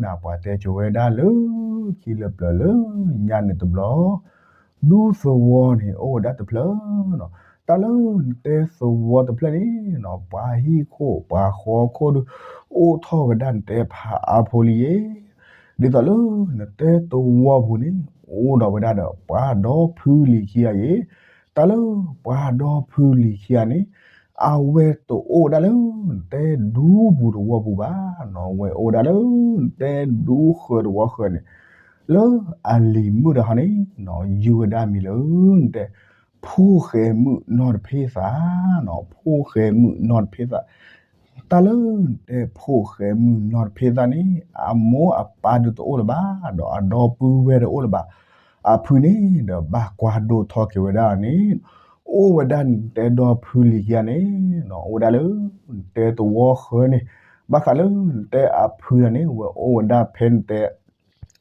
နၤ ပှၤတဲဆိဝဲဒၣ်လၢ ခံလၢပျၢၤလၢညါန့ၣ်တဘျီ ဒူသဝီန့ၣ် အိၣ်ဝဲဒၣ်တဖျၢၣ်နီၤ. တၢ်လၢနတဲသဝီတဖျၢၣ်န့ၣ်နီၤ ပှၤဟံၣ်ခိၣ်ပှၤဃီခိၣ်ဒုး အိၣ်ထီၣ်ဝဲဒၣ်နတဲဖးအါဖိလံယဲ, ဒ်သိးလၢနတဲသဝီပူၤန့ၣ် အိၣ်ဒီးဝဲဒၣ်ဒီး ပှၤဒီဖုလံၤခံဂၤယဲ, တၢ်လၢပှၤဒီဖုလံၤခံဂၤန့ၣ် အဝဲတအိၣ်ဝဲဒၣ်လၢနတဲဒူပူၤသဝီပူၤဘၣ်နီၤ, အဝဲအိၣ်ဝဲဒၣ်လၢနတဲဒူဃၢၤသဝီဃၢၤန့ၣ်, လၢအလံၤမုၣ်တခီန့ၣ်နီၤ ယုၢ်ဝဲဒၣ်မံၤလၢနတဲ ဖိၣ်ဃဲမုၣ်နီၢ်တဖ့ၣ်သးနီၤ, ဖိၣ်ဃဲမုၣ်နီၢ်တဖ့ၣ်သး တၢ်လၢနတဲဖိၣ်ဃဲမုၣ်နီၢ်တဖ့ၣ်သးန့ၣ် အမိၢ်အပၢ်ဒုးတအိၣ်လၢၤဘၣ်, ဒီးအဒီပုၢ်ဝဲၢ်တအိၣ်လၢၤဘၣ်. အဖုန့ၣ်ဒီးဘၣ်ကွၢ်ဒိၣ်ထီၣ်က့ၤဝဲဒၣ်န့ၣ်, အိၣ်ဝဲဒၣ်နတဲဒီဖုလံၤခံဂၤန့ၣ်နီၤ, အိၣ်ဝဲဒၣ်လၢနတဲသဝီဃၢၤန့ၣ်, ဘၣ်ဃးလၢနတဲအဖုတဂၤန့ၣ် ဝဲအိၣ်ဝဲဒၣ်ဖဲနတဲ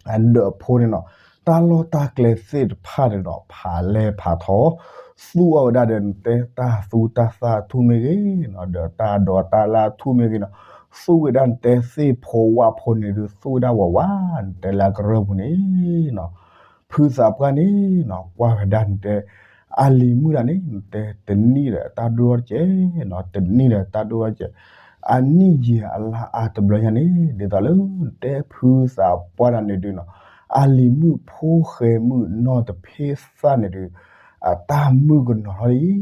အဒၢးဖိန့ၣ်နီၤ, တၢ်လီၢ်တၢ်ကျဲသ့ၣ်တဖၣ်န့ၣ်ဒီး ဖးလဲၤဖးထီ သူၣ်အီၣ်ဝဲဒၣ်ဒီး နတဲတၢ်သူတၢ်သၣ်ထူၣ်မ့ၢ်ဂ့ၤနီၤ, ဒီးတၢ်ဒိးတၢ်လၢ်ထူၣ်မ့ၢ်ဂ့ၤနီၤ, သူၣ်ဝဲဒၣ်နတဲသ့ၣ်ဖိဝၣ်ဖိန့ၣ်ဒုး သူၣ်ဝဲဒၣ်ဝးဝး နတဲလၢကရၢၢ်ပူၤန့ၣ်နီၤ, ဖုသးပှၢ်န့ၣ်နီၤ ကွၢ်ဝဲဒၣ်နတဲ အလံၤမုၣ်တဂၤန့ၣ် နတဲတနံၣ်ဒီးတၢ်ဒိၣ်ထီၣ်တကဲးနီၤ, တနံၣ်ဒီးတၢ်ဒိၣ်ထီၣ်တကဲး, အနံၣ်ယံာ်အလါအါတဘျီညါန့ၣ် ဒ်သိးလၢနတဲဖုသးပှၢ်တဂၤန့ၣ်ဒုးနီၤ, အလံၤမုၣ်ဖိၣ်ဃဲမုၣ်နီၢ်တဖ့ၣ်သၣ်န့ၣ်ဒုး အတၢ်မုၣ်ကနီၤထီၣ်လံ,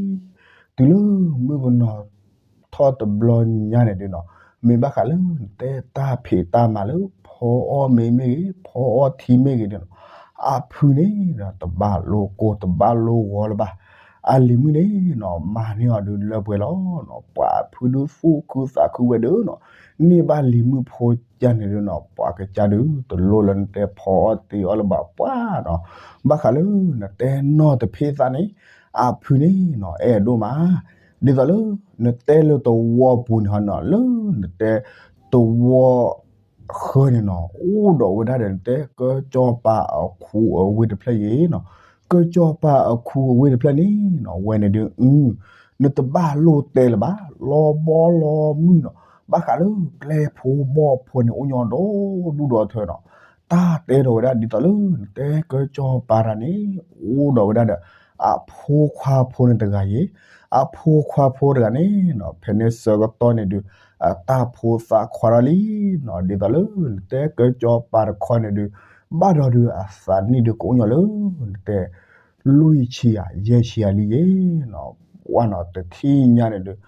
တုၤလၢမုၣ်ကနီၤထီၣ်တဘျီညါန့ၣ်ဒုးနီၤ, မ့ၢ်ဘၣ်ဃးလၢနတဲတၢ်ဖံးတၢ်မၤလၢ ဖီအီၣ်မ့ၤမ့ၢ်ဂ့ၤ ဖီအီၣ်ထံမ့ၢ်ဂ့ၤဒုးနီၤ, အဖုန့ၣ်ဒီး တဘၣ်လိကိၢ်တဘၣ်လိဂီၤလၢၤဘၣ်. အလံၤမုၣ်န့ၣ်နီၤ မၤန့ၢ်အီၤဒုးလၢပှဲၤလီၤနီၤ, ပှၤဖုဒုးသူၣ်ခုသးခုဝဲဒုးနီၤ, န့ၢ်ဘၣ်လံၤမုၣ်ဖိကၢ်န့ၣ်ဒုးနီၤ ပှၤကစၢ်ဒုး တလိၣ်လၢနတဲဖီအီၣ်တ့ၤအီၣ်လၢၤဘၣ်ပှၢ်နီၤ, ဘၣ်ဃးလၢနတဲနီၢ်တဖ့ၣ်သၣ်န့ၣ် အဖုန့ၣ်နီၤ အဲၣ်ဒိၣ်မး, ဒ်သိးလၢ နတဲလၢသဝီပူၤန့ၣ်ဟီနီၤ လၢနတဲသဝီ ဃၢၤန့ၣ်နီၤ အိၣ်ဒီးဝဲဒၣ်ဒီးနတဲ ကၢကၠီပၤအခူအဝ့ၢ်တဖျၢၣ်ယဲနီၤ, ကၢကၠီပၤအခူအဝ့ၢ်တဖျၢၣ်န့ၣ်နီၤ ဝဲန့ၣ်ဒုး နတဘၣ်လိၣ်တဲလၢၤဘၣ် လီၤဘီလီၤမုၢ်နီၤ, ဘၣ်ဃးလၢကျဲဖိဘီၣ်ဖိန့ၣ် အိၣ်ညီဒီဒူၣ်ဒီထၢနီၤ, တၢ်တဲဒီးဝဲဒၣ်ဒ်သိးလၢနတဲကၢကၠီပၤတဂၤန့ၣ် အိၣ်ဒီးဝဲဒၣ်ဒီး အဖိခွါဖိန့ၣ်တဂၤယဲ, အဖိခွါဖိတဂၤန့ၣ်နီၤ ဖဲန့ၣ်ဆၢကတီၢ်န့ၣ်ဒုး အတၢ်ဖိသၣ်ခွါထီၣ်လံနီၤ, ဒ်သိးလၢနတဲကၢကၠီပၤတခီန့ၣ်ဒုး ဘၣ်ဒီးဒုးအသးနံၣ်ဒုးကအိၣ်ညီလၢ နတဲ လွံၢ်ဆံယဲၢ်ဆံလံယဲနီၤ, ဝဲနီၤ တထံၣ်ညါန့ၣ်ဒုး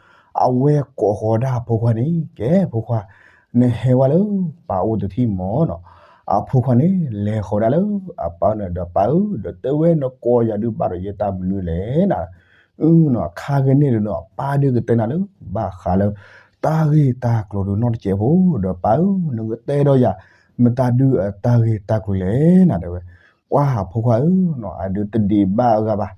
အဝဲကိးဃီၤဒၣ်အဖိခွါန့ၣ် ကဲဖိခွါ နဟဲဝဲလၢပၢ်အိၣ်တထံၣ်မၢ်နီၤ, အဖိခွါန့ၣ် လဲၤဃီၤဒၣ်လၢအပၢ်န့ၣ်ဒီး ပၢ်ဧၢ ဒီးတဲဝဲနကိးယၤဒုးဘၣ်ဒီးယဲတၢ်မနုၤလဲၣ်နီၤ, အနီၤ ခါကန့ၣ်ဒုးနီၤ ပၢ်ဒုးကတဲနၤလၢ ဘၣ်ဃးလၢ တၢ်ဂ့ၢ်တၢ်ကျိၤဒုးနီတစဲးဖိ ဒီးပၢ်ဧၢ နကတဲဒီးယၤ မတၤဒုးအတၢ်ဂ့ၢ်တၢ်ကျိၤလဲၣ်နၤ တဲဝဲ, ပှၢ်ဖိခွါဧၢနီၤ အဒုးတဒံးဘၣ်အဂၤဘၣ်,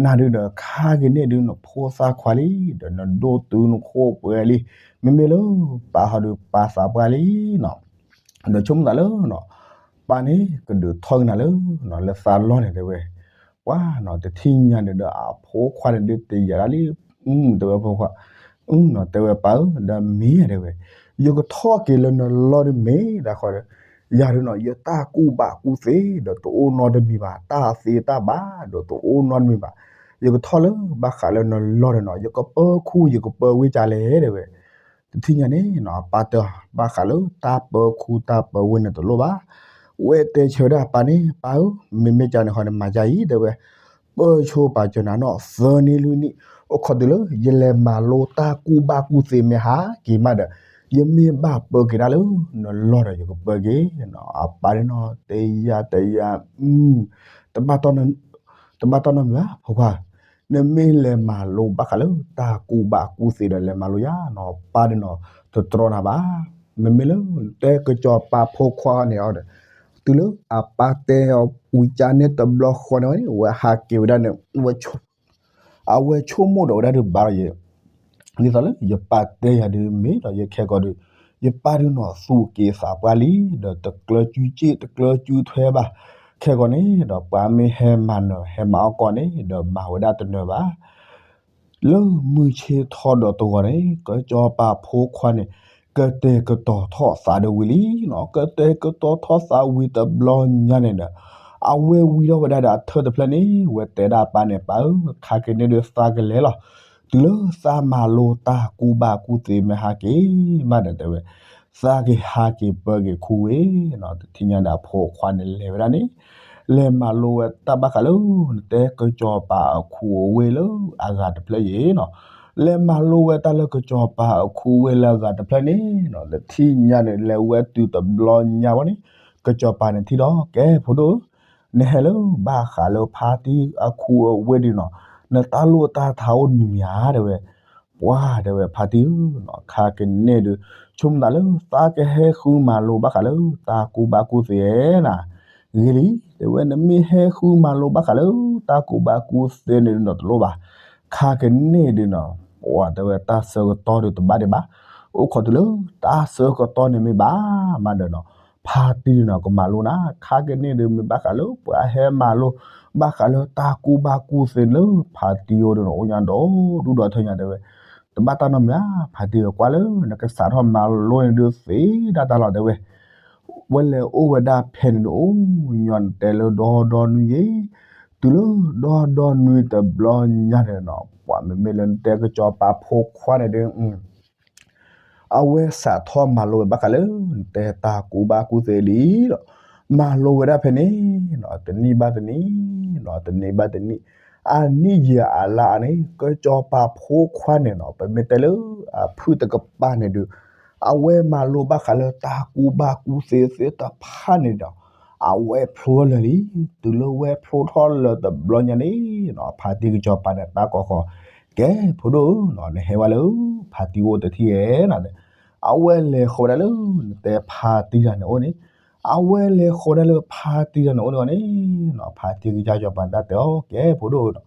နၤဒုးဒီးခါကန့ၣ်ဒုးနဖိသၣ်ခွါလံ ဒီးနဒိၣ်တုာ်နခိၣ်ပှဲၤလံ, မ့မ့ၢ်လၢပၢ်ဟီဒုးပၢ်သးပှၢ်လံနီၤ, ဒီးဆိကမိၣ်သးလၢနီၤ ပၢ်န့ၣ်ကဒုးထီၣ်ကနၤလၢနီၤ လၢသးလီၢ်န့ၣ်တဲဝဲ, ပှၢ်နီၤ တထံၣ်ညါန့ၣ်ဒီးအဖိခွါန့ၣ်ဒုးတယာ်ဒၣ်လံ, တဲဝဲဖိခွါ အနီၤ တဲဝဲပၢ်ဧၢ ဒီးမ့ၢ်တဲဝဲ, ယကထီၣ်က့ၤလၢနလီၢ်ဒုးမ့ၢ်ဒၣ်ဃီဒီး, ယၤဒုးနီၤ ယတၢ်ကူၣ်ဘၣ်ကူၣ်သ့ဒီးတအိၣ်နီတမံၤဘၣ်, တၢ်သ့တၢ်ဘၣ်ဒီးတအိၣ်နီတမံၤဘၣ်, ယကထီၣ်လၢဘၣ်ဃးလၢနလီၢ်ဒီးနီၤ ယကပၢခူယကပၢဝ့ၢ်ကလဲၣ်တဲဝဲ, တထံၣ်ညါန့ၣ်နီၤ အပၢ်တဲ ဘၣ်ဃးလၢတၢ်ပၢခူတၢ်ပၢဝ့ၢ်န့ၣ်တလိၣ်ဘၣ်, ဝဲတဲဆၢဝဲဒၣ်ပၢ်န့ၣ် ပၢ်ဧၢ မ့မ့ၢ်ကန့ၣ်ဃီန့ၣ် မၤကါအံၤတဲဝဲ, ပၢဆိပာ်စၢၤနၤနီၤ သၢနံၣ်လွံၢ်နံၣ် အိၣ်ခိးတုၤလၢယလဲၤမၤလိတၢ်ကူၣ်ဘၣ်ကူၣ်သ့မ့ၢ်ဟါက့ၤမးဒီး, ယမ့ၢ်ဘၣ်ပၢက့ၤဒၣ်လၢနလီၢ်ဒီးယကပၢက့ၤနီၤ, အပၢ်န့ၣ်နီၤ တယာ်တယာ် တဘၣ်တီၢ် တဘၣ်တၢ်နီတမံၤဘၣ် ဖိခွါ, နမ့ၢ်လဲၤမၤလိဘၣ်ဃးလၢတၢ်ကူဘၣ်ကူသ့ဒီး လဲၤမၤလိယၤနီၤ ပၢ်ဒုးနီၤ တတြီနၤဘၣ်. မ့မ့ၢ်လၢနတဲကစီၤပၤဖိခွါန့ၣ်ဒီး တုၤလၢအပၢ်တဲအီၤဝံၤကန့ၣ်တဘျီဃီန့ၣ် ဝဲဟးက့ၤဝဲဒၣ်န့ၣ် အဝဲဆိကမိၣ်ဒီးဝဲဒၣ်ဒုးဘၣ်လီၤယဲ ဒ်သိးလၢယပၢ်တဲယၤဒုးမ့ၢ်ဒီး ယခဲကီးဒုး ယပၢ်ဒုးနီၤ သူၣ်က့ၤသးပှၢ်လံ ဒီးတကျၢၤစုစ့ၣ် တကျၢၤစုထွဲဘၣ်. ခဲကီးန့ၣ်ဒီး ပှၤမ့ၢ်ဟဲမၤနၢၤ ဟဲမၤအီၣ်ကီၢ်န့ၣ်ဒီး မၤဝဲဒၣ်တနၢၤဘၣ်. လၢမုၢ်ဆ့ၣ်ထီဒီးတဂီၤန့ၣ် ကစီၤပၤဖိခွါန့ၣ် ကတဲာ်ကတီၤထီၣ်သးဒီးဝံၤလံနီၤ. ကတဲာ်ကတီၤထီၣ်သးဝံၤတဘျီညါန့ၣ်ဒီး အဝဲဝံထီၣ်ဝဲဒၣ်ဒီးအထၢၣ်တဖျၢၣ်န့ၣ် ဝဲတဲဒၣ်ပၢ်န့ၣ် ပၢ်ဧၢ, ခါကန့ၣ်ဒုးသးကလဲၤလီၤ. တုၤလၢသးမၤလိတၢ်ကူဘၣ်ကူသ့မ့ၢ်ဟးက့ၤမးဒီးတဲဝဲ, သးက့ၤဟးက့ၤပၢက့ၤခူဝ့ၢ်နီၤ. တထံၣ်ညါဒီးအဖိခွါန့ၣ်လဲၤဝဲဒၣ်န့ၣ် လဲၤမၤလိဝဲတၢ်ဘၣ်ဃးလၢ နတဲကစီၤပၤအခူအဝ့ၢ်လၢအဂၤတဖျၢၣ်ယဲနီၤ. လဲၤမၤလိဝဲတၢ်လၢကစီၤပၤအခူအဝ့ၢ်လၢအဂၤတဖျၢၣ်န့ၣ်နီၤ. တထံၣ်ညါန့ၣ် လဲၤဝဲတုၤတဘျီညါဝဲန့ၣ် ကစီၤပၤန့ၣ်ထံၣ်ဒီး ကဲဖိဒိၣ်ဧၢ, နဟဲလၢဘၣ်ဃးလၢဖါတံၢ်အခူအဝ့ၢ်ဒုးနီၤ, နတၢ်လိၣ်တၢ်ထါအိၣ်တမံၤမံၤဧါ တဲဝဲ. ပှၤတဲဝဲဖါတံၢ်ဧၢနီၤ, ခါကန့ၣ်ဒုး ဆိကမိၣ်သးလၢသးကဟဲဃုမၤလိဘၣ်ဃးလၢတၢ်ကူဘၣ်ကူသ့ဧါနၤ. ဂ့ၤလံ, တဲဝဲ နမ့ၢ်ဟဲဃုမၤလိဘၣ်ဃးလၢတၢ်ကူဘၣ်ကူသ့န့ၣ်ဒုးနီၤတလိၣ်ဘၣ်. ခါကန့ၣ်ဒုးနီၤ ပှၤတဲဝဲတၢ်ဆၢကတီၢ်ဒုးတဘၣ်ဒံးဘၣ်. အိၣ်ခိးတုၤလၢတၢ်ဆၢကတီၢ်န့ၣ်မ့ၢ်ဘၣ်မးဒီးနီၤ, ဖါတံၢ်ဒုးနီၤ ကမၤလိနၤ. ခါကန့ၣ်ဒုးမ့ၢ်ဘၣ်ဃးလၢပှၤဟဲမၤလိ ဘၣ်ဃးလၢတၢ်ကူဘၣ်ကူသ့လၢဖါတံၢ်အိၣ်ဒုးနီၤ အိၣ်ညါဒီးဒူၣ်ဒီးထၢညါတဲဝဲ, တဘၣ်တၢ်နီတမံၤဧါ, ဖါတံၢ်ဧၢ ကွၢ်လၢနကစးထီၣ်မၤလိန့ၣ်ဒုးသ့ဒၣ်တၢ်လီၤတဲဝဲ. ဝဲလဲၤအိၣ်ဝဲဒၣ်ဖဲန့ၣ်ဒုး အိၣ်ညီနတဲလၢဒီဒီနွံယဲ, တုၤလၢဒီဒီနွံတဘျီညါန့ၣ်နီၤ ပှၤမ့မ့ၢ်လၢနတဲကစီၤပၤဖိခွါန့ၣ်ဒုး အဝဲစးထီၣ်မၤလိဝဲဘၣ်ဃးလၢ နတဲတၢ်ကူဘၣ်ကူသ့လံဒီး မၤလိဝဲဒၣ်ဖဲန့ၣ်နီၤ တနံၣ်ဘၣ်တနံၣ်နီၤ တနံၣ်ဘၣ်တနံၣ် အနံၣ်ယံာ်အလါန့ၣ် ကစီၤပၤဖိခွါန့ၣ်နီၤ ပမ့ၢ်တဲလၢအဖုၣ်တကပၤန့ၣ်ဒုး အဝဲမၤလိဘၣ်ဃးလၢတၢ်ကူဘၣ်ကူသ့သ့ၣ်တဖၣ်န့ၣ်ဒီး အဝဲဖျိထီၣ်လၢာ်လံ. တုၤလၢဝဲဖျိထီၣ်လၢာ်တဘျီညါန့ၣ်နီၤ ဖါတံၢ်ကစီၤပၤန့ၣ် တၢ်ကိးဃီၤ, ကဲဖိဒိၣ်ဧၢနီၤ နဟဲဝဲလၢဖါတံၢ်အိၣ်တထံၣ်ဧါနၤဒီး အဝဲလဲၤဃီၤဝဲဒၣ်လၢ နတဲဖါတံၢ်တၢ်န့ၣ်အိၣ်န့ၣ်, အဝဲလဲၤဃီၤဝဲဒၣ်လၢဖါတံၢ်တၢ်န့ၣ်အိၣ်န့ၣ်ဂီၢ်န့ၣ်နီၤ ဖါတံၢ်ကစၢ်ကစီၤပၤန့ၣ် တၢ်တဲအီၤ ကဲဖိဒိၣ်ဧၢ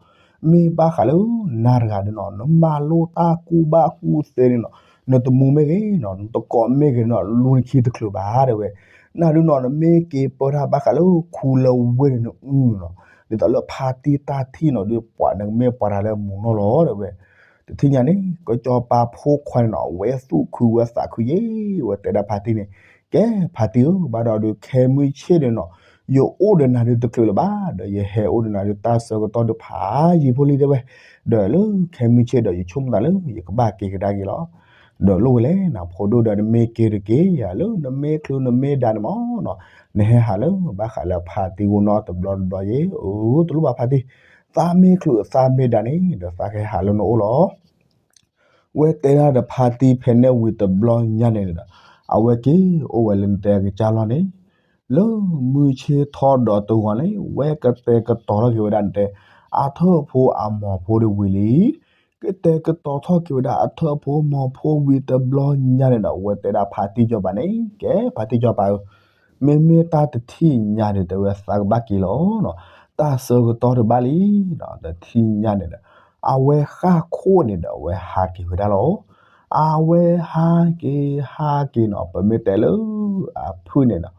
နီၤ မ့ၢ်ဘၣ်ဃးလၢနၤတဂၤဒီးနီၤ နမၤလိတၢ်ကူဘၣ်ကူသ့န့ၣ်နီၤ နတမူမ့ၢ်ဂ့ၤနီၤ နတကိးမ့ၢ်ဂ့ၤနီၤ လူၤနခံတချုးဘၣ်တဲဝဲ. နၤဒုးနီၤ နမ့ၢ်က့ၤပၢတၢ်ဘၣ်ဃးလၢခူလၢဝ့ၢ်န့ၣ် နအုနီၤ ဒ်သိးလၢဖါတံၢ်တၢ်ထံၣ်နီၤဒုး ပှၤနကမ့ၢ်ပှၤတၢ်လၢမူနီၢ်လီၤတဲဝဲ. တထံၣ်ညါန့ၣ် ကစီၤပၤဖိခွါန့ၣ်နီၤ အဝဲသူၣ်ခုဝဲသးခုယဲ ဝဲတဲဒၣ်ဖါတံၢ်န့ၣ်, ကဲဖါတံၢ်ဧၢ ဘၣ်ဒီးဒုးခဲမုၢ်ဆ့ၣ်န့ၣ်နီၤ ယအိၣ်ဒီးနၤဒုးတချုးလၢၤဘၣ် ဒီးယဟဲအိၣ်ဒီးနၤဒုးတၢ်ဆၢကတီၢ်ဒုးဖးယံာ်ဖိလံတဲဝဲ. ဒီးလၢခဲမုၢ်ဆ့ၣ်ဒီး ယဆိကမိၣ်သးလၢယကဘၣ်က့ၤကဒါက့ၤလီၤ. ဒီးလိၣ်ဝဲလဲၣ်နၤ ဖိဒိၣ်ဒီး နမ့ၢ်က့ၤတက့ၢ်ယၤလၢနမ့ၢ်ချုးနမ့ၢ်ဒါန့ၣ်မးနီၤ နဟဲဟးလၢဘၣ်ဃးလၢဖါတံၢ်ဂီၢ်နီတဘျီတဘျီယဲ အၢတလိၣ်ဘၣ်ဖါတံၢ်, သးမ့ၢ်ချုးသးမ့ၢ်ဒါန့ၣ်ဒီး သးကဟဲဟးလၢနအိၣ်လီၤ. ဝဲတဲဒၣ်ဒီးဖါတံၢ်ဖဲန့ၣ်ဝံၤတဘျီညါန့ၣ်ဒီး အဝဲက့ၤအိၣ်ဝဲလၢနတဲကစၢ်လီၢ်န့ၣ် လၢမုၢ်ဆ့ၣ်ထီဒီးတဂီၤန့ၣ် ဝဲကတဲာ်ကတီၤထီၣ်က့ၤဝဲဒၣ်နတဲ အထၢၣ်ဖိအမိၢ်ဖိဒၣ်ဝံၤလံ. ကတဲာ်ကတီၤထီၣ်က့ၤဝဲဒၣ်အထၢၣ်ဖိမိၢ်ဖိဝံၤတဘျီညါန့ၣ်ဒီး အဝဲတဲဒၣ်ဖါတံၢ်ကစီၤပၤန့ၣ် ကဲဖါတံၢ်ကစီၤပၤဧၢ, မ့မ့ၢ်တၢ်တထံၣ်ညါဒီး တဲဝဲသးကဘၣ်က့ၤလီၤနီၤ, တၢ်ဆၢကတီၢ်တဘၣ်လံနီၤ, တထံၣ်ညါန့ၣ်ဒီး အဝဲဃၣ်ခိၣ်န့ၣ်ဒီး အဝဲဟးက့ၤဝဲဒၣ်လီၤ. အဝဲဟးက့ၤဟးက့ၤနီၤ, ပမ့ၢ်တဲလၢအဖုၣ်န့ၣ်နီၤ,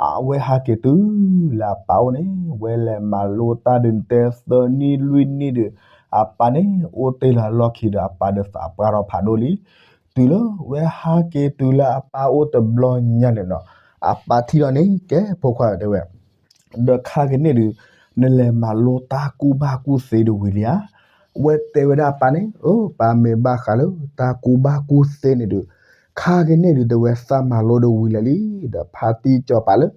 အဝဲဟးက့ၤတုၤလၢအပၢ်အိၣ်န့ၣ် ဝဲလဲၤမၤလိတၢ်ဒုးနတဲသၢနံၣ်လွံၢ်နံၣ်ဒီး အပၢ်န့ၣ် အိၣ်တ့ၢ်လၢအလီၢ်ခံဒီး အပၢ်ဒီးသးပှၢ်ထီၣ်ဖးဒိၣ်လံ. တုၤလၢဝဲဟးက့ၤတုၤလၢအပၢ်အိၣ်တဘျီညါန့ၣ်နီၤ, အပၢ်ထံၣ်လီၤန့ၣ် ကဲဖိခွါဧၢ တဲဝဲ ဒီးခါကန့ၣ်ဒုး နလဲၤမၤလိတၢ်ကူၣ်ဘၣ်ကူၣ်သ့ဒၣ်ဝံၤလံဧါ. ဝဲတဲဝဲဒၣ်အပၢ်န့ၣ်, အၢ ပၢ်မ့ၢ်ဘၣ်ဃးလၢတၢ်ကူၣ်ဘၣ်ကူၣ်သ့န့ၣ်ဒုး ခါကန့ၣ်ဒုး တဲဝဲသးမၤလိဒၣ်ဝံၤလၢာ်လံ. ဒီးဖါတံၢ်စီၤပၤလၢ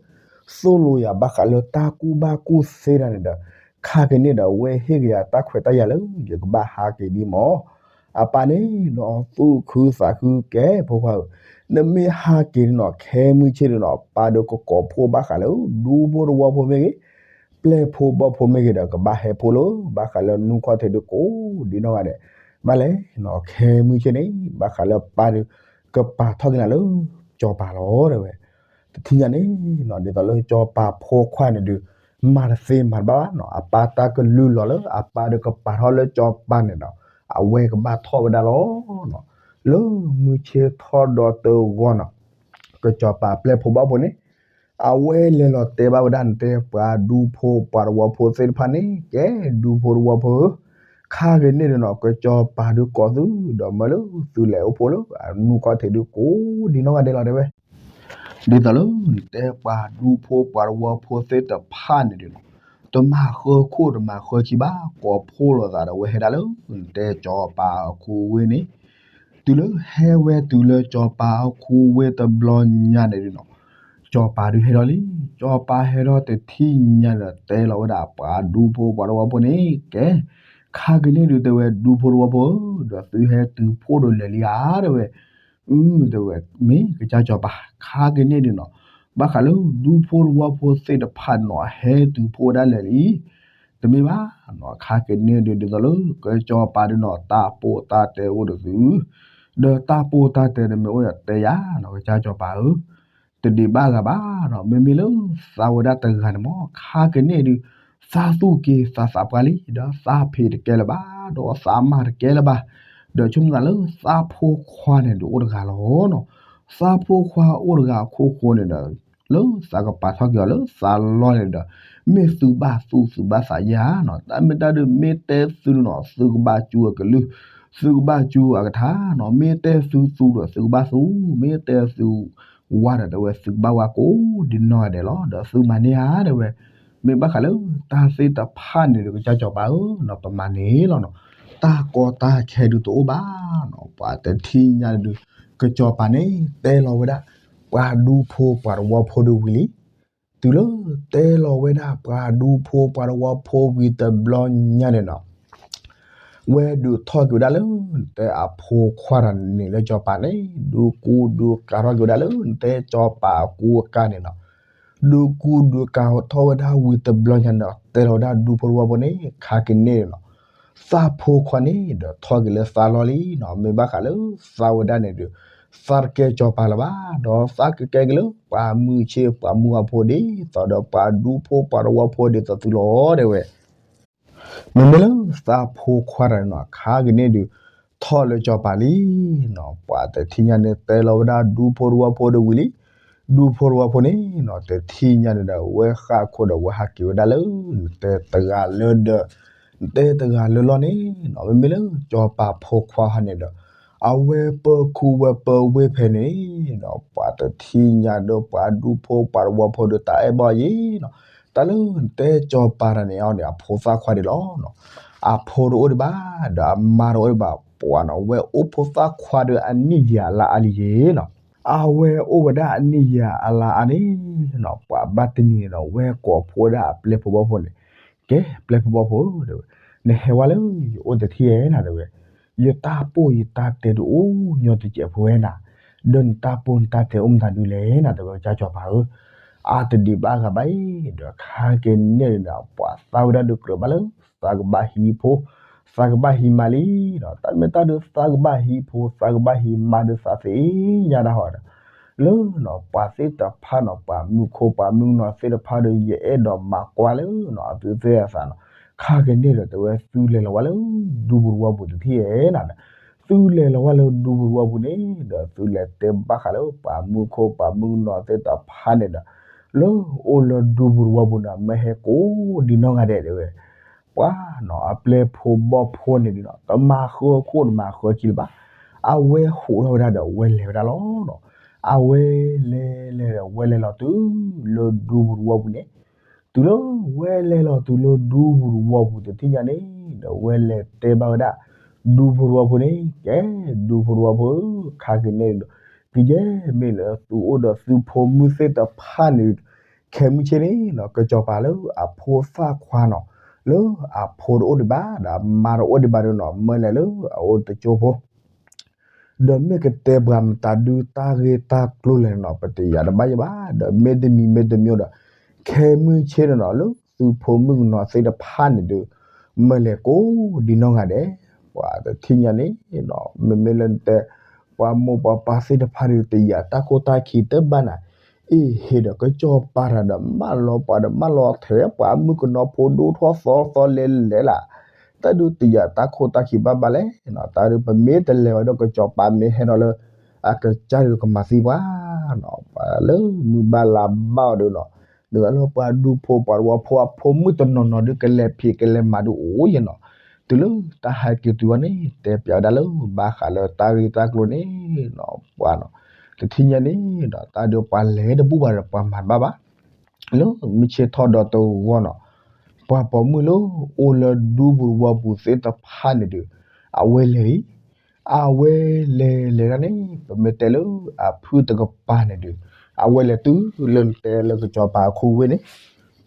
သိၣ်လိယၤဘၣ်ဃးလၢတၢ်ကူၣ်ဘၣ်ကူၣ်သ့တၢ်န့ၣ်ဒီး ခါကန့ၣ်ဒီး အဝဲဟ့ၣ်က့ၤယၤတၢ်ခွဲးတၢ်ယာ်လၢ ယကဘၣ်ဟးက့ၤဒ်မး. အပၢ်န့ၣ်နီၤ သူၣ်ခုသးခု ကဲဖိခွါဧၢ, နမ့ၢ်ဟးက့ၤန့ၣ်နီၤ ခဲမုၢ်ဆ့ၣ်န့ၣ်နီၤ ပၢ်ဒီးကကိးဖှိၣ်ဘၣ်ဃးလၢ ဒူဖိတဝီဖိမ့ၢ်ဂ့ၤ, ပျဲၢ်ဖိဘီၣ်ဖိမ့ၢ်ဂ့ၤဒီး ကဘၣ်ဟဲဖိလၢ ဘၣ်ဃးလၢနူခီၣ်ထံးဒုကိးဒ်နီၢ်ဂၤဒဲး, ဘၣ်လဲၣ်နီၤ ခဲမုၢ်ဆ့ၣ်န့ၣ် ဘၣ်ဃးလၢပၢ်ဒုး ကပာ်ထီၣ်က့ၤနၤလၢ စီၤပၤလီၤတဲဝဲ. တထံၣ်ညါန့ၣ်နီၤ ဒ်သိးလၢစီၤပၤဖိခွါန့ၣ်ဒုး မၤတသ့မၤတဘၣ်ဘၣ်နီၤ အပၢ်တၢ်ကလုၢ်လီၤလၢ အပၢ်ဒုးကပာ်ထီၣ်လၢစီၤပၤန့ၣ်ဒီး အဝဲကဘၣ်ထီၣ်ဝဲဒၣ်လီၤနီၤ. လၢမုၢ်ဆ့ၣ်ထီၣ်ဒီးတဂီၤနီၤ ကစီၤပၤပျဲၢ်ဖိဘီၣ်ဖိန့ၣ် အဝဲလဲၤလီၤတဲဘၣ်ဝဲဒၣ်နတဲ ပှၤဒူဖိပှၤတဝီဖိသ့ၣ်တဖၣ်န့ၣ် ကဲဒူဖိတဝီဖိဧၢ, ခါက့ၤန့ၢ်ဒုးနီၤ ကစီၤပၤဒုးကိးသု ဒီးမၢလၢသုလဲၤအိၣ်ဖှိၣ်လၢအနူခီၣ်ထံးဒုကိးဒ်နီၢ်ဂၤဒဲးလီၤတဲဝဲ. ဒ်သိးလၢနတဲပှၤဒူဖိပှၤတဝီဖိသ့ၣ်တဖၣ်န့ၣ်ဒုးနီၤ တမၤဃၢခိၣ်တမၤဃၢခံဘၣ် ကိးဖှိၣ်လိာ်သးဒီးဝဲဟဲဒၣ်လၢ နတဲစီၤပၤအခိဝ့ၢ်န့ၣ် တုၤလၢဟဲဝဲတုၤလၢစီၤပၤအခိဝ့ၢ်တဘျီညါန့ၣ်ဒုးနီၤ စီၤပၤဒုးဟဲထီၣ်လံ. စီၤပၤဟဲထီၣ်တထံၣ်ညါဒီးတဲလီၤဝဲဒၣ်ပှၤဒူဖိပှၤတဝီဖိန့ၣ် ကဲ ခါက့ၤန့ၢ်ဒုးတဲဝဲ ဒူဖိတဝီဖိဧၢ, ဒီးသုဟဲတုၤဖှိၣ်ဒီးလဲၤလံဧါတဲဝဲ. အၢ တဲဝဲ မ့ၢ်ကစၢ်စီၤပၤ ခါက့ၤန့ၢ်ဒုးနီၤ ဘၣ်ဃးလၢဒူဖိတဝီဖိသ့ၣ်တဖၣ်နီၤ ဟဲတုၤဖှိၣ်ဝဲဒၣ်လဲၤလံ တမ့ၢ်ဘၣ်နီၤ ခါက့ၤန့ၢ်ဒုး ဒ်သိးလၢ ကစၢ်စီၤပၤဒုးနီၤ တၢ်ပိာ်တၢ်တဲအိၣ်ဒီးသု ဒီးတၢ်ပိာ်တၢ်တဲန့ၣ်မ့ၢ်အိၣ်ဒီးတဲယၤနီၤ ကစၢ်စီၤပၤဧၢ တဒံးဘၣ်ဂၤဘၣ်နီၤ မ့မ့ၢ်လၢသးဝဲဒၣ်တဂၤန့ၣ်မ့ၢ် ခါက့ၤန့ၢ်ဒုး သးသူၣ်က့ၤသးသးပှၢ်လံ ဒီးသးဖံးတကဲလၢၤဘၣ် ဒီးသးမၤတကဲလၢၤဘၣ် ဒီးဆိကမိၣ်သးလၢသးဖိခွါန့ၣ်ဒုးအိၣ်တဂၤလီၤနီၤ သးဖိခွါအိၣ်တဂၤအခိၣ်ဃိန့ၣ်ဒီး လၢသးကပာ်ထီၣ်က့ၤအီၤလၢသးလီၢ်န့ၣ်ဒီး မ့ၢ်သုဘၣ်သူၣ်သုဘၣ်သးယၤနီၤ တၢ်မ့ၢ်တၢ်ဒုး မ့ၢ်တဲသုနီၤ သုကဘၣ်စူၤအကလုၢ် သုကဘၣ်စူၤအကထါနီၤ မ့ၢ်တဲသုသူဒီးသုကဘၣ်သူ မ့ၢ်တဲသုဝါဒီးတဲဝဲသုကဘၣ်ဝါကိးဒ်နီၢ်ဂၤဒဲးလီၤ ဒီးသုမၤန့ၢ်ဧါတဲဝဲ မ့ၢ်ဘၣ်ဃးလၢတၢ်သ့ၣ်တဖၣ်န့ၣ်ဒီး ကစၢ်စီၤပၤဧၢနီၤ ပမၤန့ၢ်လီၤနီၤ တၢ်ကီတၢ်ခဲဒုးတအိၣ်ဘၣ်နီၤ ပှၤတထံၣ်ညါဒုး ကစီၤပၤန့ၣ် တဲလီၤဝဲဒၣ် ပှၤဒူဖိပှၤတဝီဖိဒုးဝံၤလံ တုၤလၢတဲလီၤဝဲဒၣ်ပှၤဒူဖိပှၤတဝီဖိဝံၤတဘျီညါန့ၣ်နီၤ ဝဲဒုးထီၣ်က့ၤဝဲဒၣ်လၢ နတဲအဖိခွါတဂၤန့ၣ်လၢစီၤပၤန့ၣ် ဒုးကူဒုးကၤထီၣ်က့ၤဝဲဒၣ်လၢ နတဲစီၤပၤအကူအကၤန့ၣ်နီၤ ဒုးကူဒုးကၤထီၣ်ဝဲဒၣ်ဝံၤတဘျီညါန့ၣ်ဒီး တဲလီၤဝဲဒၣ်ဒူဖိတဝီဖိန့ၣ် ခါက့ၤန့ၢ်နီၤ သးဖိခွါန့ၣ်ဒီးထီၣ်က့ၤလၢသးလီၢ်လံနီၤ မ့ၢ်ဘၣ်ဃးလၢသးဝဲဒၣ်န့ၣ်ဒီး သးတကဲစီၤပၤလၢၤဘၣ် ဒီးသးကကဲက့ၤလၢပှၤမုၢ်ဆ့ၣ်ပှၤမုၢ်အဖိဒ်သိးဒီးပှၤဒူဖိပှၤတဝီဖိဒ်သိးသုလီၤတဲဝဲ မ့မ့ၢ်လၢသးဖိခွါတဂၤန့ၣ်နီၤ ခါက့ၤန့ၢ်ဒုး ထီၣ်လၢစီၤပၤလံနီၤ ပှၤတထံၣ်ညါန့ၣ် တဲလီၤဝဲဒၣ်ဒူဖိတဝီဖိဒုးဝံၤလံ ဒူဖိတဝီဖိန့ၣ်နီၤ တထံၣ်ညါန့ၣ်ဒီး ဝဲဃၣ်ခိၣ်ဒီးဝဲဟးက့ၤဝဲဒၣ်လၢ နတဲတဂၤလၢဒီး နတဲတဂၤလၢလီၢ်န့ၣ်နီၤ မ့မ့ၢ်လၢစီၤပၤဖိခွါဟီန့ၣ်ဒီး အဝဲပၢၤခူဝဲပၢၤဝ့ၢ်ဖဲန့ၣ်နီၤ ပှၤတထံၣ်ညါဒီးပှၤဒူဖိပှၤတဝီဖိဒီးတၢ်အဲၣ်ဘၣ်ယံၤနီၤ တၢ်လၢနတဲစီၤပၤတဂၤန့ၣ်အီၤန့ၣ် အဖိသၣ်ခွါဒံးလီၤနီၤ အဖိတအိၣ်ဒံးဘၣ် ဒီးအမါတအိၣ်ဒံးဘၣ် ပှၤနီၤ ဝဲအိၣ်ဖိသၣ်ခွါဒီးအနံၣ်ယၤအလါအါလံယံၤနီၤ အဝဲအိၣ်ဝဲဒၣ်အနံၣ်ယၤအလါအါန့ၣ်နီၤ ပှၤဘၣ်တနံၤန့ၣ်ဒီး ဝဲကိးဖှိၣ်ဝဲဒၣ်အပျဲၢ်ဖိဘီၣ်ဖိန့ၣ် ကဲ ပျဲၢ်ဖိဘီၣ်ဖိဧၢ တဲဝဲ နဟဲဝဲလၢယအိၣ်တထံၣ်ဧဲနၤ တဲဝဲ ယတၢ်ပိာ်ယတၢ်တဲဒုးအိၣ်ညီတစဲးဖိဝဲနၤ ဒီးနတၢ်ပိာ်နတၢ်တဲအိၣ်မတၤဒုးလဲၣ်နၤ တဲဝဲ ကစၢ်စီၤပၤဧၢ အါတဒံးဘၣ်ဂၤဘၣ်အံၤ ဒီးခါက့ၤန့ၢ်ဒီး ပှၤသးဝဲဒၣ်ဒုးကြၢးဘၣ်လၢ သးကဘၣ်ဟံးဖိ သးကဘၣ်ဟံးမါလံနီၤ တၢ်မ့ၢ်တၢ်ဒုးသးကဘၣ်ဟံးဖိ သးကဘၣ်ဟံးမါဒုးသးသ့ၣ်ညါဒၣ်ဟီဒီး လၢနီၤ ပှၤသ့ၣ်တဖၣ်နီၤ ပှၤမုၣ်ခိၣ်ပှၤမုၣ်ကနီၤသ့ၣ်တဖၣ်ဒီး ယအဲၣ်ဒိးမၤကွၢ်လၢနီၤ အသုသ့ၣ်အသးနီၤ ခါက့ၤန့ၢ်ဒီးတဲဝဲ သုလဲၤလီၤဝဲလၢဒူပူၤတဝီပူၤတထံၣ်ဧဲနၤ သုလဲၤလီၤဝဲလၢဒူပူၤတဝီပူၤန့ၣ်ဒီး သုလဲၤတဲဘၣ်ဃးလၢပှၤမုၣ်ခိၣ်ပှၤမုၣ်ကနီၤသ့ၣ်တဖၣ်န့ၣ်ဒီး လၢအိၣ်လၢဒူပူၤတဝီပူၤန့ၣ် မ့ၢ်ဟဲကိးဒ်နီၢ်ဂၤဒဲးတဲဝဲ ပှၤနီၤ အပျဲၢ်ဖိဘီၣ်ဖိန့ၣ်ဒုးနီၤ တမၤဃၢခိၣ်တမၤဃၢခံလၢၤဘၣ် အဝဲဟးထီၣ်ဝဲဒၣ်ဒီးဝဲလဲၤဝဲဒၣ်လီၤနီၤ အဝဲလဲၤလဲၤဒီးဝဲလဲၤလီၤတုၤလၢဒူပူၤတဝီပူၤန့ၣ် တုၤလၢဝဲလဲၤလီၤတုၤလၢဒူပူၤတဝီပူၤတထံၣ်ညါန့ၣ် ဒီးဝဲလဲၤတဲဘၣ်ဝဲဒၣ် ဒူဖိတဝီဖိန့ၣ် ကဲ ဒူဖိတဝီဖိဧၢ ခါက့ၤန့ၢ်ဒီး ကယဲၢ်မ့ၢ်လၢသုအိၣ်ဒီးသုဖိမုၣ်သ့ၣ်တဖၣ်န့ၣ် ခဲမုၢ်ဆ့ၣ်န့ၣ်နီၤ ကစီၤပၤလၢအဖိသၣ်ခွါနီၤ လၢအဖိတအိၣ်ဒံးဘၣ် ဒီးအမါတအိၣ်ဒံးဘၣ်ဒီးနီၤ မ့ၢ်လဲၤလၢအအိၣ်တကၠိဖိ ဒီးမ့ၢ်ကတဲပှၤမတၤဒုးတၢ်ဂ့ၢ်တၢ်ကျိၤလဲၣ်န့ၣ်နီၤ ပတယၤတဘၣ်ယဘၣ် ဒီးမ့တမံၤမ့တမံၤဒီး ခဲမုၢ်ဆ့ၣ်န့ၣ်နီၤ လၢ သုးဖိမုၣ်ကနီၤသ့ၣ်တဖၣ်န့ၣ်ဒုး မၢလဲၤကိးဒံနီၢ်ဂၤဒဲး, ပှၤတထံၣ်ညါန့ၣ် မ့မ့ၢ်လၢနတဲ ပှၤမိၢ်ပှၤပၢ်သ့ၣ်တဖၣ်ဒုး တယာ်တၢ်ခိၣ်တၢ်ခံတဘၣ်နၤ, အ့ၣ် ဟ့ၣ်ဒီးကစီၤပၤတၢ်ဒီး မၢလီၤပှၤဒီး မၢလီၤထဲပှၤမုၣ်ကနီၤဖိဒိၣ်ထီၣ်သီသီလဲၤလဲၤလၢ်, တၢ်ဒုးတယာ်တၢ်ခိၣ်တၢ်ခံဘၣ်ဘၣ်လဲၣ်နီၤ, တၢ်ဒုးပမ့ၢ်တလဲၤဝဲဒီး ကစီၤပၤမ့ၢ်ဟဲဒီးလၢ အကစၢ်ဒုးကမၤသံပှၤနီၤ, ပှၤလၢမုၢ်ဘၣ်လါဘၣ်အီၤဒုးနီၤ, ဒုးလၢပှၤဒူဖိပှၤတဝီဖိအဖိမုၣ်တနီၤနီၤဒုး ကလဲၤဖံးကလဲၤမၤဒုးအိၣ်ယဲနီၤ, တုၤလၢတၢ်ဟဲက့ၤတုၤဝဲန့ၣ် တဲပျးဝဲဒၣ်လၢဘၣ်ဃးလၢတၢ်ဂ့ၢ်တၢ်ကျိၤန့ၣ်နီၤ, ပှၤနီၤ, တထံၣ်ညါန့ၣ်ဒီး တၢ်ဒုးပှၤလဲၤတဘူၣ်ဘၣ်ဒီး ပှၤမၤတဘၣ်ဘၣ် လၢမုၢ်ဆ့ၣ်ထီၣ်ဒီးတဂီၤနီၤ, ပှၤပိာ်မုၣ်လၢအိၣ်လၢဒူပူၤတဝီပူၤသ့ၣ်တဖၣ်န့ၣ်ဒုး အဝဲလဲၤလံ, အဝဲလဲၤလဲၤဒၣ်န့ၣ် ပမ့ၢ်တဲလၢအဖုၣ်တကပၤန့ၣ်ဒုး အဝဲလဲၤတုၤလၢနတဲလၢကစီၤပၤအခိဝ့ၢ်န့ၣ်,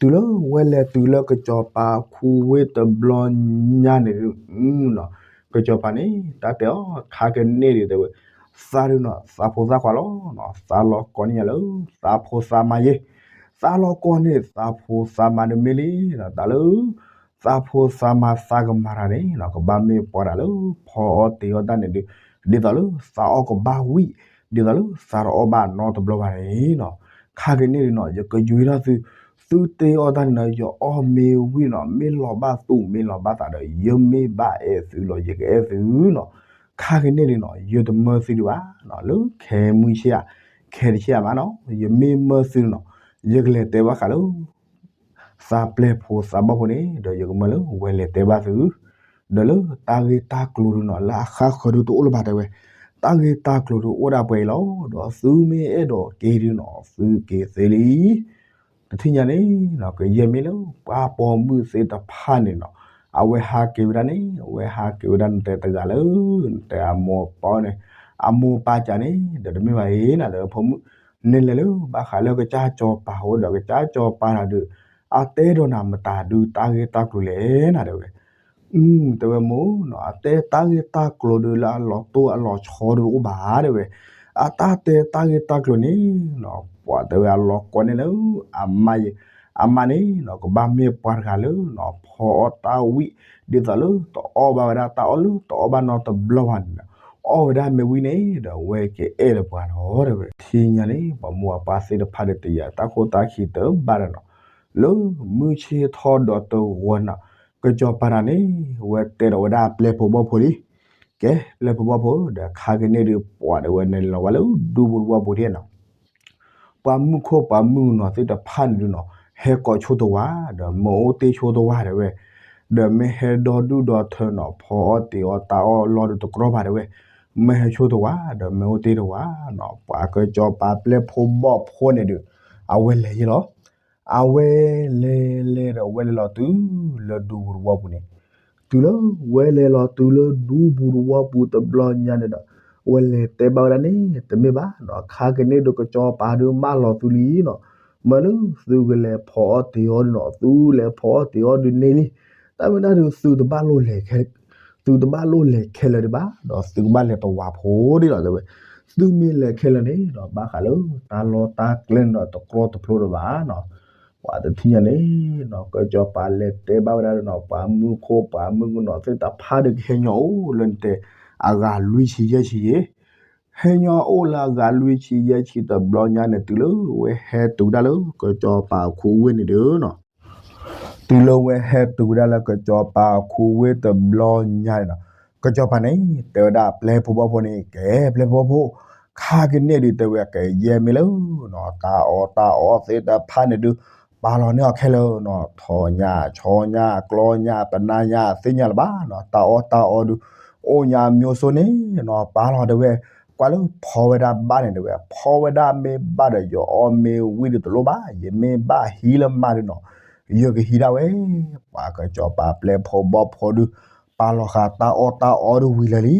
တုၤလၢဝဲလဲၤတုၤလၢကစီၤပၤအခိဝ့ၢ်တဘျီညါန့ၣ်ဒုး ကစီၤပၤန့ၣ် တၢ်တဲအီၤခါကန့ၢ်ဒုးတဲဝဲ, သးဒုးနီၤ သးဖိသၣ်ခွါလီၤ, သးလီၤကီန့ၢ်ယၤလၢ သးဖိသးမါယဲ, သးလီၤကီန့ၢ် သးဖိသးမါဒုးမ့ၢ်လံ, တၢ်လၢ သးဖိသးမါသးကမၤတၢ်န့ၣ်နီၤ ကဘၣ်မ့ၢ်ပှၤတၢ်လၢ ဖီအီၣ်တ့ၤအီၣ်တၢ်န့ၣ်ဒုး ဒ်သိးလၢသးအီၣ်ကဘၣ်ဝံၣ်, ဒ်သိးလၢသးတအီၣ်ဘၣ်နီတဘျီဘၣ်န့ၣ်နီၤ, ခါကန့ၢ်ဒုးနီၤ ယကယွံထီၣ်သု, သုတ့အီၣ်တၢ်န့ၣ်နီၤ ယအီၣ်မ့ၢ်ဝံၣ်နီၤ မ့ၢ်လီၤဘၣ်သူၣ်မ့ၢ်လီၤဘၣ်သးဒီး ယမ့ၢ်ဘၣ်အဲၣ်သုလီၤ ယကအဲၣ်သုနီၤ, ခါကန့ၢ်ဒုးနီၤ ယတမၢသုဒံးဘၣ်နီၤ လၢခဲမုၢ်ဆ့ၣ်ဧါ, ခဲတဆ့ၣ်ဧါမးနီၤ ယမ့ၢ်မၢသုနီၤ ယကလဲၤတဲဘၣ်ဃးလၢ သးပျဲၢ်ဖိသးဘီၣ်ဖိန့ၣ် ဒီးယကမၢလၢဝဲလဲၤတဲဘၣ်သု, ဒီးလၢတၢ်ဂ့ၢ်တၢ်ကျိၤဒုးနီၤ လၢအဃၣ်ဃၢၤဒုးတအိၣ်လၢၤဘၣ်တဲဝဲ, တၢ်ဂ့ၢ်တၢ်ကျိၤဒုးအိၣ်ဒၣ်ပှဲၤအံၤလီၤ, ဒီးသုမ့ၢ်အဲၣ်ဒိးက့ၤဒုးနီၤ သုက့ၤသ့လံ. တထံၣ်ညါန့ၣ်နီၤ ကယဲၢ်မ့ၢ်လၢပှၤပိာ်မုၣ်သ့ၣ်တဖၣ်န့ၣ်နီၤ အဝဲဟးက့ၤဝဲဒၣ်န့ၣ် အဝဲဟးက့ၤဝဲဒၣ်နတဲတဂၤလၢ နတဲအမိၢ်ပၢ်န့ၣ် အမိၢ်ပၢ်ကးန့ၣ် ဒီးတမ့ၢ်ဘၣ်အံၤနၤဒီးဖိမုၣ် နလဲၤလၢဘၣ်ဃးလၢကစၢ်စီၤပၤအအိၣ်ဒီး ကစၢ်စီၤပၤတၢ်ဒုး အတဲဒီးနၤမတၤဒုးတၢ်ဂ့ၢ်တၢ်ကျိၤလဲၣ်နၤတဲဝဲ, တဲဝဲမိၢ်နီၤ အတဲတၢ်ဂ့ၢ်တၢ်ကျိၤဒုးလၢအလီၤတိၢ်အလီၤဆီဒုးတအိၣ်ဘၣ်တဲဝဲ, အတၢ်တဲတၢ်ဂ့ၢ်တၢ်ကျိၤန့ၣ်နီၤ ပှၤတဲဝဲအလီၤကိးန့ၢ်လၢ အမါယဲ, အမါန့ၣ်နီၤ ကဘၣ်မ့ၢ်ပှၤတဂၤလၢနီၤ ဖီအီၣ်တၢ်ဝံၣ် ဒ်သိးလၢတအီၣ်ဘၣ်ဝဲဒၣ်တၢ်အီၣ်လၢတအီၣ်ဘၣ်နီတဘျီဘၣ်န့ၣ်ဒီး အီၣ်ဝဲဒၣ်မ့ၢ်ဝံၣ်န့ၣ်ဒီး အဝဲကအဲၣ်လၢပှၤလီၤတဲဝဲ, ထံၣ်ညါန့ၣ် ပှၤမိၢ်ပှၤပၢ်သ့ၣ်တဖၣ်ဒီးတယာ်တၢ်ခိၣ်တၢ်ခံတဘၣ်ဒီးနီၤ လၢမုၢ်ဆ့ၣ်ထီၣ်ဒီးတဂီၤနီၤ ကစီၤပၤတၢ်န့ၣ် ဝဲတဲဒီးဝဲဒၣ်ပျဲၢ်ဖိဘီၣ်ဖိလံ, ကဲ ပျဲၢ်ဖိဘီၣ်ဖိ ဒီးခါကန့ၢ်ဒုးပှၤဒီးဝဲန့ၣ်လီၤဝဲလၢဒူပူၤတဝီပူၤဒ်နီၤ ပှၤမုၣ်ခိၣ်ပှၤမုၣ်ကနီၤသ့ၣ်တဖၣ်န့ၣ်ဒုးနီၤ ဟဲကိးဆိတဝၤ ဒီးမၢအိၣ်တ့ၢ်ဆိတဝၤတဲဝဲ, ဒီးမ့ၢ်ဟဲဒီဒူၣ်ဒီထၢနီၤ ဖီအီၣ်တ့ၤအီၣ်တၢ်အီၣ်လီၢ်ဒုးတကြီဘၣ်တဲဝဲ, မၢဟဲဆိတဝၤ ဒီးမၢအိၣ်တ့ၢ်တဝၤနီၤ ပှၤကစီၤပၤပျဲၢ်ဖိဘီၣ်ဖိန့ၣ်ဒုး အဝဲလဲၤယဲလီၤ အဝဲလဲၤလဲၤဒီးဝဲလဲၤလီၤတုၤလၢဒူပူၤတဝီပူၤန့ၣ်, တုၤလၢဝဲလဲၤလီၤတုၤလၢဒူပူၤတဝီပူၤတဘျီညါန့ၣ်ဒီး ဝဲလဲၤတဲဘၣ်ဝဲဒၣ်န့ၣ် တမ့ၢ်ဘၣ်နီၤ ခါကန့ၢ်ဒုးကစီၤပၤဒုးမၢလီၤသုလံနီၤ, မၢလၢသုကလဲၤဖီအီၣ်တ့ၤအီၣ်ဒုးနီၤ သုလဲၤဖီအီၣ်တ့ၤအီၣ်ဒုးန့ၢ်လံ, တၢ်မ့ၢ်တၢ်ဒုးသုတဘၣ်လိၣ်လဲၤခဲ သုတဘၣ်လိၣ်လဲၤခဲလၢာ်ဒံးဘၣ်ဒီး သုကဘၣ်လဲၤတဝၤဖိဒ်လီၤတဲဝဲ, သုမ့ၢ်လဲၤခဲလၢာ်န့ၣ်ဒီး ဘၣ်ဃးလၢတၢ်လီၢ်တၢ်ကျဲန့ၣ်ဒီး တကြီတဖျိဒံးဘၣ်နီၤ, ပှၤတထံၣ်ညါန့ၣ်နီၤ ကစီၤပၤလဲၤတဲဘၣ်ဝဲဒၣ်ဒီးနီၤ ပှၤမုၣ်ခိၣ်ပှၤမုၣ်ကနီၤသ့ၣ်တဖၣ်ဒုး ကဟဲညီအိၣ်လၢနတဲ အဂၤလွံၢ်ဆံယဲၢ်ဆံယဲၢ် ဟဲညီအိၣ်လၢအဂၤလွံၢ်ဆံယဲၢ်ဆံတဘျီညါန့ၣ် တုၤလၢဝဲဟဲတုၤဒၣ်လၢကစီၤပၤအခိဝ့ၢ်န့ၣ်ဒုးနီၤ တုၤလၢဝဲဟဲတုၤဝဲဒၣ်လၢကစီၤပၤအခိဝ့ၢ်တဘျီညါန့ၣ်နီၤ, ကစီၤပၤန့ၣ် တဲဝဲဒၣ်ပျဲၢ်ဖိဘီၣ်ဖိန့ၣ် ကဲ ပျဲၢ်ဖိဘီၣ်ဖိ ခါကန့ၢ်ဒုးတဲဝဲ ကယဲၢ်မ့ၢ်လၢနီၤ တၢ်အီၣ်တၢ်အီသ့ၣ်တဖၣ်န့ၣ်ဒုး ပာ်လီၤန့ၢ်အီၤခဲလၢာ်နီၤ, ထီၣ်ညၣ် ဆီညၣ် ကျီညၣ် ပနါညၣ် သ့ၣ်ညါလၢၤဘၣ်နီၤ, တၢ်အီၣ်တၢ်အီဒုး အိၣ်ညါမျိုးစိန့ၣ်နီၤ ပာ်လီၤတဲဝဲ, ကွၢ်လၢဖီဝဲဒၣ်ဘၣ်န့ၣ်တဲဝဲ ဖီဝဲဒၣ်မ့ၢ်ဘၣ်ဒီး ယအီၣ်မ့ၢ်ဝံၣ်ဒုးတလိၣ်ဘၣ်, ယမ့ၢ်ဘၣ်ဟံးလၢမါဒုးနီၤ ယကဟံးဒၣ်ဝဲ, ပှၤကစီၤပၤပျဲၢ်ဖိဘီၣ်ဖိဒုး ပာ်လီၤဃာ်တၢ်အီၣ်တၢ်အီဒုးဝံၤလၢာ်လံနီ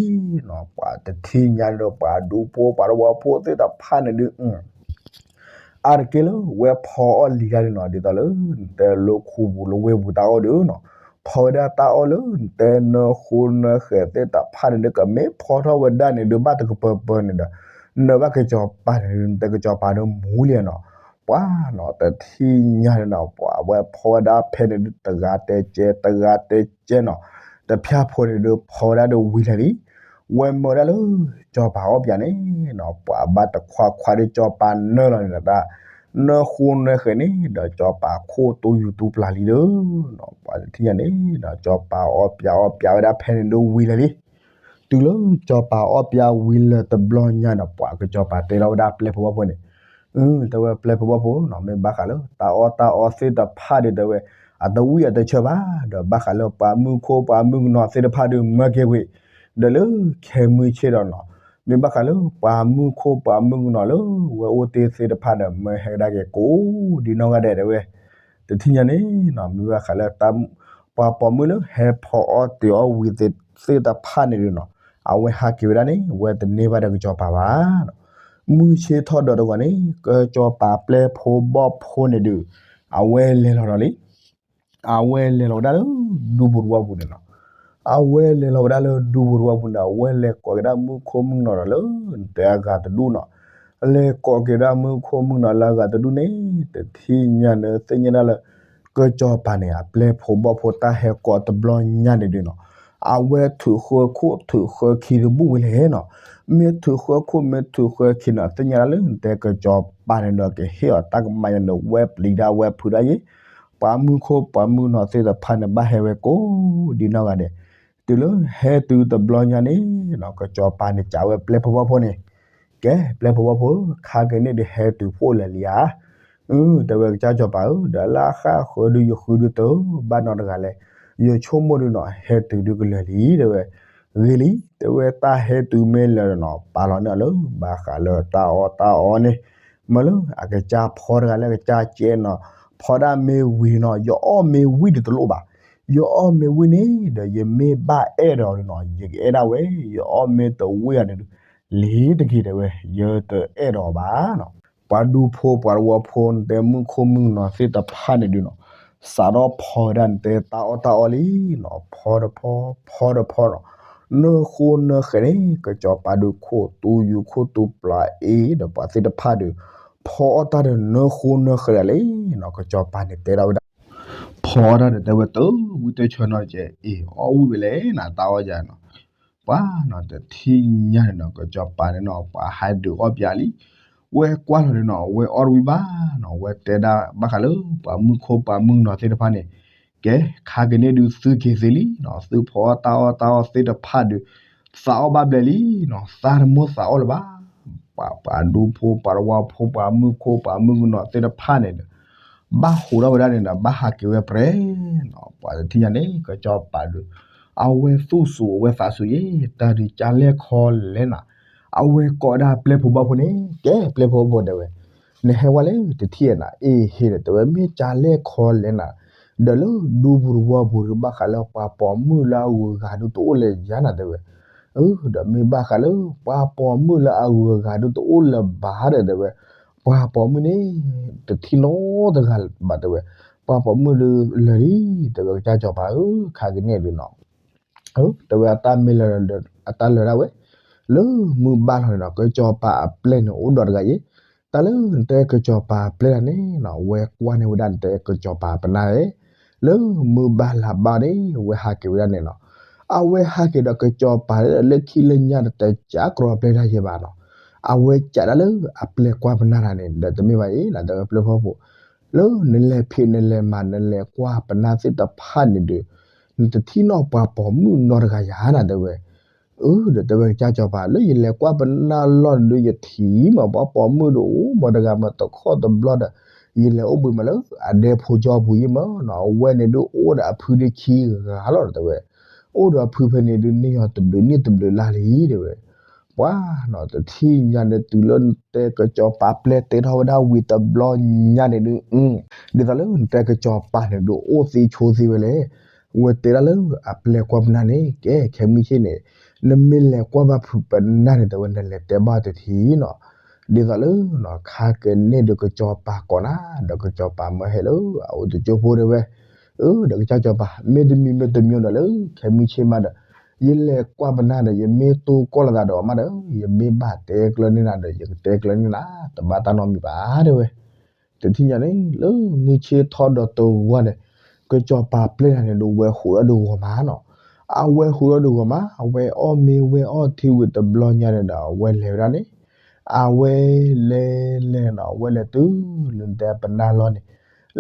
ၤ, ပှၤတထံၣ်ညါဒီး ပှၤဒူဖိပှၤတဝီဖိသ့ၣ်တဖၣ်န့ၣ်ဒုး အါတက့ၢ်လၢဝဲဖီအီၣ်လံၤတၢ်ဒုးနီၤ ဒ်သိးလၢ နတဲလၢခူပူၤလၢဝ့ၢ်ပူၤတၢ်အီၣ်ဒုးနီၤ, ဖီဝဲဒၣ်တၢ်အီၣ်လၢ နတဲနၢဃိနၢဃဲးသ့ၣ်တဖၣ်န့ၣ်ဒုး ကမ့ၢ်ဖီထီၣ်ဝဲဒၣ်န့ၣ်ဒုး ဘၣ်တကပၤပၤန့ၣ်ဒီး နဘၣ်ကစီၤပၤန့ၣ်ဒုး နတဲကစီၤပၤဒုးမူလံနီၤ, ပှၤနီၤ တထံၣ်ညါန့ၣ်နီၤ ပှၤဝဲဖီဝဲဒၣ်ဖဲန့ၣ်ဒုး တဂၤတဲကဲ တဂၤတဲကဲနီၤ, တဖၣ်ဖိန့ၣ်ဒုး ဖီဝဲဒၣ်ဒီးဝံၤလၢာ်လံ, ဝဲမၢဝဲဒၣ်လၢ ကၠီၤပၤအီၣ်ပၠးန့ၣ်နီၤ ပှၤဘၣ်တခွါခွါဒီးကၠီၤပၤနၢလီၤန့ၣ်နီၤ တၢ် နၢဃိနၢဃဲးန့ၣ် ဒီးကၠီၤပၤခိၣ်တူယူၤတူပျၢ်လံဒီးနီၤ ပှၤတထံၣ်ညါန့ၣ်နီၤ ကၠီၤပၤအီၣ်ပၠးအီၣ်ပၠးဝဲဒၣ်ဖဲန့ၣ်ဒုးဝံၤလၢာ်လံ. တုၤလၢကၠီၤပၤအီၣ်ပၠးဝံၤလၢာ်တဘျီညါဒီး ပှၤကၠီၤပၤတဲထီၣ်ဝဲဒၣ်ပျဲၢ်ဖိဘီၣ်ဖိန့ၣ်, တဲဝဲပျဲၢ်ဖိဘီၣ်ဖိနီၤ မ့ၢ်ဘၣ်ဃးလၢတၢ်အီၣ်တၢ်အီသ့ၣ်တဖၣ်ဒီး တဲဝဲ အတဝံၣ်အတဆၢဘၣ် ဒီးဘၣ်ဃးလၢပှၤမုၢ်ခိၣ်ပှၤမုၢ်ကနီၤသ့ၣ်တဖၣ်ဒီး မၢက့ၤဝံၤ ဒီးလၢခဲမုၢ်ဆ့ၣ်ဒီးနီၤ မ့ၢ်ဘၣ်ဃးလၢပှၤမုၢ်ခိၣ်ပှၤမုၢ်ကနီၤလၢဝဲအိၣ်တ့ၢ်သ့ၣ်တဖၣ်ဒီး မၢဟဲကဒါက့ၤကိးဒ်နီၢ်ဂၤဒဲး တဲဝဲ တထံၣ်ညါန့ၣ်နီၤ မ့ၢ်ဘၣ်ဃးလၢ ပှၤပိာ်မုၣ်လၢဟဲဖီအီၣ်တ့ၤအီၣ်ဝံၤသ့ၣ်တဖၣ်န့ၣ်ဒုးနီၤ အဝဲဟးက့ၤဝဲဒၣ်န့ၣ် ဝဲတန့ၢ်ဘၣ်ဒီးကၠီၤပၤဘၣ်နီၤ. မုၢ်ဆ့ၣ်ထီၣ်ဒီးတဂီၤန့ၣ် ကၠီၤပၤပျဲၢ်ဖိဘီၣ်ဖိန့ၣ်ဒုး အဝဲလဲၤလီၤဒီးလံ အဝဲလဲၤလီၤဝဲဒၣ်လၢ ဒူပူၤတဝီပူၤန့ၣ်နီၤ. အဝဲလဲၤလီၤဝဲဒၣ်လၢဒူပူၤတဝီပူၤန့ၣ် အဝဲလဲၤကိးက့ၤဒၣ်မုၢ်ခိၣ်မုၢ်ကနီၤဒီးလၢ နတဲအဂၤတဒူၣ်နီၤ. လဲၤကိးက့ၤဒၣ်မုၢ်ခိၣ်မုၢ်ကနီၤလၢအဂၤတဒူၣ်န့ၣ် တထံၣ်ညါန့ၣ်သ့ၣ်ညါဒၣ်လၢ ကၠီၤပၤန့ၣ် အပျဲၢ်ဖိဘီၣ်ဖိတၢ်ဟဲကိးတဘျီညါန့ၣ်ဒုးနီၤ အဝဲထုးဃၢခိၣ်ထုးဃၢခံတဘူၣ်ဝံၤလဲၣ်နီၤ. မ့ၢ်ထုးဃၢခိၣ်မ့ၢ်ထုးဃၢခံနီၤ သ့ၣ်ညါဒၣ်လၢနတဲကၠီၤပၤန့ၣ်ဒီး ကဟ့ၣ်အီၤတၢ်ကမၣ်ညါန့ၣ် ဝဲပျံၤဒၣ်ဝဲဖုးဒၣ်ယ့ၣ် ပှၤမုၢ်ခိၣ်ပှၤမုၢ်ကနီၤသ့ၣ်တဖၣ်န့ၣ် ဘၣ်ဟဲဝဲကိးဒ်နီၢ်ဂၤဒဲး. တုၤလၢဟဲတုၤတဘျီညါန့ၣ်နီၤ ကၠီၤပၤန့ၣ်စံးဝဲပျဲၢ်ဖိဘီၣ်ဖိန့ၣ်, ကဲ ပျဲၢ်ဖိဘီၣ်ဖိ ခါက့ၤန့ၣ်ဒုးဟဲတုၤဖှိၣ်လၢာ်လံဧါ. အၢ တဲဝဲကစၢ်ကၠီၤပၤဧၢ ဒီးလၢအဃၣ်ဃၢၤဒုးယဃုဒုးတ ဘၣ်နီတဂၤလဲၣ်, ယဆိကမိၣ်ဒုးနီၤ ဟဲတုၤဒုးကလၢာ်လံ တဲဝဲ. ဂ့ၤလံ တဲဝဲ တၢ်ဟဲတုၤမ့ၢ်လၢာ်ဒီးနီၤ ပာ်လီၤန့ၢ်အီၤလၢ ဘၣ်ဃးလၢတၢ်အီၣ်တၢ်အီန့ၣ် မ့ၢ်လၢအကစၢ်ဖီတဂၤလၢအကစၢ်ကဲနီၤ ဖီဒၣ်မ့ၢ်ဝံၤနီၤ ယအီၣ်မ့ၢ်ဝံၣ်ဒုးတလိၣ်ဘၣ်. ယအီၣ်မ့ၢ်ဝံၣ်န့ၣ်ဒီး ယမ့ၢ်ဘၣ်အဲၣ်ဒိးဒုးနီၤ ယကအဲၣ်ဒၣ်ဝဲ, ယအီၣ်မ့ၢ်တဝံၣ်အီၤန့ၣ်ဒုး လ့ၤတက့ၤ တဲဝဲ ယတအဲၣ်ဒိးအီၤဘၣ်နီၤ. ပှၤဒူဖိပှၤတဝီဖိ နတဲမုၢ်ခိၣ်မုၢ်ကနီၤသ့ၣ်တဖၣ်န့ၣ်ဒုးနီၤ စးထီၣ်ဖီဝဲဒၣ်နတဲတၢ်အီၣ်တၢ်အီလံနီၤ ဖီတဖီ ဖီတဖီနီၤ နၢဃိနၢဃဲးန့ၣ် ကစၢ်စီၤပၤဒုးခိၣ်တူယူၤခိၣ်တူပျၢ်အ့ဒီးပှၤသ့ၣ်တဖၣ်ဒီး ဖီအီၣ်တၢ်ဒီးနၢဃိနၢဃဲးဒၣ်လံနီၤ ကစၢ်စီၤပၤန့ၣ်တဲထီၣ်ဝဲဒၣ် ဖီအီၣ်တၢ်ဒီးတဲဝဲတဝံၣ်တဆၢနီတကဲး အ့ၣ် အီၣ်ဝံၣ်ဝဲလဲၣ်နၤ တၢ်အီၣ်ယၤနီၤ ပှၤနီၤတထံၣ်ညါန့ၣ်နီၤ ကစၢ်စီၤပၤန့ၣ်နီၤ ပှၤဟဲဒုးအီၣ်ပၠးလံ ဝဲကွၢ်လီၤန့ၣ်နီၤ ဝဲအီၣ်တဝံၣ်ဘၣ်နီၤ ဝဲတဲဒၣ်ဘၣ်ဃးလၢ ပှၤမုၢ်ခိၣ်ပှၤမုၢ်ကနီၤသ့ၣ်တဖၣ်န့ၣ် ကဲ ခါက့ၤန့ၣ်ဒုးသုက့ၤသ့လံနီၤ သုဖီအီၣ်တၢ်အီၣ်တၢ်အီသ့ၣ်တဖၣ်ဒီး သးအီၣ်ဘၣ်ဘျဲးလံနီၤ သးတမိၣ်သးအီၣ်လၢၤဘၣ် ပှၤ ပှၤဒူဖိပှၤတဝီဖိ ပှၤမုၢ်ခိၣ်ပှၤမုၢ်ကနီၤသ့ၣ်တဖၣ်န့ၣ်ဒီး ဘၣ်ဟူးထီၣ်ဝဲဒၣ်န့ၣ်ဒီး ဘၣ်ဟးက့ၤဝဲပြဲၤနီၤ ပှၤတထံၣ်ညါန့ၣ် ကစၢ်စီၤပၤဒီး အဝဲသူၣ်စူၤအဝဲသးစူၤယ့ၣ် တၢ်ဒုးကၢ်လဲၢ်ခီလဲၢ်နၤ အဝဲကိးဒၣ်ပျဲၢ်ဖိဘီၣ်ဖိန့ၣ် ကဲ ပျဲၢ်ဖိဘီၣ်ဖိတဲဝဲ နဟဲဝဲလဲၣ် တထံၣ်နၤ အ့ၣ် ဟ့ၣ်ဒီး တဲဝဲမ့ၢ်ကၢ်လဲၢ်ခီလဲၢ်နၤ ဒီးလၢဒူပူၤတဝီပူၤဒီး ဘၣ်ဃးလၢပှၤပိာ်မုၣ်လၢအဂုၤအဂၤဒုးတအိၣ်လၢၤယၤနၤ တဲဝဲ အၢ ဒီးမ့ၢ်ဘၣ်ဃးလၢ ပှၤပိာ်မုၣ်လၢအဂုၤအဂၤဒုးတအိၣ်လၢၤဘၣ်ဒီး တဲဝဲ ပှၤပိာ်မုၣ်န့ၣ် တထံၣ်နီတဂၤဘၣ် တဲဝဲ ပှၤပိာ်မုၣ်ဒုးလၢာ်လံ တဲဝဲကစၢ်စီၤပၤဧၢ ခါက့ၤန့ၣ်ဒုးနီၤ တဲဝဲအတၢ်မ့ၢ်လၢာ်ဒီး အတၢ်လၢာ်ဒၣ်ဝဲ လၢမုၢ်ဘၣ်လီၤန့ၣ်နီၤ ကစၢ်စီၤပၤအပျဲၢ်န့ၣ်အိၣ်ဒီးတဂၤအံၤ တၢ်လၢနတဲကစၢ်စီၤပၤအပျဲၢ်တဂၤန့ၣ်နီၤ ဝဲကွၢ်န့ၢ်ဝဲဒၣ်နတဲကစၢ်စီၤပၤပနၢ် လၢမုၢ်ဘၣ်လါဘၣ်န့ၣ် ဝဲဟးက့ၤဝဲဒၣ်န့ၣ်နီၤ အဝဲဟးက့ၤဒီးကစၢ်စီၤပၤလၢလၢခံလၢညါတတဲကၢ်ကြီပျဲၢ်တၢ်ယဲၢ်ဘၣ်နီၤ အဝဲကးဒၣ်လၢအပျဲၢ်ကွၢ်ပနၢ်တဂၤန့ၣ် ဒီးတမ့ၢ်ဘၣ်အံၤ နတဲဝဲပျဲၢ်ဖိဘီၣ်ဖိ လၢနလဲၤဖံးနလဲၤမၤနလဲၤကွၢ်ပနၢ်သ့ၣ်တဖၣ်န့ၣ်ဒီး နတထံၣ်နီၣ်ပှၤပိာ်မုၣ်နီတဂၤယၤနၤ တဲဝဲ အၢ ဒီးတဲဝဲကစၢ်စီၤပၤ လၢယလဲၤကွၢ်ပနၢ်လီၢ်န့ၣ်ဒီး ယထံၣ်မးပှၤပိာ်မုၣ်ဒီးအိၣ်မးတဂၤမးတခီတဘျီဒီး ယလဲၤအိၣ်ဘှံးမးလၢအဒဲဖိကၠီပူၤယဲၢ်မးနီၤ အဝဲန့ၣ်ဒုးအိၣ်ဒီးအဖုဒ့ခံဂၤလီၤ တဲဝဲ အိၣ်ဒီးအဖုဖဲန့ၣ်ဒုး န့ၢ်ယီၤတဘျုးနံၣ်တဘျုးလါလံ တဲဝဲ ပှၤနီၤ တထံၣ်ညါန့ၣ် တုၤလၢနတဲကစၢ်စီၤပၤပျဲၢ်တဲထီၣ်ဝဲဒၣ်ဝံၤတဘျီညါန့ၣ်ဒုး ဒ်သိးလၢနတဲကစၢ်စီၤပၤန့ၣ်ဒုးအိၣ်သ့ဆိသ့ဝဲလဲၣ် ဝဲတဲဒၣ်လၢအပျဲၢ်ကွၢ်ပနၢ်န့ၣ် ကဲ ခဲမုၢ်ဆ့ၣ်န့ၣ် နမ့ၢ်လဲၤကွၢ်ဘၣ်ဖုးပနၢ်န့ၣ် တဲဝဲ နလဲၤတဲဘၣ်တထံၣ်နီၤ ဒ်သိးလၢ ခါက့ၤန့ၣ်ဒီးကစၢ်စီၤပၤကိးနၤ ဒီးကစၢ်စီၤပၤမၢဟဲလၢအအိၣ်တကၠိဖိတဲဝဲ အၢ ဒီးကစၢ်စီၤပၤ မ့တမံၤမ့တမံၤဒီးလၢ ခဲမုၢ်ဆ့ၣ်မးဒီး ယလဲၤကွၢ်ပနၢ်ဒီး ယမ့ၢ်တိၢ်ကီၢ်လိာ်သးဒီးအီၤမးဒီး ယမ့ၢ်ဘၣ်တဲကျၢၤန့ၢ်နၤဒီး ယကတဲကျၢၤန့ၢ်နၤ တဘၣ်တၢ်နီတမံၤဘၣ် တဲဝဲ တထံၣ်ညါန့ၣ် လၢမုၢ်ဆ့ၣ်ထီၣ်ဒီးတဂီၢ်န့ၣ် ကစီၤပၤပျဲၢ်တဂၤန့ၣ် ဒုးဝဲဟူးထီၣ်ဒုးဂီၤမးနီၤ. အဝဲဟူးထီၣ်ဒုးဂီၤမး အဝဲအီၣ်မ့ၤဝဲအီထံဝံၤတဘျီညါန့ၣ်ဒီး အဝဲလဲၤဝဲဒၣ်န့ၣ် အဝဲလဲၤလဲၤလဲၤနီၤ အဝဲလဲၤတုၤလၢတဲအပနၢ်လီၢ်န့ၣ်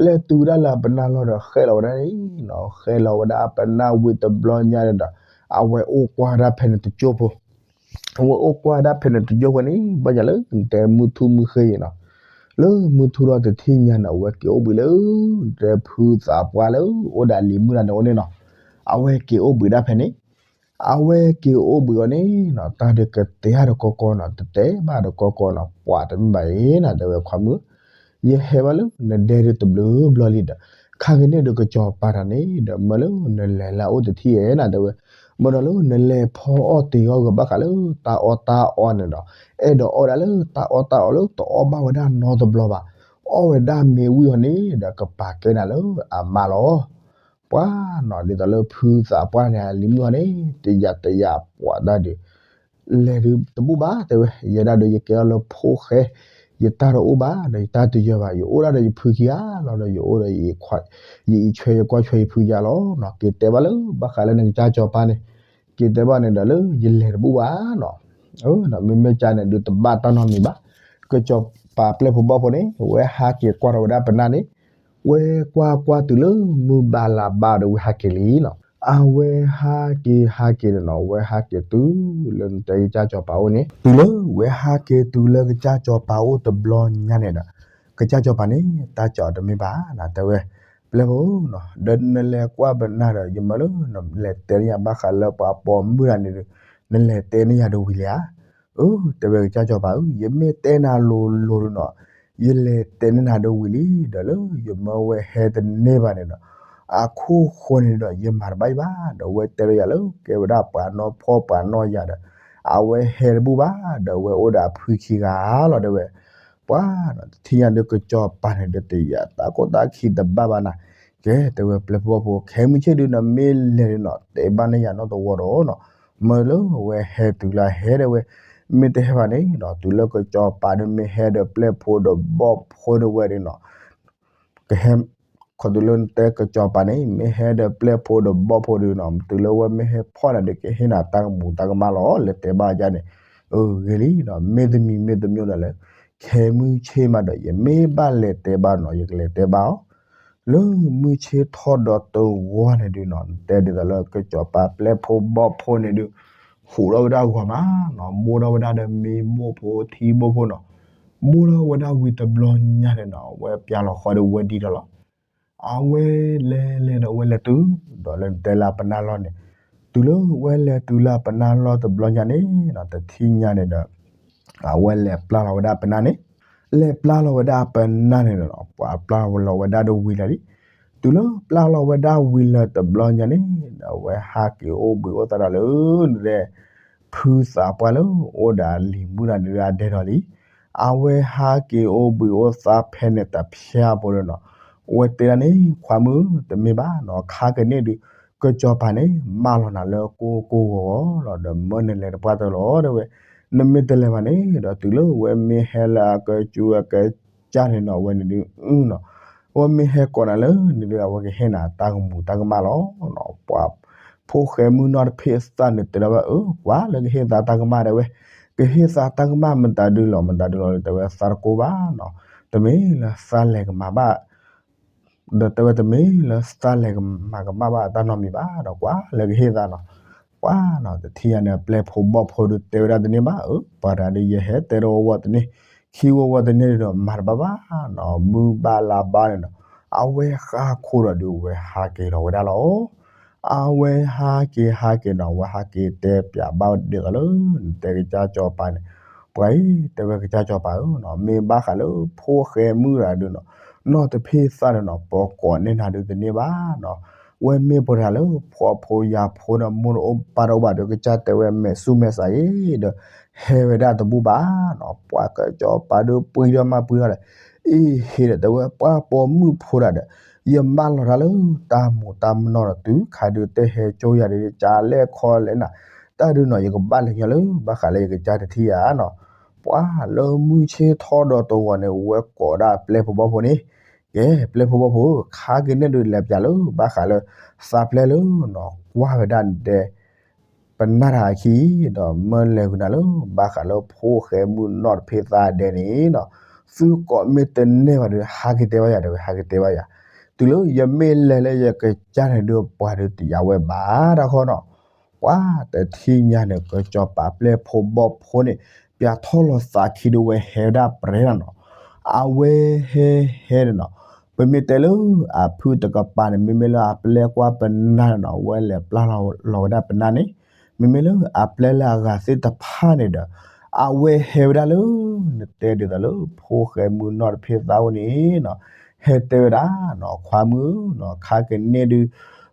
လဲၤတုၤဝဲဒၣ်လၢအပနၢ်လီၢ်ဒီး ဃဲလီၤဝဲဒၣ်န့ၣ်နီၤ ဃဲလီၤဝဲဒၣ်အပနၢ်ဝံၤတဘျီညါန့ၣ်ဒီး အဝဲအိၣ်ကွၢ်ဒၣ်ဖဲန့ၣ်တကၠိဖိ အဝဲအိၣ်ကွၢ်ဒၣ်ဖဲန့ၣ်တကၠိဖိန့ၣ် ဘၣ်ယၤလၢတဲမုၢ်ထူၣ်မုၢ်ဃ့အံၤနီၤ လၢမုၢ်ထူၣ်ထီၣ်တထံၣ်ညါန့ၣ် အဝဲက့ၤအိၣ်ဘှံးလၢ တဲဖုသးပှၢ်လၢအိၣ်ဒီးလံၤမုၣ်တဂၤန့ၣ်အအိၣ်န့ၣ်နီၤ အဝဲက့ၤအိၣ်ဘှံးဒၣ်ဖဲန့ၣ် အဝဲက့ၤအိၣ်ဘှံးအီၤန့ၣ်နီၤ တၢ်ဒုးကတဲအါတကီကီနီၤ တတဲဘၣ်တကီကီနီၤ ပှၤတမ့ၢ်ဘၣ်အံၤနီၤ တဲဝဲခွါမုၣ် ယဟဲဘၣ်လၢနဒဲဒုးတဘျုးဘျီလံဒီး ခါကန့ၣ်ဒုးကစီၤပၤတဂၤန့ၣ် ဒီးမၢလၢနလဲၤလၢအအိၣ်တထံၣ်ဧါနီၤ တဲဝဲ မၢဒီးလၢနလဲၤဖီအီၣ်တ့ၤအီၣ်ဂ့ၤဘၣ်ဃးလၢတၢ်အီၣ်တၢ်အီန့ၣ်ဒီး အဲၣ်ဒိးအီၣ်ဒၣ်လၢတၢ်အီၣ်တၢ်အီလၢတအီၣ်ဘၣ်ဝဲဒၣ်နီတဘျီဘၣ် အီၣ်ဝဲဒၣ်မ့ၢ်ဝံၤအီၤန့ၣ်ဒီး ကပာ်ကဲနၤလၢအမါလီၤ ပှၤနီၤ ဒ်သိးလၢဖုသးပှၢ်န့ၣ် လံၤမုၣ်အီၤန့ၣ် တယာ်တယာ်ပှၤတၢ်ဒုး လဲၤဒုးတဘူၣ်ဘၣ် တဲဝဲ ယဲဒၣ်ဒီးယကဲထီၣ်လၢဖိၣ်ဃဲ ယတၢ်တအိၣ်ဘၣ်ဒီးယတၢ်တယၢၤဘၣ် ယအိၣ်ဒၣ်ဒီးယဖုခံဂၤလီၤဒီး ယအိၣ်ဒီး ယအံးဆွဲယကွၢ်ဆွဲယဖုယၤလီၤနီၤ က့ၤတဲဘၣ်လၢဘၣ်ဃးလၢနကစၢ်စီၤပၤန့ၣ် က့ၤတဲဘၣ်န့ၣ်ဒီးလၢယလဲၤတဘူၣ်ဘၣ်နီၤ မ့မ့ၢ်ကန့ၣ်ဒုးတဘၣ်တၢ်နီတမံၤဘၣ် ကစီၤပၤပျဲၢ်ဖိဘီၣ်ဖိန့ၣ် ဝဲဟးက့ၤကွၢ်ထီၣ်ဝဲဒၣ်ပနၢ်န့ၣ် ဝဲကွၢ်ကွၢ်တုၤလၢမုၢ်ဘၣ်လါဘၣ်ဒီးဝဲဟးက့ၤလံနီၤ အဝဲဟးက့ၤဟးက့ၤန့ၣ်နီၤ ဝဲဟးက့ၤတုၤလၢနတဲကစၢ်စီၤပၤအိၣ်န့ၣ် တုၤလၢဝဲဟးက့ၤတုၤလၢကစၢ်စီၤပၤအိၣ်တဘျီညါန့ၣ်ဒီး ကစၢ်စီၤပၤန့ၣ် တၢ်ကီတမ့ၢ်ဘၣ်နီၤ တဲဝဲ ပျဲၢ်ဖိနီၤ ဒီးနလဲၤကွၢ်ပနၢ်ဒီး ယမၢလၢနလဲၤတဲန့ၢ်ယၤဘၣ်ဃးလၢပှၤပိာ်မုၣ်တဂၤန့ၣ်ဒီး နလဲၤတဲန့ၢ်ယၤဒ်ဝံၤလံဧါ အၢ တဲဝဲကစၢ်စီၤပၤဧၢ ယမ့ၢ်တဲနၤလိၤလိၤဒီးနီၤ ယလဲၤတဲန့ၢ်နၤဒ်ဝံၤလံ ဒီးလၢယမၢဝဲဟဲတန့ၢ်ဘၣ်န့ၣ်ဒီး အခိၣ်ဃိန့ၣ်ဒီး ယမၤတဘၣ်အံၤဘၣ် ဒီးဝဲတဲလီၤယၤလၢကဲဝဲဒၣ်ပှၤနီၢ်ဖှီၣ်ပှၤနီၢ်ယာ်ဒီး အဝဲဟဲတဘူၣ်ဘၣ် ဒီးဝဲအိၣ်ဒီးအဖုခံဂၤလီၤ တဲဝဲ ပှၤနီၤ တထံၣ်ညါဒုးကစီၤပၤန့ၣ်ဒီးတယာ်တၢ်ကိၢ်တၢ်ခံတဘၣ်ဘၣ်နၤ ကဲ တဲဝဲပျဲၢ်ဖိဘီၣ်ဖိ ခဲမုၢ်ဆ့ၣ်ဒုးနမ့ၢ်လဲၤဒုးနီၤ တဲဘၣ်န့ၢ်ယၤနီတဝီဒီးနီၤ မၢလၢဝဲဟဲတုၤလၢဟဲတဲဝဲ မ့ၢ်တဟဲဘၣ်န့ၣ်နီၤ တုၤလၢကစီၤပၤဒုးမ့ၢ်ဟဲဒီးပျဲၢ်ဖိဒီးဘီၣ်ဖိဒီးဝဲဒုးနီၤ ကဟဲ ခီတုၤလၢနတဲကစီၤပၤန့ၣ် မ့ၢ်ဟဲဒီးပျဲၢ်ဖိဒီးဘီၣ်ဖိဒုးနီၤ တုၤလၢဝဲမ့ၢ်ဟဲဖီၣ်နၤဒီး ကဟ့ၣ်နၤတၢ်ကမူၤတၢ်ကမၣ်လီၤ လဲၤတဲဘၣ်ယၤန့ၣ် အဂ့ၤလံနီၤ မ့ၢ်တမံၤမ့ၢ်တမံၤဒီးလၢ ခဲမုၢ်ဆ့ၣ်မးဒီး ယမ့ၢ်ဘၣ်လဲၤတဲဘၣ်နီၤ ယကလဲၤတဲဘၣ်အီၤ လၢမုၢ်ဆ့ၣ်ထီၣ်ဒီးတဝီန့ၣ်ဒုးနီၤ နတဲဒ်သိးလၢကစီၤပၤပျဲၢ်ဖိဘီၣ်ဖိန့ၣ်ဒုး ဟူးထီၣ်ဝဲဒၣ်ဂီၤမးနီၤ ဘိၣ်ထီၣ်ဝဲဒၣ်ဒီးမ့ၤဘိၣ်ဖိထံဘိၣ်ဖိနီၤ ဘိၣ်ထီၣ်ဝဲဒၣ်ဝံၤတဘျီညါန့ၣ်နီၤ အဝဲပျၢ်လီၤဃီဒီးဝဲဒံထီၣ်လီၤ အဝဲလဲၤလဲၤဒီးအဝဲလဲၤတုၤ ဒီးလၢနတဲလၢအပနၢ်လီၢ်န့ၣ် တုၤလၢဝဲလဲၤတုၤလၢအပနၢ်လီၢ်တဘျီညါန့ၣ်နီၤ တထံၣ်ညါန့ၣ်ဒီး အဝဲလဲၤပျၢ်လီၤဝဲဒၣ်အပနၢ်န့ၣ် လဲၤပျၢ်လီၤဝဲဒၣ်အပနၢ်န့ၣ်ဒီးနီၤ ပှၤပျၢ်လီၤဝဲဒၣ်ဒီးဝံၤလၢာ်လံ တုၤလၢပျၢ်လီၤဝဲဒၣ်ဝံၤလၢာ်တဘျီညါန့ၣ် ဒီးအဝဲဟးက့ၤအိၣ်ဘှံးအိၣ်သါဒီးလၢ နတဲ ဖုသးပှၢ်လၢအိၣ်ဒီးအလံၤမုၣ်တဂၤန့ၣ်ဒုးအဒဲဒီးလံ အဝဲဟးက့ၤအိၣ်ဘှံးအိၣ်သါဖဲန့ၣ်တဖၠၣ်ဖိဒီးနီၤ အဝဲတဲဒၣ်န့ၣ် ခွါမုၣ်တမ့ၢ်ဘၣ်နီၤ ခါကန့ၣ်ဒုး ကစီၤပၤန့ၣ် မၢလီၤနၤလၢကိၢ်ကိၢ်ဂီၤဂီၤလီၤ ဒီးမၢနလဲၤတပှၢ်တၢၢ်လီၤ တဲဝဲ နမ့ၢ်တလဲၤဘၣ်န့ၣ်ဒီး တုၤလၢဝဲမ့ၢ်ဟဲလၢအကစူအကစၢ်န့ၣ်နီၤ အဝဲန့ၣ်ဒုး အၢနီၤ အဝဲမ့ၢ်ဟဲကိးနၤလၢန့ၣ်ဒုး အဝဲကဟ့ၣ်နၤတၢ်ကမူၤတၢ်ကမၣ်လီၤနီၤ ပှၤ ဖိၣ်ဃဲမုၣ်နီၢ်တဖ့ၣ်အသးန့ၣ် တဲဒၣ်ဝဲ အၢ ပှၤလၢကဟ့ၣ်သးတၢ်ကမၣ်တဲဝဲ ကဟ့ၣ်သးတၢ်ကမၣ်မတၤဒုးလီၤ မတၤဒုးလီၤ တဲဝဲသးတကိးဘၣ်နီၤ တမ့ၢ်လၢသးလဲၤကမၤဘၣ် ဒီးတဲဝဲတမ့ၢ်လၢသးလဲၤကမၤကမၣ်ဘၣ်တၢ်နီတမံၤဘၣ်ဒီး ကွၢ်လၢကဟ့ၣ်သးနီၤ ပှၤနီၤ တထံၣ်ညါန့ၣ် ပျဲၢ်ဖိဘီၣ်ဖိဒုးတဲဝဲဒၣ်တန့ၢ်ဘၣ် အၢ ပှၤတဂၤဒုးယဟဲတဲတဝီဝီတန့ၢ် ခံဝီဝီတန့ၢ်ဒီး မၤတဘၣ်ဘၣ်နီၤ မုၢ်ဘၣ်လါဘၣ်န့ၣ်ဒီး အဝဲဃၣ်ခိၣ်ဒီးဒုးဝဲဟးက့ၤလီၤဝဲဒၣ်လီၤ အဝဲဟးက့ၤဟးက့ၤနီၤ အဝဲဟးက့ၤတဲပၠးဘၣ်ဒ်သိးလၢ နတဲကစၢ်စီၤပၤန့ၣ် ပှၤအံၤ တဲဝဲကစၢ်စီၤပၤဧၢနီၤ မ့ၢ်ဘၣ်ဃးလၢဖိၣ်ဃဲမုၣ်တဂၤဒုးနီၤ နီၢ်တဖ့ၣ်သၣ်န့ၣ်နီၤ ပိာ်ကိးန့ၢ်နၤဒုးတန့ၢ်ဘၣ်နီၤ ဝဲမ့ၢ်ပှၤတဂၤလၢ ဖှီၣ်ဖိယာ်ဖိဒီး မိၢ်တအိၣ်ပၢ်တအိၣ်ဘၣ်ဒီး ကစၢ်တဲဝဲမဲာ်ဆူၣ်မဲာ်ဆါအံၤဒီး ဟဲဝဲဒၣ်တဘူၣ်ဘၣ်နီၤ ပှၤကစီၤပၤဒုးပှံထီၣ်မးပှံထီၣ်ဒီး အ့ၣ်ဟ့ၣ်ဒီးတဲဝဲ ပှၤပိာ်မုၣ်ဖိတဂၤဒီး ယမၢလီၤတၢ်လၢတၢ်မိၢ်တၢ်ပၢ်နီၤဒီး တုၤခါဒုးတဟဲကၠိယၤဒုး ကလဲၤခီလဲၤနၤ တၢ်ဒုးနီၤ ယကဘၣ်လဲၤညီလၢ ဘၣ်ဃးလၢယကစၢ်တထံၣ်ယၤနီၤ ပှၤလၢမုၢ်ဆ့ၣ်ထီၣ်ဒီးတဂီၤန့ၣ် ဝဲကိးဒၣ်ပျဲၢ်ဖိဘီၣ်ဖိန့ၣ်, ကဲ ပျဲၢ်ဖိဘီၣ်ဖိဧၢ, ခါက့ၤန့ၣ်ဒုးလဲၤပၠးလၢ ဘၣ်ဃးလၢ သးပျဲၢ်လၢနီၤ ကွၢ်ဝဲဒၣ်နတဲ ပနၢ်တၢ်အခံ, ဒီးမၢလဲၤဃုာ်နၤလၢ ဘၣ်ဃးလၢဖိၣ်ဃဲမုၢ်နီၢ်တဖ့သးဒဲးန့ၣ်နီၤ, သုကိးမ့ၢ်တန့ၢ်ဘၣ်ဒီး ဟးက့ၤတဲဘၣ်ယၤ တဲဝဲ ဟးက့ၤတဲဘၣ်ယၤ, တုၤလၢယမ့ၢ်လဲၤလၢယကစၢ်န့ၣ်ဒုး ပှၤဒုးတယာ်ဝဲဘၣ်တၢ်ဃီနီၤ, ပှၤတထံၣ်ညါန့ၣ် ကစီၤပၤပျဲၢ်ဖိဘီၣ်ဖိန့ၣ် ပၠးထီၣ်လီၤသးခံဒီးဝဲဟဲဝဲဒၣ်ပြဲၤလီၤနီၤ, အဝဲဟဲဟဲန့ၣ်နီၤ, ပမ့ၢ်တဲလၢအဖုၣ်တကပၤန့ၣ် မ့မ့ၢ်လၢအပျဲၢ်ကွၢ်ပနၢ်န့ၣ်နီၤ အဝဲလဲၤပျၢ်လီၤဝဲဒၣ်ပနၢ်န့ၣ်, မ့မ့ၢ်လၢအပျဲၢ်လၢအဂၤသ့ၣ်တဖၣ်န့ၣ်ဒီး အဝဲဟဲဝဲဒၣ်လၢ နတဲဒ်သိးလၢ ဖိၣ်ဃဲမုၢ်နီၢ်တဖ့သးအိၣ်န့ၣ်နီၤ, ဟဲတဲဝဲဒၣ်နီၤ ခွါမုၣ်နီၤ ခါက့ၤန့ၣ်ဒုး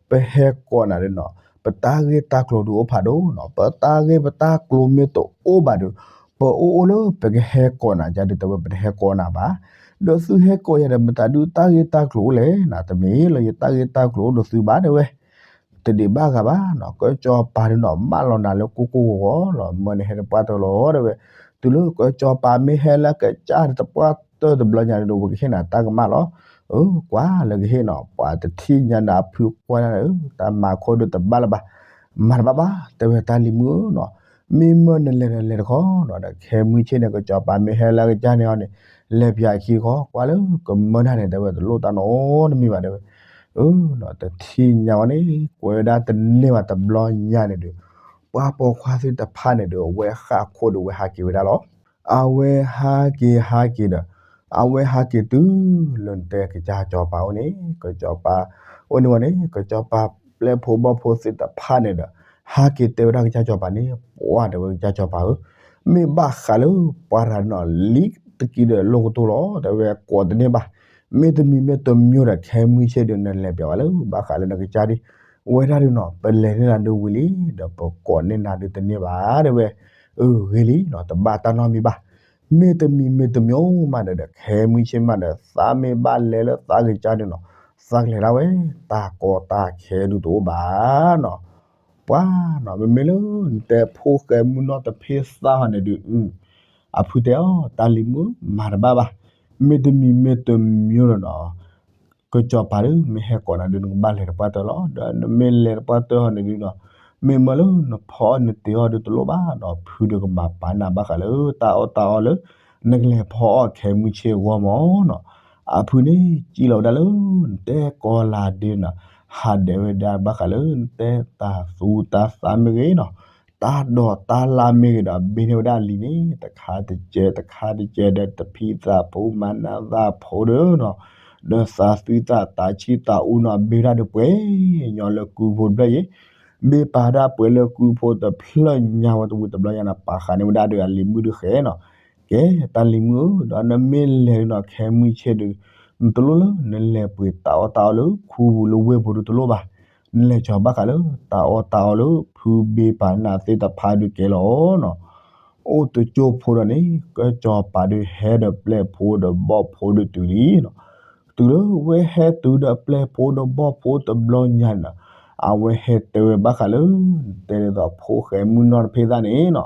ပဟဲကိးနၤဒုးနီၤ ပတၢ်ဂ့ၢ်တၢ်ကျိၤဒုးအိၣ်ဖးဒိၣ်နီၤ, ပတၢ်ဂ့ၢ်ပတၢ်ကျိၤမ့ၢ်တအိၣ်ဘၣ်ဒီး ပအိၣ်အိၣ်လၢပကဟဲကိးနၤ ယၤဒုးတဲဝဲ ပတဟဲကိးနၤဘၣ်, ဒီးသုဟဲကိးယၤဒီး မတၤဒုးတၢ်ဂ့ၢ်တၢ်ကျိၤအိၣ်လဲၣ်နီၤ, တမ့ၢ်လၢယတၢ်ဂ့ၢ်တၢ်ကျိၤအိၣ်ဒီးသုဘၣ် တဲဝဲ တဒံးဘၣ်ဂၤဘၣ်နီၤ, ကစီၤပၤဒုးနီၤ မၢလီၤနၤလၢကိၢ်ကိၢ်ဂီၤဂီၤလီၤ, မၢနဟဲတပှၢ်တၢၢ်လီၤ တဲဝဲ, တုၤလၢကစီၤပၤမ့ၢ်ဟဲလၢကစၢ်တပှၢ်တၢၢ်တဘျီညါဒီး ဝဲကဟ့ၣ်နၤတၢ်ကမၣ်လီၤ, အၢ ကွၢ်လၢကဟ့ၣ်နီၤ, ပှၤတထံၣ်ညါန့ၣ် အဖုၣ်ကွၢ်န့ၣ် တၢ်မၤခိၣ်ဒုးတဘၣ်လၢၤဘၣ်, မၤတဘၣ်ဘၣ် တဲဝဲ တၢ်လံၤမုၣ်ဧၢနီၤ, မ့ၢ်မၢနလဲၤဒီးလဲၤတခီနီၤ, ဒီးခဲမုၢ်ဆ့ၣ်န့ၣ် ကစီၤပၤမ့ၢ်ဟဲလၢကစၢ်န့ၣ်အီၤန့ၣ် လဲၤပၠးခံဃီ ကွၢ်လၢကမၢနၤန့ၣ် တဲဝဲ တလိၣ်တၢ်နီတမံၤဘၣ် တဲဝဲ အၢ တထံၣ်ညါဝဲန့ၣ် ကွဲးဝဲဒၣ်တန့ၢ်ဘၣ်တဘျီညါန့ၣ်ဒီး ပှၤပိာ်ခွါသ့ၣ်တဖၣ်န့ၣ်ဒီး အဝဲဃၣ်ခိၣ်ဒီးဝဲဟးက့ၤဝဲဒၣ်လီၤ. အဝဲဟးက့ၤဟးက့ၤဒီး အဝဲဟးက့ၤတုၤလၢနတဲကစၢ်စီၤပၤအိၣ်န့ၣ် ကစီၤပၤအိၣ်န့ၣ်ဝဲန့ၣ် ကစီၤပၤပျဲၢ်ဖိဘီၣ်ဖိသ့ၣ်တဖၣ်န့ၣ်ဒီး ဟးက့ၤတဲဝဲဒၣ်ကစၢ်စီၤပၤန့ၣ် ပှၤတဲဝဲကစၢ်စီၤပၤဧၢ, မ့ၢ်ဘၣ်ဃးလၢပှၤတဂၤနီၤ လံတက့ၢ်ဒီးလိၣ်ကတိၢ်လီၤ တဲဝဲကိးတန့ၢ်ဘၣ်, မ့တမံၤမ့တမံၤဒီး ခဲမုၢ်ဆ့ၣ်ဒီး နလဲၤပၠးဝဲလၢ ဘၣ်ဃးလၢနကစၢ်ဒ် ဝဲဒၣ်ဒုးနီၤ ပလဲၤန့ၢ်နၤဒုးဝံၤလံ ဒီးပကိးန့ၢ်နၤဒုးတန့ၢ်ဘၣ် တဲဝဲ, အၢ ဂ့ၤလံနီၤ တဘၣ်တၢ်နီတမံၤဘၣ်, မ့တမံၤမ့တမံၤမးဒီး ဒီးခဲမုၢ်ဆ့ၣ်မးဒီး သးမ့ၢ်ဘၣ်လဲၤလၢသးကစၢ်ဒုးနီၤ သးကလဲၤဒၣ်ဝဲ တၢ်ကီတၢ်ခဲဒုးတအိၣ်ဘၣ်နီၤ ပှၤနီၤ မ့မ့ၢ်လၢနတဲဖိၣ်ဃဲမုၢ်နီၢ်တဖ့သးဟီန့ၣ်ဒုး အဖုတဲအီၤ တၢ်လံၤမုၣ် မၤတဘၣ်ဘၣ်, မ့တမံၤမ့တမံၤဒီးနီၤ ကစီၤပၤဒုး မ့ၢ်ဟဲကိးနၤဒုး နကဘၣ်လဲၤတပှၢ်တၢၢ်လီၤ. ဒီးနမ့ၢ်လဲၤတပှၢ်တၢၢ်ဟီန့ၣ်ဒုးနီၤ မ့ၢ်မၢလၢနဖီအီၣ်နတ့ၤအီၣ်ဒုးတလိၣ်ဘၣ်နီၤ, ဖုဒုးကမၤပာ်နၤဘၣ်ဃးလၢ တၢ်အီၣ်တၢ်အီလၢ နကလဲၤဖီအီၣ်ခဲမုၢ်ဆ့ၣ်အဂီၢ်မးနီၤ. အဖုန့ၣ် စံၣ်လီၤဝဲဒၣ်လၢ နတဲကီၤလၤဒ့နီၤ, ဟးဒဲးဝဲဒၣ်ဘၣ်ဃးလၢ နတဲတၢ်သူတၢ်သးမ့ၢ်ဂ့ၤနီၤ တၢ်ဒိးတၢ်လၢ်မ့ၢ်ဂ့ၤဒီး ဘ့န့ၢ်ဝဲဒၣ်လံာ်န့ၣ် တခါတကဲး တခါတကဲးဒီး တဖံးသးဖိ မၤနးသးဖိဒီးနီၤ, ဒီးသးသွံၣ်သးသးဆံၣ်သးအူနီၤ ဘ့ဝဲဒၣ်ဒီးပှဲၤညီလၢကုဖိတဖျၢၣ်အံၤ, ဘ့ပာ်ဒၣ်ပှဲၤလၢကုဖိတဖျၢၣ်ညါဝဲတဝံၤတဘျီညါနီၤ ပာ်ဃာ်န့ၢ်ဝဲဒၣ်ဒီးအလံၤမုၣ်ဒုးဃဲနီၤ. ကဲ တၢ်လံၤမုၣ်ဧၢ, ဒီးနမ့ၢ်လဲၤဒုးနီၤ ခဲမုၢ်ဆ့ၣ်ဒုး နတလိၣ်လၢနလဲၤပှ့ၤတၢ်အီၣ်တၢ်အီလၢခူပူၤလၢဝ့ၢ်ပူၤဒုးတလိၣ်ဘၣ်. နလဲၤကီၤဘၣ်ဃးလၢ တၢ်အီၣ်တၢ်အီလၢဖုဘ့ပာ်နၤသ့ၣ်တဖၣ်ဒုးကဲလီၤနီၤ. အိၣ်တကၠိဖိဒီးန့ၣ် ကစီၤပၤဒုးဟဲဒီးပျဲၢ်ဖိဒီးဘီၣ်ဖိဒုးတုၤလံနီၤ. တုၤလၢဝဲဟဲတုၤဒီးပျဲၢ်ဖိဒီးဘီၣ်ဖိတဘျီညါန့ၣ်နီၤ, အဝဲဟဲတဲဝဲဘၣ်ဃးလၢ နတဲဒ်သိးဖိၣ်ဃဲမုၢ်နီၢ်တဖ့သးန့ၣ်နီၤ,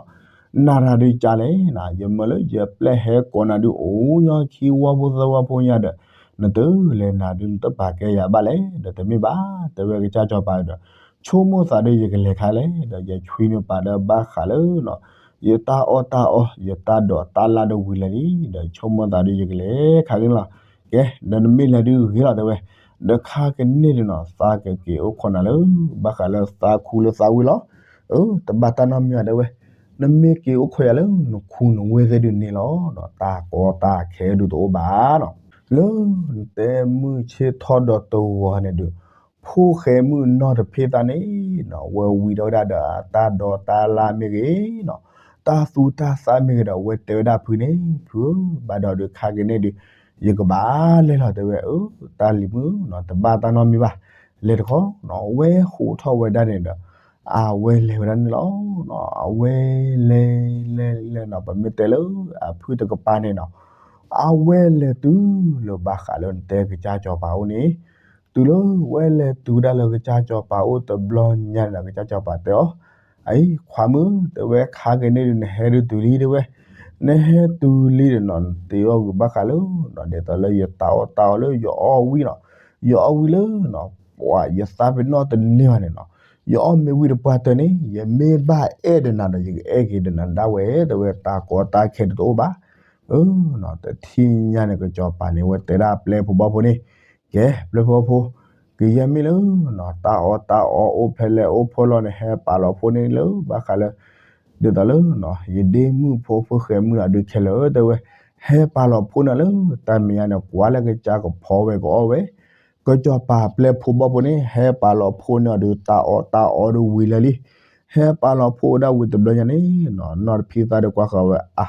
နၤတၢ်ဒုးကလဲၣ်နီၤ, ယမၢလၢယပျဲၢ်ဟဲကိးနၤဒုးအိၣ်ညီခံဝီဖိသၢဝီဖိညါဒီး နတလဲၤနၤဒုး နတပာ်ကဲယၤဘၣ်လဲၣ်, ဒီးတမ့ၢ်ဘၣ် တဲဝဲကစၢ်စီၤပၤဒီး ဆိကမိၣ်သးဒီးယကလဲၤခါလဲၣ်, ဒီးယဆွံနုာ်ပာ်ဒီးဘၣ်ဃးလၢ ယတၢ်အီၣ်တၢ်အီ ယတၢ်ဒိးတၢ်လၢ်ဒီးဝံၤလဲၣ်လံ, ဒီးဆိကမိၣ်သးဒီးယကလဲၤခါက့ၤန့ၣ်လီၤ. ကဲ ဒီးနမ့ၢ်လဲၤဒုးဂ့ၤလီၤတဲဝဲ, ဒီးခါကန့ၣ်ဒုးနီၤ သးကက့ၤအိၣ်ခိးနၤလၢ ဘၣ်ဃးလၢသးခူလၢသးဝ့ၢ်လီၤ. အၢ တဘၣ်တၢ်နီတမံၤဘၣ်တဲဝဲ, နမ့ၢ်က့ၤအိၣ်ခိးယၤလၢနခူနဝ့ၢ်သ့ၣ်ဒုးန့ၣ်လီၤ, တၢ်ကီတၢ်ခဲဒုးတအိၣ်ဘၣ်နီၤ. လၢနတဲမုၢ်ဆ့ၣ်ထီၣ်ဒီးတဂီၤန့ၣ်ဒုး ဖိၣ်ဃဲမုၢ်နီၢ်တဖ့သးန့ၣ်နီၤ ဝဲဝံၤဒီးဝဲဒၣ်ဒီးတၢ်ဒိးတၢ်လၢ်မ့ၢ်ဂ့ၤနီၤ, တၢ်သူတၢ်သးမ့ၢ်ဂ့ၤဒီး ဝဲတဲဝဲဒၣ်ဖုန့ၣ် ဖုဧၢ, ဘၣ်ဒီးဒုးခါကန့ၣ်ဒုး ယကဘၣ်လဲၤလီၤတဲဝဲ, အၢ တၢ်လံၤမုၣ်နီၤ တဘၣ်တၢ်နီတမံၤဘၣ်, လဲၤတခီနီၤ ဝဲဟးထီၣ်ဝဲဒၣ်န့ၣ်ဒီး အဝဲလဲၤဝဲဒၣ်န့ၣ်လီၤ. အဝဲလဲၤလဲၤလဲၤနီၤ ပမ့ၢ်တဲလၢအဖုၣ်တကပၤန့ၣ်နီၤ အဝဲလဲၤတုၤလၢဘၣ်ဃးလၢနတဲကစၢ်စီၤပၤအိၣ်န့ၣ်, တုၤလၢဝဲလဲၤတုၤဒၣ်လၢကစၢ်စီၤပၤအိၣ်တဘျီညါန့ၣ်ဒီး ကစၢ်စီၤပၤတဲအီၤ, အံၤ ခွါမုၣ် တဲဝဲခါက့ၤန့ၣ်ဒုး နဟဲဒုးတုၤလံတဲဝဲ, နဟဲတုၤလံဒီးနီၤ နတ့အီၣ်ဂ့ၤဘၣ်ဃးလၢနီၤ ဒ်သိးလၢယတၢ်အီၣ်တၢ်အီလၢယအီၣ်ဝံၤနီၤ, ယအီၣ်ဝံၤလၢနီၤ ပှၤယသးပ့ၤနီၣ်တန့ၢ်ဘၣ်န့ၣ်နီၤ, ယအီၣ်မ့ၢ်ဝံၤတပှၢ်တၢၢ်န့ၣ် ယမ့ၢ်ဘၣ်အဲၣ်ဒီးနၤဒီး ယကအဲၣ်က့ၤဒီးနၤဒၣ်ဝဲ တဲဝဲ တၢ်ကီတၢ်ခဲဒုးတအိၣ်ဘၣ်. အၢ နီၤ တထံၣ်ညါန့ၣ် ကစီၤပၤန့ၣ် ဝဲတဲဒၣ်ပျဲၢ်ဖိဘီၣ်ဖိန့ၣ်, ကဲ ပျဲၢ်ဖိဘီၣ်ဖိ, ကယဲၢ်မ့ၢ်လၢနီၤ တၢ်အီၣ်တၢ်အီအိၣ်ဖဲလဲၣ်အိၣ်ဖဲလဲၣ်န့ၣ် ဟဲပာ်လီၤဖိန့ၣ်လၢဘၣ်ဃးလၢ ဒ်သိးလၢနီၤ ယဒ့မုၣ်ဖိဖိၣ်ဃဲမုၣ်အီၤဒုးခဲလၢာ် တဲဝဲ, ဟဲပာ်လီၤဖိန့ၣ်လၢတၢ်မဲာ်ညါန့ၣ် ကွၢ်လၢကစၢ်ကဖီဝဲကအီၣ်ဝဲ. ကစီၤပၤပျဲၢ်ဖိဘီၣ်ဖိန့ၣ် ဟဲပာ်လီၤဖိန့ၢ်အီၤဒုး တၢ်အီၣ်တၢ်အီဒုးဝံၤလၢာ်လံ. ဟဲပာ်လီၤဖိဝဲဒၣ်ဝံၤတဘျီညါန့ၣ်နီၤ နီၢ်တဖံသးဒီးကွၢ်ဃီၤဝဲအါ,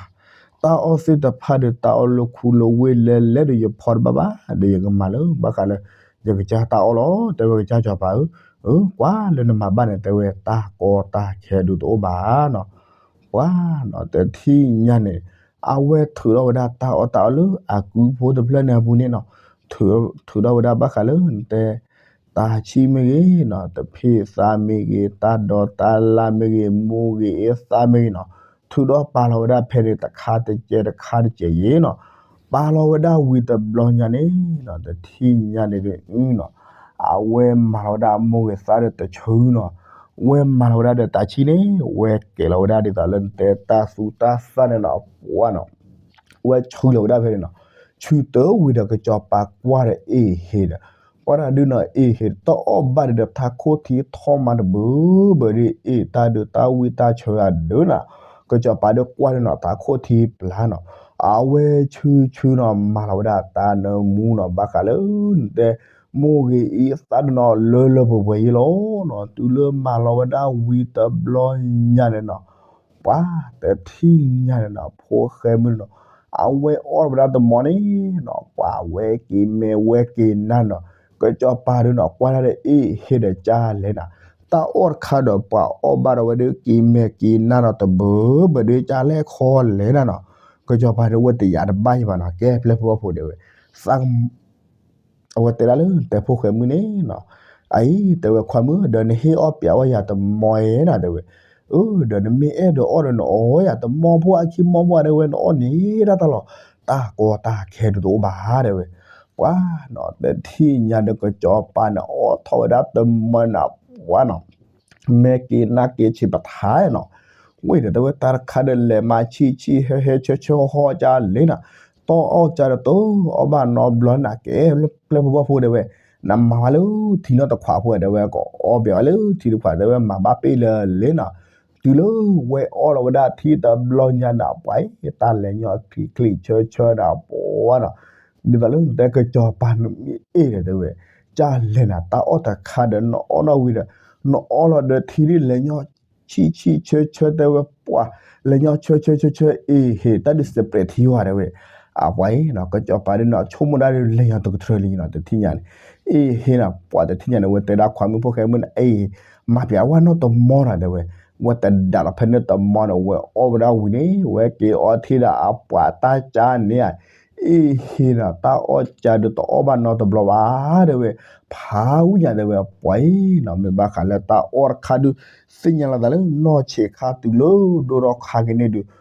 တၢ်အီၣ်သ့ၣ်တဖၣ်ဒီး တၢ်အီၣ်လၢခူလၢဝ့ၢ်လဲၤလဲၤဒီး ယဖီတဘၣ်ဘၣ် ဒီးယကမၤလၢဘၣ်ဃးလၢ ယကစၢ်တၢ်အီၣ်လီၤ တဲဝဲ ကစၢ်စီၤပၤဧၢ, အၢ ကွၢ်လၢနမၤဘၣ်န့ၣ် တဲဝဲ တၢ်ကီတၢ်ခဲဒုးတအိၣ်ဘၣ်နီၤ. ပှၤနီၤ တထံၣ်ညါန့ၣ် အဝဲထုးထီၣ်ဝဲဒၣ်တၢ်အီၣ်တၢ်အီလၢအကုဖိတဖျၢၣ်န့ၣ်အပူၤန့ၣ်နီၤ, ထုးထီၣ်ဝဲဒၣ်ဘၣ်ဃးလၢနတဲ တၢ်ဆံၣ်မ့ၢ်ဂ့ၤနီၤ, တဖံသးမ့ၢ်ဂ့ၤ, တၢ်ဒိးတၢ်လၣ်မ့ၢ်ဂ့ၤ, မိၢ်ဂ့ၤအ့သၣ်မ့ၢ်ဂ့ၤနီၤ, ထုးထီၣ်ပာ်လီၤဝဲဒၣ်ဖဲန့ၣ် တခါတကဲးတခါတကဲးယံၤနီၤ. ပာ်လီၤဝဲဒၣ်ဝံၤတဘျီညါန့ၣ်နီၤ တထံၣ်ညါန့ၣ်ဒုးနီၤ အဝဲမၤလီၤဝဲဒၣ်မိၢ်ဂ့ၤသၣ်ဒီးတဆၢနီၤ, ဝဲမၤလီၤဝဲဒၣ်ဒီးတၢ်ဆံၣ်န့ၣ် ဝဲကဲလီၤဝဲဒၣ်ဒ်သိးလၢနတဲတၢ်သူတၢ်သၣ်န့ၣ်နီၤ ပှၤနီၤ ဝဲဆှၢလီၤဝဲဒၣ်ဖဲန့ၣ်နီၤ. ဆှၢတၢ်ဝံၤဒီး ကစီၤပၤကွၢ်ဒီးအ့ၣ်ဟ့ဒီး ကွၢ်တၢ်ဒုးနီၤ အ့ၣ်ဟ့ တအီၣ်ဘၣ်ဒီး ထးခိၣ်ထံထီၣ်မးတဘၢဘၢဒီး အ့ၣ်တၢ်ဒုးတၢ်ဝံၣ်တၢ်ဆၢအဒၢးနီၤ. ကစီၤပၤဒီးကွၢ်န့ၣ်နီၤ ထးခိၣ်ထံပျၢ်နီၤ, အဝဲဆှၢဆှၢနီၤ မၤလီၤဝဲဒၣ်တၢ်နၢမူနီၤ ဘၣ်ဃးလၢနတဲ မိၢ်ဂ့ၤအ့သၣ်ဒုးနီၤ လၢလၢပှဲၤပှဲၤယံၤလီၤနီၤ. တုၤလၢမၤလီၤဝဲဒၣ်ဝံၤတဘျီညါန့ၣ်နီၤ ပှၤတထံၣ်ညါန့ၣ်နီၤ ဖိၣ်ဃဲမုၣ်န့ၣ်နီၤ အဝဲအီၣ်ဝဲဒၣ်တမီၤန့ၣ်နီၤ ပှၤဝဲက့ၤမဲာ်ဝဲက့ၤနါနီၤ. ကစီၤပၤဒုးနီၤ ကွၢ်ဒၣ်ဒီးအ့ၣ်ဟ့ဒီးကၢ်လဲၣ်နီၤ, တၢ်အီၣ်တခါဒီး ပှၤအီၣ်ဘၣ်ဒီးဝဲဒၣ်က့ၤမဲာ်က့ၤနါနီၤ တဘၢဘၢဒီးကၢ်လဲၣ်ခီလဲၣ်နၤနီၤ. ကစီၤပၤဒုးဝဲတယာ်တဘၣ်ယံၤဘၣ်နီၤ ကဲပျဲၢ်ဖိဘီၣ်ဖိဒဲးဝဲ သး အဝဲတဲဒၣ်လၢ တဲဖိၣ်ဃဲမုၣ်န့ၣ်နီၤ, အအံၤ တဲဝဲ ခွါမုၣ် ဒီးနဟ့ၣ်အီၣ်ပၠးဝဲယၤတမီၤဧါနီၤ တဲဝဲ, အၢ ဒီးနမ့ၢ်အဲၣ်ဒိးအီၣ်ဒီးနအီၣ်ယၤတမီၤဖိ အခံမီၤဖိဧါ တဲဝဲ နအီၣ်န့ၢ်ဒၣ်တၢ်လီၤ, တၢ်ကီတၢ်ခဲဒုးတအိၣ်ဘၣ် တဲဝဲ. ပှၤနီၤ တထံၣ်ညါဒီး ကစီၤပၤန့ၣ်အီၣ်ထီၣ်ဝဲဒၣ်တမီၤန့ၣ် ပှၤနီၤ မဲာ်က့ၤနါက့ၤဆံးပထါနီၤ. ဝဲဒီးတဲဝဲ တၢ်တခါဒီး လဲၤမၤဆံၣ်ဆံၣ်ဟဲဟဲဆၢဆၢဟီၣ်ဟီၣ်ကၢ်လဲၣ်နီၤ, တၢ်အီၣ်ကၢ်ဒီးတအီၣ်ဘၣ်နီတဘျီနၤ ကဲ ပျဲၢ်ဖိဘီၣ်ဖိဒဲးဝဲ, နမၤဝဲလၢထံနီတခွးဖိ တဲဝဲ ကအီၣ်ပၠးဝဲလၢထံတခွး တဲဝဲ မၤဘၣ်ပ့ၢ်လၢာ်လံနီၤ. တုၤလၢဝဲအီၣ်လီၤဝဲဒၣ်ထံတဘျီညါန့ၣ် ပှၤအံၤ တၢ်လဲၤညီချံချံဆၢဆၢဒီးပှၤနီၤ, ဒ်သိးလၢနတဲ ကစီၤပၤနမ့ၢ်အဲၣ်ဒီး တဲဝဲ ကၢ်လဲၣ်နၤ တၢ်အီၣ်တခါဒီး နအီၣ်နီၣ်ဝံၤဒီး နအီၣ်လီၤဒီးထံဒုးလဲၤညီဆံၣ်ဆံၣ်ဆၢဆၢ တဲဝဲ ပှၤ လဲၤညီဆၢဆၢဆၢဆၢ အ့ၣ်ဟ့ တၢ်ဒုးစဲးပြဲးထံဝဲ တဲဝဲ. အပှၤအံၤနီၤ ကစီၤပၤဒုးနီၤ ဆိကမိၣ်ဒၣ်ဒုး လဲၤညီတကထြၢလံနီၤ တထံၣ်ညါန့ၣ်, အ့ၣ်ဟ့နီၤ ပှၤတထံၣ်ညါန့ၣ် ဝဲတဲဒၣ်ခွါမုၣ်ဖိၣ်ဃဲမုၣ်န့ၣ် အ့ၣ် မၤပၠးဝဲနီတမီၤနီၤ တဲဝဲ. ဝဲတဒါဒီးဖဲန့ၣ်တမီၤန့ၣ် ဝဲအီၣ်ဝဲဒၣ်ဝံၤန့ၣ် ဝဲက့ၤအီထံဒီးအပှၤတၢ်ကၢ်န့ၣ်ဧါ အ့ၣ်ဟ့နီၤ တၢ်အီၣ်ကၢ်ဒုးတအီၣ်ဘၣ်နီတဘျီဘၣ် တဲဝဲ, ဖးဝံၣ်ညါ တဲဝဲ ပှၤအံၤနီၤ မ့ၢ်ဘၣ်ဃးလၢတၢ်အီၣ်တခါဒုး သ့ၣ်ညါလီၤသးလၢနီၢ်ဆံးခါတုၤလၢဒိၣ်ထီၣ်ခါက့ၤန့ၣ်ဒုး တ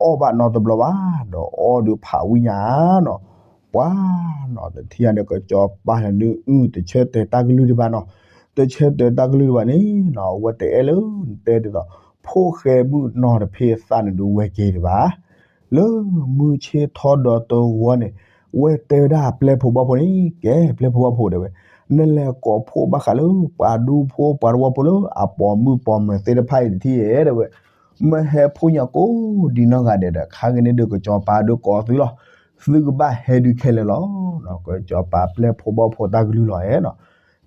အီၣ်ဘၣ်နီတဘျီဘၣ် ဒီးအီၣ်ဒုးဖးဝံၣ်ညါနီၤ. ပှၤနီၤ တထံၣ်ညါဒီး ကစီၤပၤန့ၣ်ဒုး အုၣ် တဆၢတဲာ်တၢ်ကလုၢ်ဒံးဘၣ်နီၤ, တဆၢတဲာ်တၢ်ကလုၢ်ဒံးဘၣ်န့ၣ်နီၤ အဝဲတအဲၣ်လၢနတဲဒ်သိး ဖိၣ်ဃဲမုၣ်နီၤတဖ့သးန့ၣ်ဒုး ဝဲက့ၤဒံးဘၣ် လၢမုၢ်ဆ့ၣ်ထီၣ်ဒီးတဂီၤန့ၣ် ဝဲတဲဝဲဒၣ်ပျဲၢ်ဖိဘီၣ်ဖိန့ၣ် ကဲပျဲၢ်ဖိဘီၣ်ဖိတဲဝဲ, နလဲၤကိးဖှိၣ်ဘၣ်ဃးလၢ ပှၤဒူဖိပှၤတဝီဖိလၢအပိာ်မုၣ်ပိာ်မၢၤသ့ၣ်တဖၣ်အံၤတထံၣ်ဧါ တဲဝဲ, မ့ၢ်ဟဲဖှိၣ်ညါကိးဒံးနီၢ်ဂၤဒဲးဒီး ခါက့ၤန့ၣ်ဒုး ကစီၤပၤဒုးကိးသုလီၤ, သုကဘၣ်ဟဲဒုးခဲလၢာ်လီၤ. ကစီၤပၤပျဲၢ်ဖိဘီၣ်ဖိတၢ်ကလုၢ်လီၤဧါနီၤ.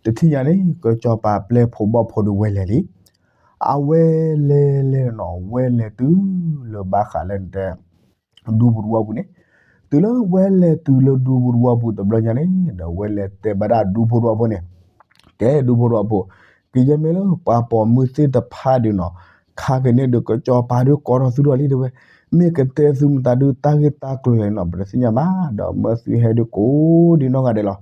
တထံၣ်ညါန့ၣ် ကစီၤပၤပျဲၢ်ဖိဘီၣ်ဖိဒုးဝဲလဲၤလံ အဝဲလဲၤလဲၤနီၤ ဝဲလဲၤတုၤလၢဘၣ်ဃးလၢနတဲ ဒူဖိတဝီပူၤန့ၣ်, တုၤလၢဝဲလဲၤတုၤလၢဒူဖိတဝီပူၤတဘျီညါန့ၣ် ဒီးဝဲလဲၤတဲဘၣ်ဒၣ်ဒူဖိတဝီဖိန့ၣ်, ကဲဒူဖိတဝီဖိ, ကယဲၢ်မ့ၢ်လၢပှၤပိာ်မုၣ်သ့ၣ်တဖၣ်ဒုးနီၤ, ခါက့ၤန့ၣ်ဒုး ကစီၤပၤဒုးကိးထီၣ်သုထီၣ်လံတဲဝဲ, မ့ၢ်ကတဲသုမတၤဒုးတၢ်ဂ့ၢ်တၢ်ကျိၤလဲၣ်နီၤ ပတသ့ၣ်ညါဘၣ် ဒီးမၢသုဟဲဒုးကိးဒံးနီၢ်ဂၤဒဲးလီၤ.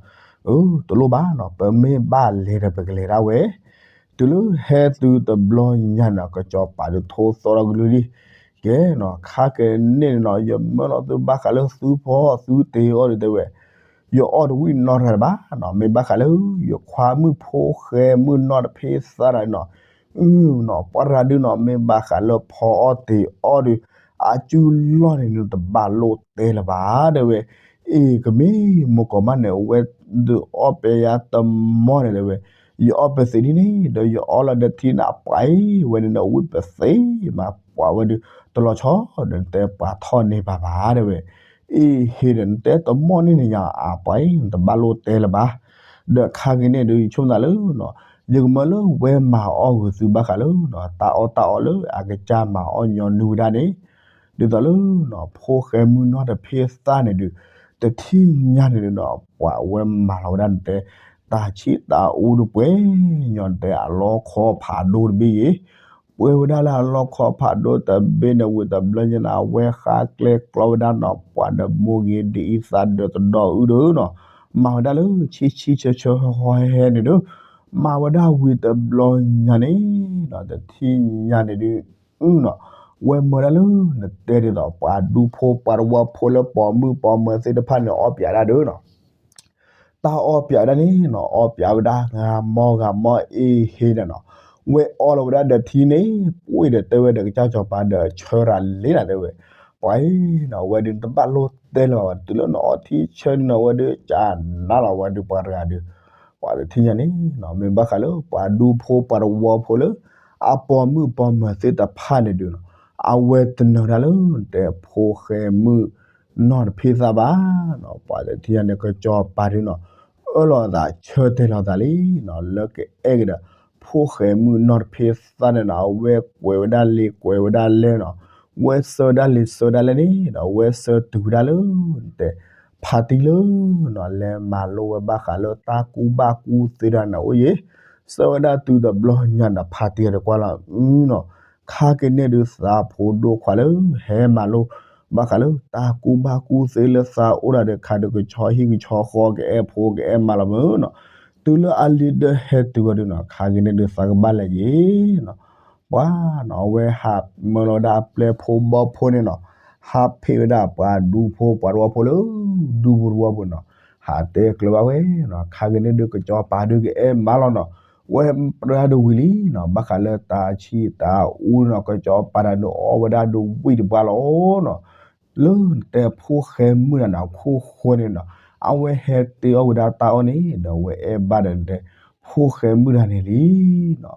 အၢ တလိၣ်ဘၣ်နီၤ ပမ့ၢ်ဘၣ်လဲၤဒီးပကလဲၤဒၣ်ဝဲ တုၤလၢဟဲသုတဘျီညါန့ၣ် ကစီၤပၤဒုးထိသီထီၣ်ကလုၢ်လံ, ကဲနီၤ ခါကန့ၣ်န့ၣ်နီၤ ယမၢလီၤသုဘၣ်ဃးလၢသုဖီအီၣ်သုတ့ၤအီၣ်ဒုးတဲဝဲ, ယအီၣ်တဝံၣ်နီတဂၤတဘၣ်နီၤ မ့ၢ်ဘၣ်ဃးလၢ ယခွါမုၣ်ဖိဃဲမုၣ်နီၢ်တဖ့သၣ်နီၤ, အုနီၤ ပှၤတဂၤဒုးနီၤ မ့ၢ်ဘၣ်ဃးလၢဖီအီၣ်တ့ၤအီၣ်ဒုး အစုလီၢ်န့ၣ်နတဘၣ်လိၣ်တဲလၢၤဘၣ်တဲဝဲ, အ့ၣ် ကမ့ၢ်မိၢ်ကီၢ်မးန့ၣ် အဝဲဒုးအီၣ်ပဲယါတမီၢ်န့ၣ်တဲဝဲ, ယအီၣ်ပသ့ဒ်န့ၣ် ဒီးယအီၣ်လီၤဒီးထံန့ၣ်ပှၤအံၤ ဝဲန့ၣ်နဝံၣ်ပသ့မး ပှၤဝဲဒုး တလီၤဆီဒီးနတဲပှၤထီၣ်န့ၢ်ဘၣ်ဘၣ်တဲဝဲ, အ့ၣ် ဟ့ၣ်ဒီးနတဲတမီၢ်န့ၣ်န့ၣ်ညါ အပှၤအံၤ နတဘၣ်လိၣ်တဲလၢၤဘၣ်, ဒီးခါက့ၤန့ၣ်ဒုး ယဆိကမိၣ်သးလၢ ယကမၢလၢဝဲမၤအီၣ်ဂ့ၤသုဘၣ်ဃးလၢ တၢ်အီၣ်တၢ်အီလၢအကစၢ်မၤအီၣ်ညီနုၢ်ဝဲဒၣ်န့ၣ်, ဒ်သိးလၢ ဖိၣ်ဃဲမုၣ်နီၢ်တဖ့သၣ်န့ၣ်ဒုး တထံၣ်ညါန့ၣ်ဒုးနီၤ ပှၤဝဲမၤလီၤဝဲဒၣ်နတဲ တၢ်ဆံၣ်တၢ်အူဒုးပှဲၤညီနတဲအလီခီဖးဒိၣ်တဘ့ၣ်အံၤ, ပှဲၤဝဲဒၣ်လၢအလီခီဖးဒိၣ်တဘ့ၣ်န့ၣ်ဝံၤတဘျီညါန့ၣ် အဝဲဃါကျဲကျီဝဲဒၣ်နီၤ ပှၤဒီးမိၢ်ဂ့ၤဒ်အံၤသးဒီးတဒီအုၣ်ဒုးနီၤ, မၤဝဲဒၣ်လၢဆံဆံဆၢဆၢဟီဟီဟဲဟဲန့ၣ်ဒုး, မၤဝဲဒၣ်ဝံၤတဘျီညါန့ၣ်နီၤ တထံၣ်ညါန့ၣ်ဒုး အုနီၤ, ဝဲမၢဒၣ်လၢ နတဲဒ်သိး ပှၤဒူဖိပှၤတဝီဖိလၢပိာ်မုၣ်ပိာ်မၢၤသ့ၣ်တဖၣ်န့ၣ် အီၣ်ပၠးဒၣ်ဒုးနီၤ, တၢ်အီၣ်ပၠးဒၣ်န့ၣ်နီၤ အီၣ်ပၠးဝဲဒၣ်ဂၤမီဂၤမီအ့ၣ်ဟ့ၣ်န့ၣ်နီၤ, ဝဲအီလီၤဝဲဒၣ်ဒီးထံန့ၣ် ပှ့ၤဒီးတဲဝဲဒီးကစၢ်စီၤပၤဒီးဆၢတၢ်လ့နၤတဲဝဲ, ပှၤအံၤနီၤ ဝဲဒုးနတဘၣ်လိၣ်တဲလၢၤဘၣ် တုၤလၢနအီထံဆၢန့ၣ်နီၤ ဝဲဒုးကနၣ်လီၤဝဲဒုးပှၤတဂၤဒုး, ပှၤတထံၣ်ညါန့ၣ်နီၤ မ့ၢ်ဘၣ်ဃးလၢပှၤဒူဖိပှၤတဝီဖိလၢ အပိာ်မုၣ်ပိာ်မၢၤသ့ၣ်တဖၣ်န့ၣ်ဒုးနီၤ, အဝဲတနၢၤဒၣ်လၢတဲဖိၣ်ဃဲမုၣ်နီၢ်တဖ့သၣ်ဘၣ်နီၤ, ပှၤတထံၣ်ညါန့ၣ် ကစီၤပၤဒုးနီၤ အၢၣ်လီၤအသးဆၢတဲာ်လီၤအသးလံနီၤ လၢကအဲၣ်က့ၤဒီး ဖိၣ်ဃဲမုၣ်နီၢ်တဖ့သၣ်န့ၣ်နီၤ အဝဲကွဲးဝဲဒၣ်လံာ်ကွဲးဝဲဒၣ်လဲၢ်နီၤ, ဝဲဆှၢဒၣ်လံာ်ဆှၢဒၣ်လဲၢ်န့ၣ်ဒီး ဝဲဆှၢတုၤဝဲဒၣ်လၢ တဲ ဖါတံၢ်လၢနီၤ လဲၤမၤလိဝဲဘၣ်ဃးလၢတၢ်ကူဘၣ်ကူသ့တၢ်န့ၣ်အိၣ်ယဲ, ဆှၢဝဲဒၣ်တုၤတဘျီညါန့ၣ် ဖါတံၢ်ဒီးကွၢ်လီၤ အုနီၤ, ခါက့ၤန့ၣ်ဒုးသးဖိဒိၣ်ခွါလၢ ဟဲမၤလိ ဘၣ်ဃးလၢတၢ်ကူဘၣ်ကူသ့လၢသးအိၣ်ဒၣ်ဒီး ခါဒုးကဆီဟံၣ်ကဆီဃီ ကအဲၣ်ဖိကအဲၣ်မါလီၤမုၢ်နီၤ, တုၤလၢအလံာ်ဒၢဟဲတုၤဝဲဒုးနီၤ ခါက့ၤန့ၣ်ဒုးသးကဘၣ်လဲၤယဲနီၤ ပှၤနီၤ အဝဲဟးမၢလီၤဝဲဒၣ်အပျဲၢ်ဖိဘီဖိန့ၣ်နီၤ, ဟးဖ့ၣ်ဝဲဒၣ်ပှၤဒူဖိပှၤတဝီဖိလၢ ဒူပူၤတဝီပူၤနီၤ, ဟးတဲကျၢၤဘၣ်ဝဲနီၤ, ခါက့ၤန့ၣ်ဒုးကစီၤပၤဒုးကအဲၣ်မါလီၤနီၤ, ဝဲပြၢဒၣ်ဒုးဝံၤလံနီၤ, ဘၣ်ဃးလၢတၢ်ဆံၣ်တၢ်အူနီၤ ကစီၤပၤတၢ်ဒုးအီၣ်ဝဲဒၣ်ဒုးဝံၣ်တပှၢ်လီၤနီၤ, လၢနတဲဖိၣ်ဃဲမုၣ်တၢ်န့ၣ်အခိၣ်ဃိန့ၣ်နီၤ, အဝဲဟဲတ့အီၣ်ဝဲဒၣ်တၢ်အီၣ်န့ၣ် ဒီးဝဲအဲၣ်ဘၣ်ဒီးနတဲ ဖိၣ်ဃဲမုၣ်တၢ်န့ၣ်လံနီၤ,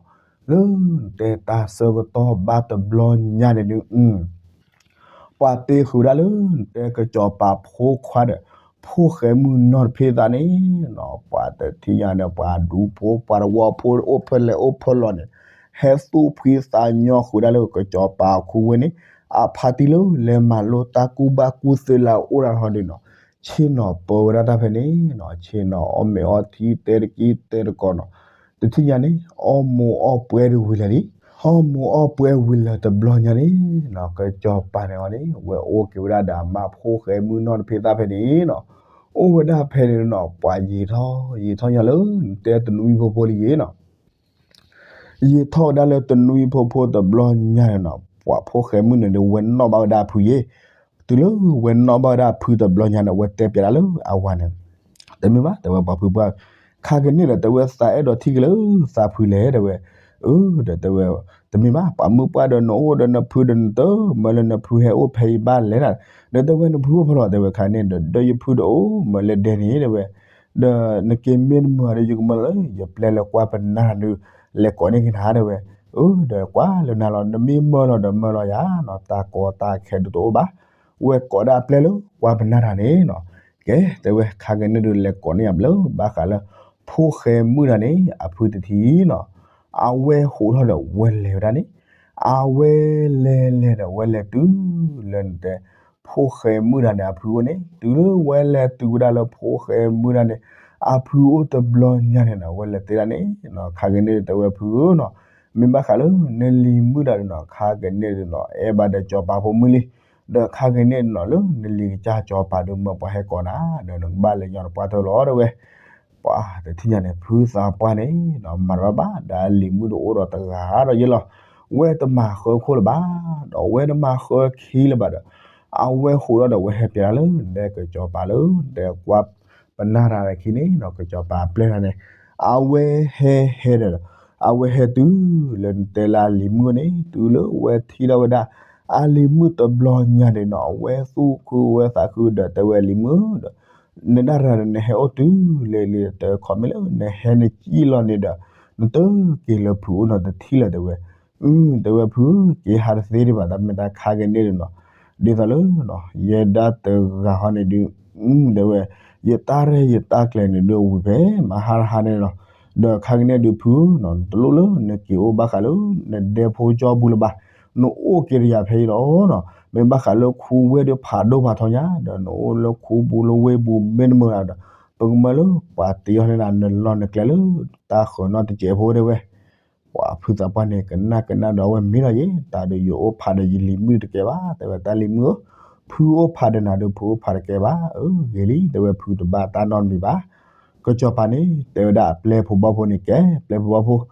လၢနတဲတၢ်ဆၢကတီၢ်ဘၣ်တဘျီညါန့ၣ်ဒုး ပှၤတ့ဃုာ်ဒၣ်လၢနတဲကစီၤပၤဖိခွါဒီး ဖိၣ်ဃဲမုၣ်နီၢ်တဖ့သၣ်န့ၣ်နီၤ, ပှၤတထံၣ်ညါန့ၣ် ပှၤဒူဖိပှၤတဝီဖိအိၣ်ဖဲလဲၣ်အိၣ်ဖဲလဲၣ်နီၤ, ဟဲသူၣ်ဖှံသးညီဃုာ်ဒၣ်လၢကစီၤပၤအခိၣ်ဃိန့ၣ် အဖါတံၢ်လၢလဲၤမၤလိတၢ်ကူဘၣ်ကူသ့လၢအအိၣ်ဒၣ်ဟီဒုးနီၤ, ဆ့ၣ်နီၤပၢဝဲဒၣ်တၢ်ဖဲန့ၣ်နီၤ, ဆ့ၣ်နီၤအီၣ်မ့ၤအီထံတဲတက့ၢ်တဲတကိးနီၤ, တထံၣ်ညါန့ၣ် အီၣ်မူးအီၣ်ပွဲဒုးဝံၤလၢာ်လံ, အီၣ်မူးအီၣ်ပွဲဝံၤလၢာ်တဘျီညါန့ၣ်နီၤ, ကစီၤပၤန့ၣ်အီၤန့ၣ် ဝဲအိၣ်က့ၤဝဲဒၣ်ဒီးအမါဖိၣ်ဃဲမုၣ်နီၢ်တဖ့သၣ်ဖဲန့ၣ်နီၤ, အိၣ်ဝဲဒၣ်ဖဲန့ၣ်နီၤ, ပှၤယံာ်ထီၣ်ယံာ်ထီၣ်ညါလၢနတဲတနွံဖိဖိလံယဲနီၤ ယံာ်ထီၣ်ဝဲဒၣ်လၢတနွံဖိဖိတဘျီညါန့ၣ်နီၤ, ပှၤဖိၣ်ဃဲမုၣ်န့ၣ်ဒီး ဝဲနီၣ်ဘၣ်ဝဲဒၣ်အဖုယဲ, တုၤလၢဝဲနီၣ်ဘၣ်ဝဲဒၣ်အဖုတဘျီညါန့ၣ် ဝဲတဲပျးဒၣ်လၢအဝၤန့ၣ်, တမ့ၢ်ဘၣ် တဲဝဲပှၤဖုပှၢ်, ခါကန့ၣ်ဒီး တဲဝဲသးအဲၣ်ဒိးထံၣ်က့ၤလၢသးဖုလဲၣ် တဲဝဲ, အၢ ဒီးတဲဝဲ, တမ့ၢ်ဘၣ် ပှၤမုၢ်ပှၢ်ဒီးနအိၣ်ဒီးနဖုဒီးနတမၢလၢနဖုဟဲအိၣ်ဖဲအံၤဘၣ်လဲၣ်နၤ, ဒီးတဲဝဲနဖုအိၣ်ဖဲလဲၣ် တဲဝဲခါန့ၣ်ဒီး ဒီးယဖုဒီးအိၣ်မၢလၢဒဲန့ၣ် တဲဝဲ ဒီးနက့ၤမ့ၢ်တမၢဒီး ယကမၢလၢ ယပျဲလၢကွၢ်ပနၢ်တၢ်ဒုး လဲၤကိးန့ၢ်က့ၤနၤ တဲဝဲ, အၢ ဒီးကွၢ်လၢနၤလီၤ နမ့ၢ်မၢလီၤဒီးမၢလီၤယၤနီၤ တၢ်ကီတၢ်ခဲဒုးတအိၣ်ဘၣ်, ဝဲကိးဒၣ်အပျဲလၢကွၢ်ပနၢ်တၢ်န့ၣ်နီၤ, ကဲ တဲဝဲခါကန့ၣ်ဒုး လဲၤကိးန့ၢ်ယၤလၢ ဘၣ်ဃးလၢ ဖိၣ်ဃဲမုၣ်တၢ်န့ၣ် အဖုတထံၣ်နီၤ, အဝဲဟိးထီၣ်ဒီးဝဲလဲၤဝဲဒၣ်န့ၣ်, အဝဲလဲၤလဲၤဒီး ဝဲလဲၤတုၤလၢနတဲ ဖိၣ်ဃဲမုၣ်တၢ်န့ၣ် အဖုအိၣ်န့ၣ်, တုၤလၢဝဲလဲၤတုၤဝဲဒၣ်လၢဖိၣ်ဃဲမုၣ်တၢ်န့ၣ် အဖုအိၣ်တဘျီညါန့ၣ်နီၤ, ဝဲလဲၤတဲဒၣ်န့ၣ်နီၤ, ခါကန့ၣ်ဒုး တဲဝဲဖုဧၢနီၤ, မ့ၢ်ဘၣ်ဃးလၢနလံၤမုၣ်တၢ်ဒုးနီၤ, ခါကန့ၣ်ဒုးနီၤ အဲၣ်ဘၣ်ဒီးစီၤပၤဖိမုၣ်လံ, ဒီးခါကန့ၣ်ဒုးနီၤ လၢနလံၤကစၢ်စီၤပၤဒုး မၢပှၤဟဲကိးနၤ ဒီးနကဘၣ်လဲၤညီနပှၢ်တၢၢ်လီၤ တဲဝဲ, ပှၤတထံၣ်ညါန့ၣ် ဖုသးပှၢ်န့ၣ်နီၤ မၤတဘၣ်ဘၣ် ဒီးအလံၤမုၣ်တအိၣ်ဒီးတဂၤဒီးယဲလီၤ, ဝဲတမၤဃၢခိၣ်လၢၤဘၣ်, ဒီးဝဲတမၤဃၢခံလၢၤဘၣ်ဒီး အဝဲဟးထီၣ်ဒီး ဝဲဟဲပၠးတၢ်လၢ တဲကစီၤပၤလၢ တဲကွၢ်ပနၢ်တၢ်လၢခံန့ၣ်ဒီး ကစီၤပၤပျဲၢ်တၢ်န့ၣ် အဝဲဟဲဟဲဒီး အဝဲဟဲတုၤလၢနတဲလၢအလံၤမုၣ်န့ၣ် တုၤလၢဝဲထံၣ်ထီၣ်ဝဲဒၣ် အလံၤမုၣ်တဘျီညါန့ၣ်နီၤ အဝဲသူၣ်ခုဝဲသးခုဒီး တဲဝဲလံၤမုၣ်ဒီး နဒၣ်တဂၤဒီး နဟဲအိၣ်တုၤလၢလံဒီး တဲခီမ့ၢ်လၢနဟဲနစံၣ်လီၤန့ၣ်ဒီး နတက့ၤလၢဖုအိၣ်နီတထံၣ်လၢၤ တဲဝဲ. အ တဲဝဲ ဖု က့ၤဟးတသ့ဒံးဘၣ် တၢ်မ့ၢ်တၢ်ခါကန့ၣ်ဒီးနီၤ ဒ်သိးလၢ ယဲဒၣ်တဂၤဟီန့ၣ်ဒုး အ တဲဝဲ ယတၢ်ရဲၣ်ယတၢ်ကျဲၤန့ၣ်ဒုး ဝံၤဖဲမဟါတဟါန့ၣ်လီၤ. ဒီးခါကန့ၣ်ဒုး ဖုနီၤ တလိၣ်လၢနက့ၤအိၣ်ဘၣ်ဃးလၢ နဒဲဖိကၠီပူၤလၢၤဘၣ်, နအိၣ်က့ၤတယၤဖဲအံၤလီၤနီၤ. မ့ၢ်ဘၣ်ဃးလၢခူဝ့ၢ်ဒုးဖးဒိၣ်ဖးထီညါ ဒီးနအိၣ်လၢခူပူၤလၢဝ့ၢ်ပူၤမ့ၢ်တမုာ်ဒီး ပကမၢလၢပှၤတ့အီၤန့ၣ် နလီၢ်နကျဲလၢ တၢ်ဃၢၤနီတစဲးဖိတဲဝဲ. ပှၤဖုသးပှၢ်န့ၣ် ကနၣ်ကနၣ်ဒီး အဝဲမ့ၢ်လီၤယဲ တၢ်ဒီးယအိၣ်ဖးဒီးယလံၤမုၣ်တကဲဘၣ် တဲဝဲ တၢ်လံၤမုၣ်ဧၢ, ဖုအိၣ်ဖးဒီးနၤဒီး ဖုအိၣ်ဖးတကဲဘၣ်. အ ဂ့ၤလံ တဲဝဲ ဖုတဘၣ်တၢ်နီတမံၤဘၣ်. ကစီၤပၤန့ၣ် တဲဝဲဒၣ်အပျဲၢ်ဖိဘီၣ်ဖိန့ၣ် ကဲ ပျဲၢ်ဖိဘီၣ်ဖိ တ့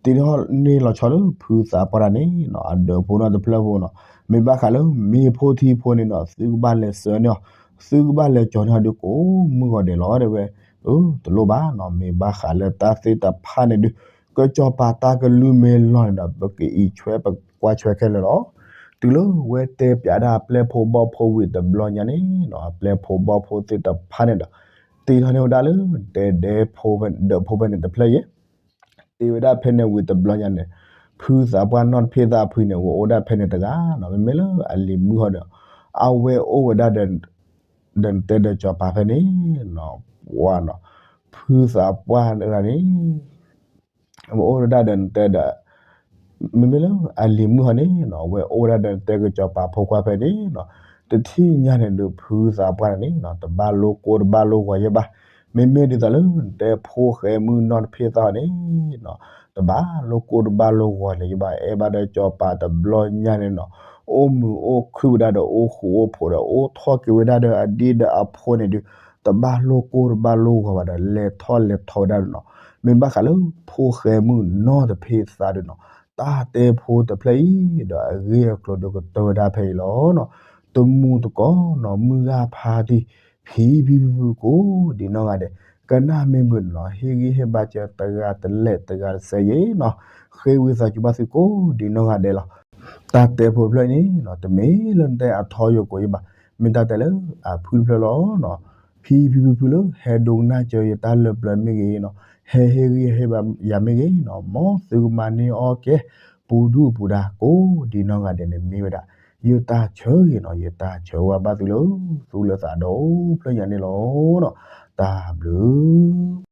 ထီၣ်န့ၢ်လီၤဆီလၢဖုသးပှၢ်တၢ်န့ၣ်နီၤ အဒၢးဖိနီတဖျၢၣ်ဖိနီၤ, မ့ၢ်ဘၣ်ဃးလၢမ့ၢ်ဖိထံဖိန့ၣ်နီၤ သုကဘၣ်လဲၤစၢၤန့ၢ်အီၤ, သုကဘၣ်လဲၤကၠီၤန့ၢ်အီၤဒုးကိးမုၢ်ဂီၤဒဲးလီၤ တဲဝဲ. အ တလိၣ်ဘၣ်နီၤ မ့ၢ်ဘၣ်ဃးလၢတၢ်သ့ၣ်တဖၣ်န့ၣ်ဒုး ကစီၤပၤတၢ်ကလုၢ်မ့ၢ်လီၤန့ၣ်ဒီး ပကအံးဆွဲပကွၢ်ဆွဲခဲလၢာ်လီၤ. တုၤလၢဝဲတဲပၠးဒၣ်အပျဲၢ်ဖိဘီၣ်ဖိဝံၤတဘျီညါန့ၣ်နီၤ အပျဲၢ်ဖိဘီၣ်ဖိသ့ၣ်တဖၣ်န့ၣ်ဒီး တ့ထီၣ်န့ၢ်ဝဲဒၣ်လၢ တဲဒဲဖိ ဒၢးဖိဖဲန့ၣ်တဖျၢၣ်ယဲ တ့ဝဲဒၣ်ဖဲန့ၣ်ဝံၤတဘျီညါန့ၣ် ဖုသးပှၢ်နီၢ်တဖ့ၣ်သၣ်ဖုန့ၣ် ဝဲအိၣ်ဒၣ်ဖဲန့ၣ်တဂၤနီၤ မ့မ့ၢ်လၢအလံၤမုၣ်ဟီဒီး အဝဲအိၣ်ဝဲဒၣ်ဒီး ဒီးနတဲဒီးစီၤပၤဖဲန့ၣ်နီၤ ပှၤနီၤ ဖုသးပှၢ်တဂၤန့ၣ် ဝဲအိၣ်ဝဲဒၣ်ဒီးနတဲဒီး မ့မ့ၢ်လၢအလံၤမုၣ်ဟီန့ၣ်နီၤ ဝဲအိၣ်ဝဲဒၣ်ဒီးနတဲကစီၤပၤဖိခွါဖဲန့ၣ်နီၤ တထံၣ်ညါန့ၣ်ဒုး ဖုသးပှၢ်န့ၣ်နီၤ တဘၣ်လိၣ်ကိၢ်တဘၣ်လိၣ်ဂီၤယဲဘၣ်. မ့မ့ၢ်ဒ်သိးလၢနတဲဖိဃဲမုၣ်နီၢ်တဖ့ၣ်သၣ်န့ၣ်နီၤ တဘၣ်လိၣ်ကိၢ်တဘၣ်လိၣ်ဂီၤလၢၤယဲဘၣ် အဲၣ်ဘၣ်ဒီးစီၤပၤတဘျီညါန့ၣ်နီၤ အိၣ်မုာ်အိၣ်ခုၣ်ဝဲဒၣ်ဒီး အိၣ်ဃူအိၣ်ဖိးဒီး အိၣ်ထီၣ်က့ၤဝဲဒၣ်ဒီးအဒ့ဒီးအဖိန့ၣ်ဒုး တဘၣ်လိၣ်ကိၢ်တဘၣ်လိၣ်ဂီၤဘၣ်ဒီး လဲၤထီၣ်လဲၤထီဝဲဒၣ်နီၤ. မ့ၢ်ဘၣ်ဃးလၢဖိဃဲမုၣ်နီၢ်တဖ့ၣ်သၣ်ဒုးနီၤ တၢ်တဲဖိတဖျၢၣ်အံၤဒီး အဂ့ၢ်အကျိၤဒုးကတၢၢ်ဝဲဒၣ်ဖဲအံၤလီၤနီၤ. တမူတကိးနီၤ မုၢ်ဂၢ်ဖါတံၢ် ဖံဖံဖုဖုကိးဒံးနီၢ်ဂၤဒဲး ကနၣ်မ့ၢ်မုာ်န့ၣ်နီၤ ဟ့ၣ်ဂံၢ်ဟ့ၣ်ဘါစၢၤတဂၤတလဲၣ်တဂၤတစဲးယဲနီၤ ဃ့ဝံသးစူၤဘၣ်သုကိးဒံးနီၢ်ဂၤဒဲးလီၤ. တၢ်တဲဖိတဖျၢၣ်အံၤန့ၣ်နီၤ တမ့ၢ်လၢနတဲအထီယိာ်ကိးယဲဘၣ် မ့ၢ်တၢ်တဲလၢအဖုတဖျၢၣ်လီၤနီၤ. ဖံဖံဖုဖုလၢ ဟဲဒိကနၣ်စၢၤယတၢ်လၢပျၢၤမ့ၢ်ဂ့ၤနီၤ ဟဲဟ့ၣ်ဂံၢ်ဟ့ၣ်ဘါယၤမ့ၢ်ဂ့ၤနီၤ မ်သုကမၤန့ၢ်အီၣ်ကဲ ပူၤဒုၣ်ပူၤဒါကိးဒံးနီၢ်ဂၤဒဲးန့ၣ် မ့ၢ်ဝဲဒၣ် ယတၢ်ဆၢဂ့ၤနီၤ ယတၢ်ဆၢဝါဘၣ်သုလၢ သူၣ်လၢသးဒီဖျၢၣ်ညါန့ၣ်လီၤနီၤ. တၢ်ဘျုး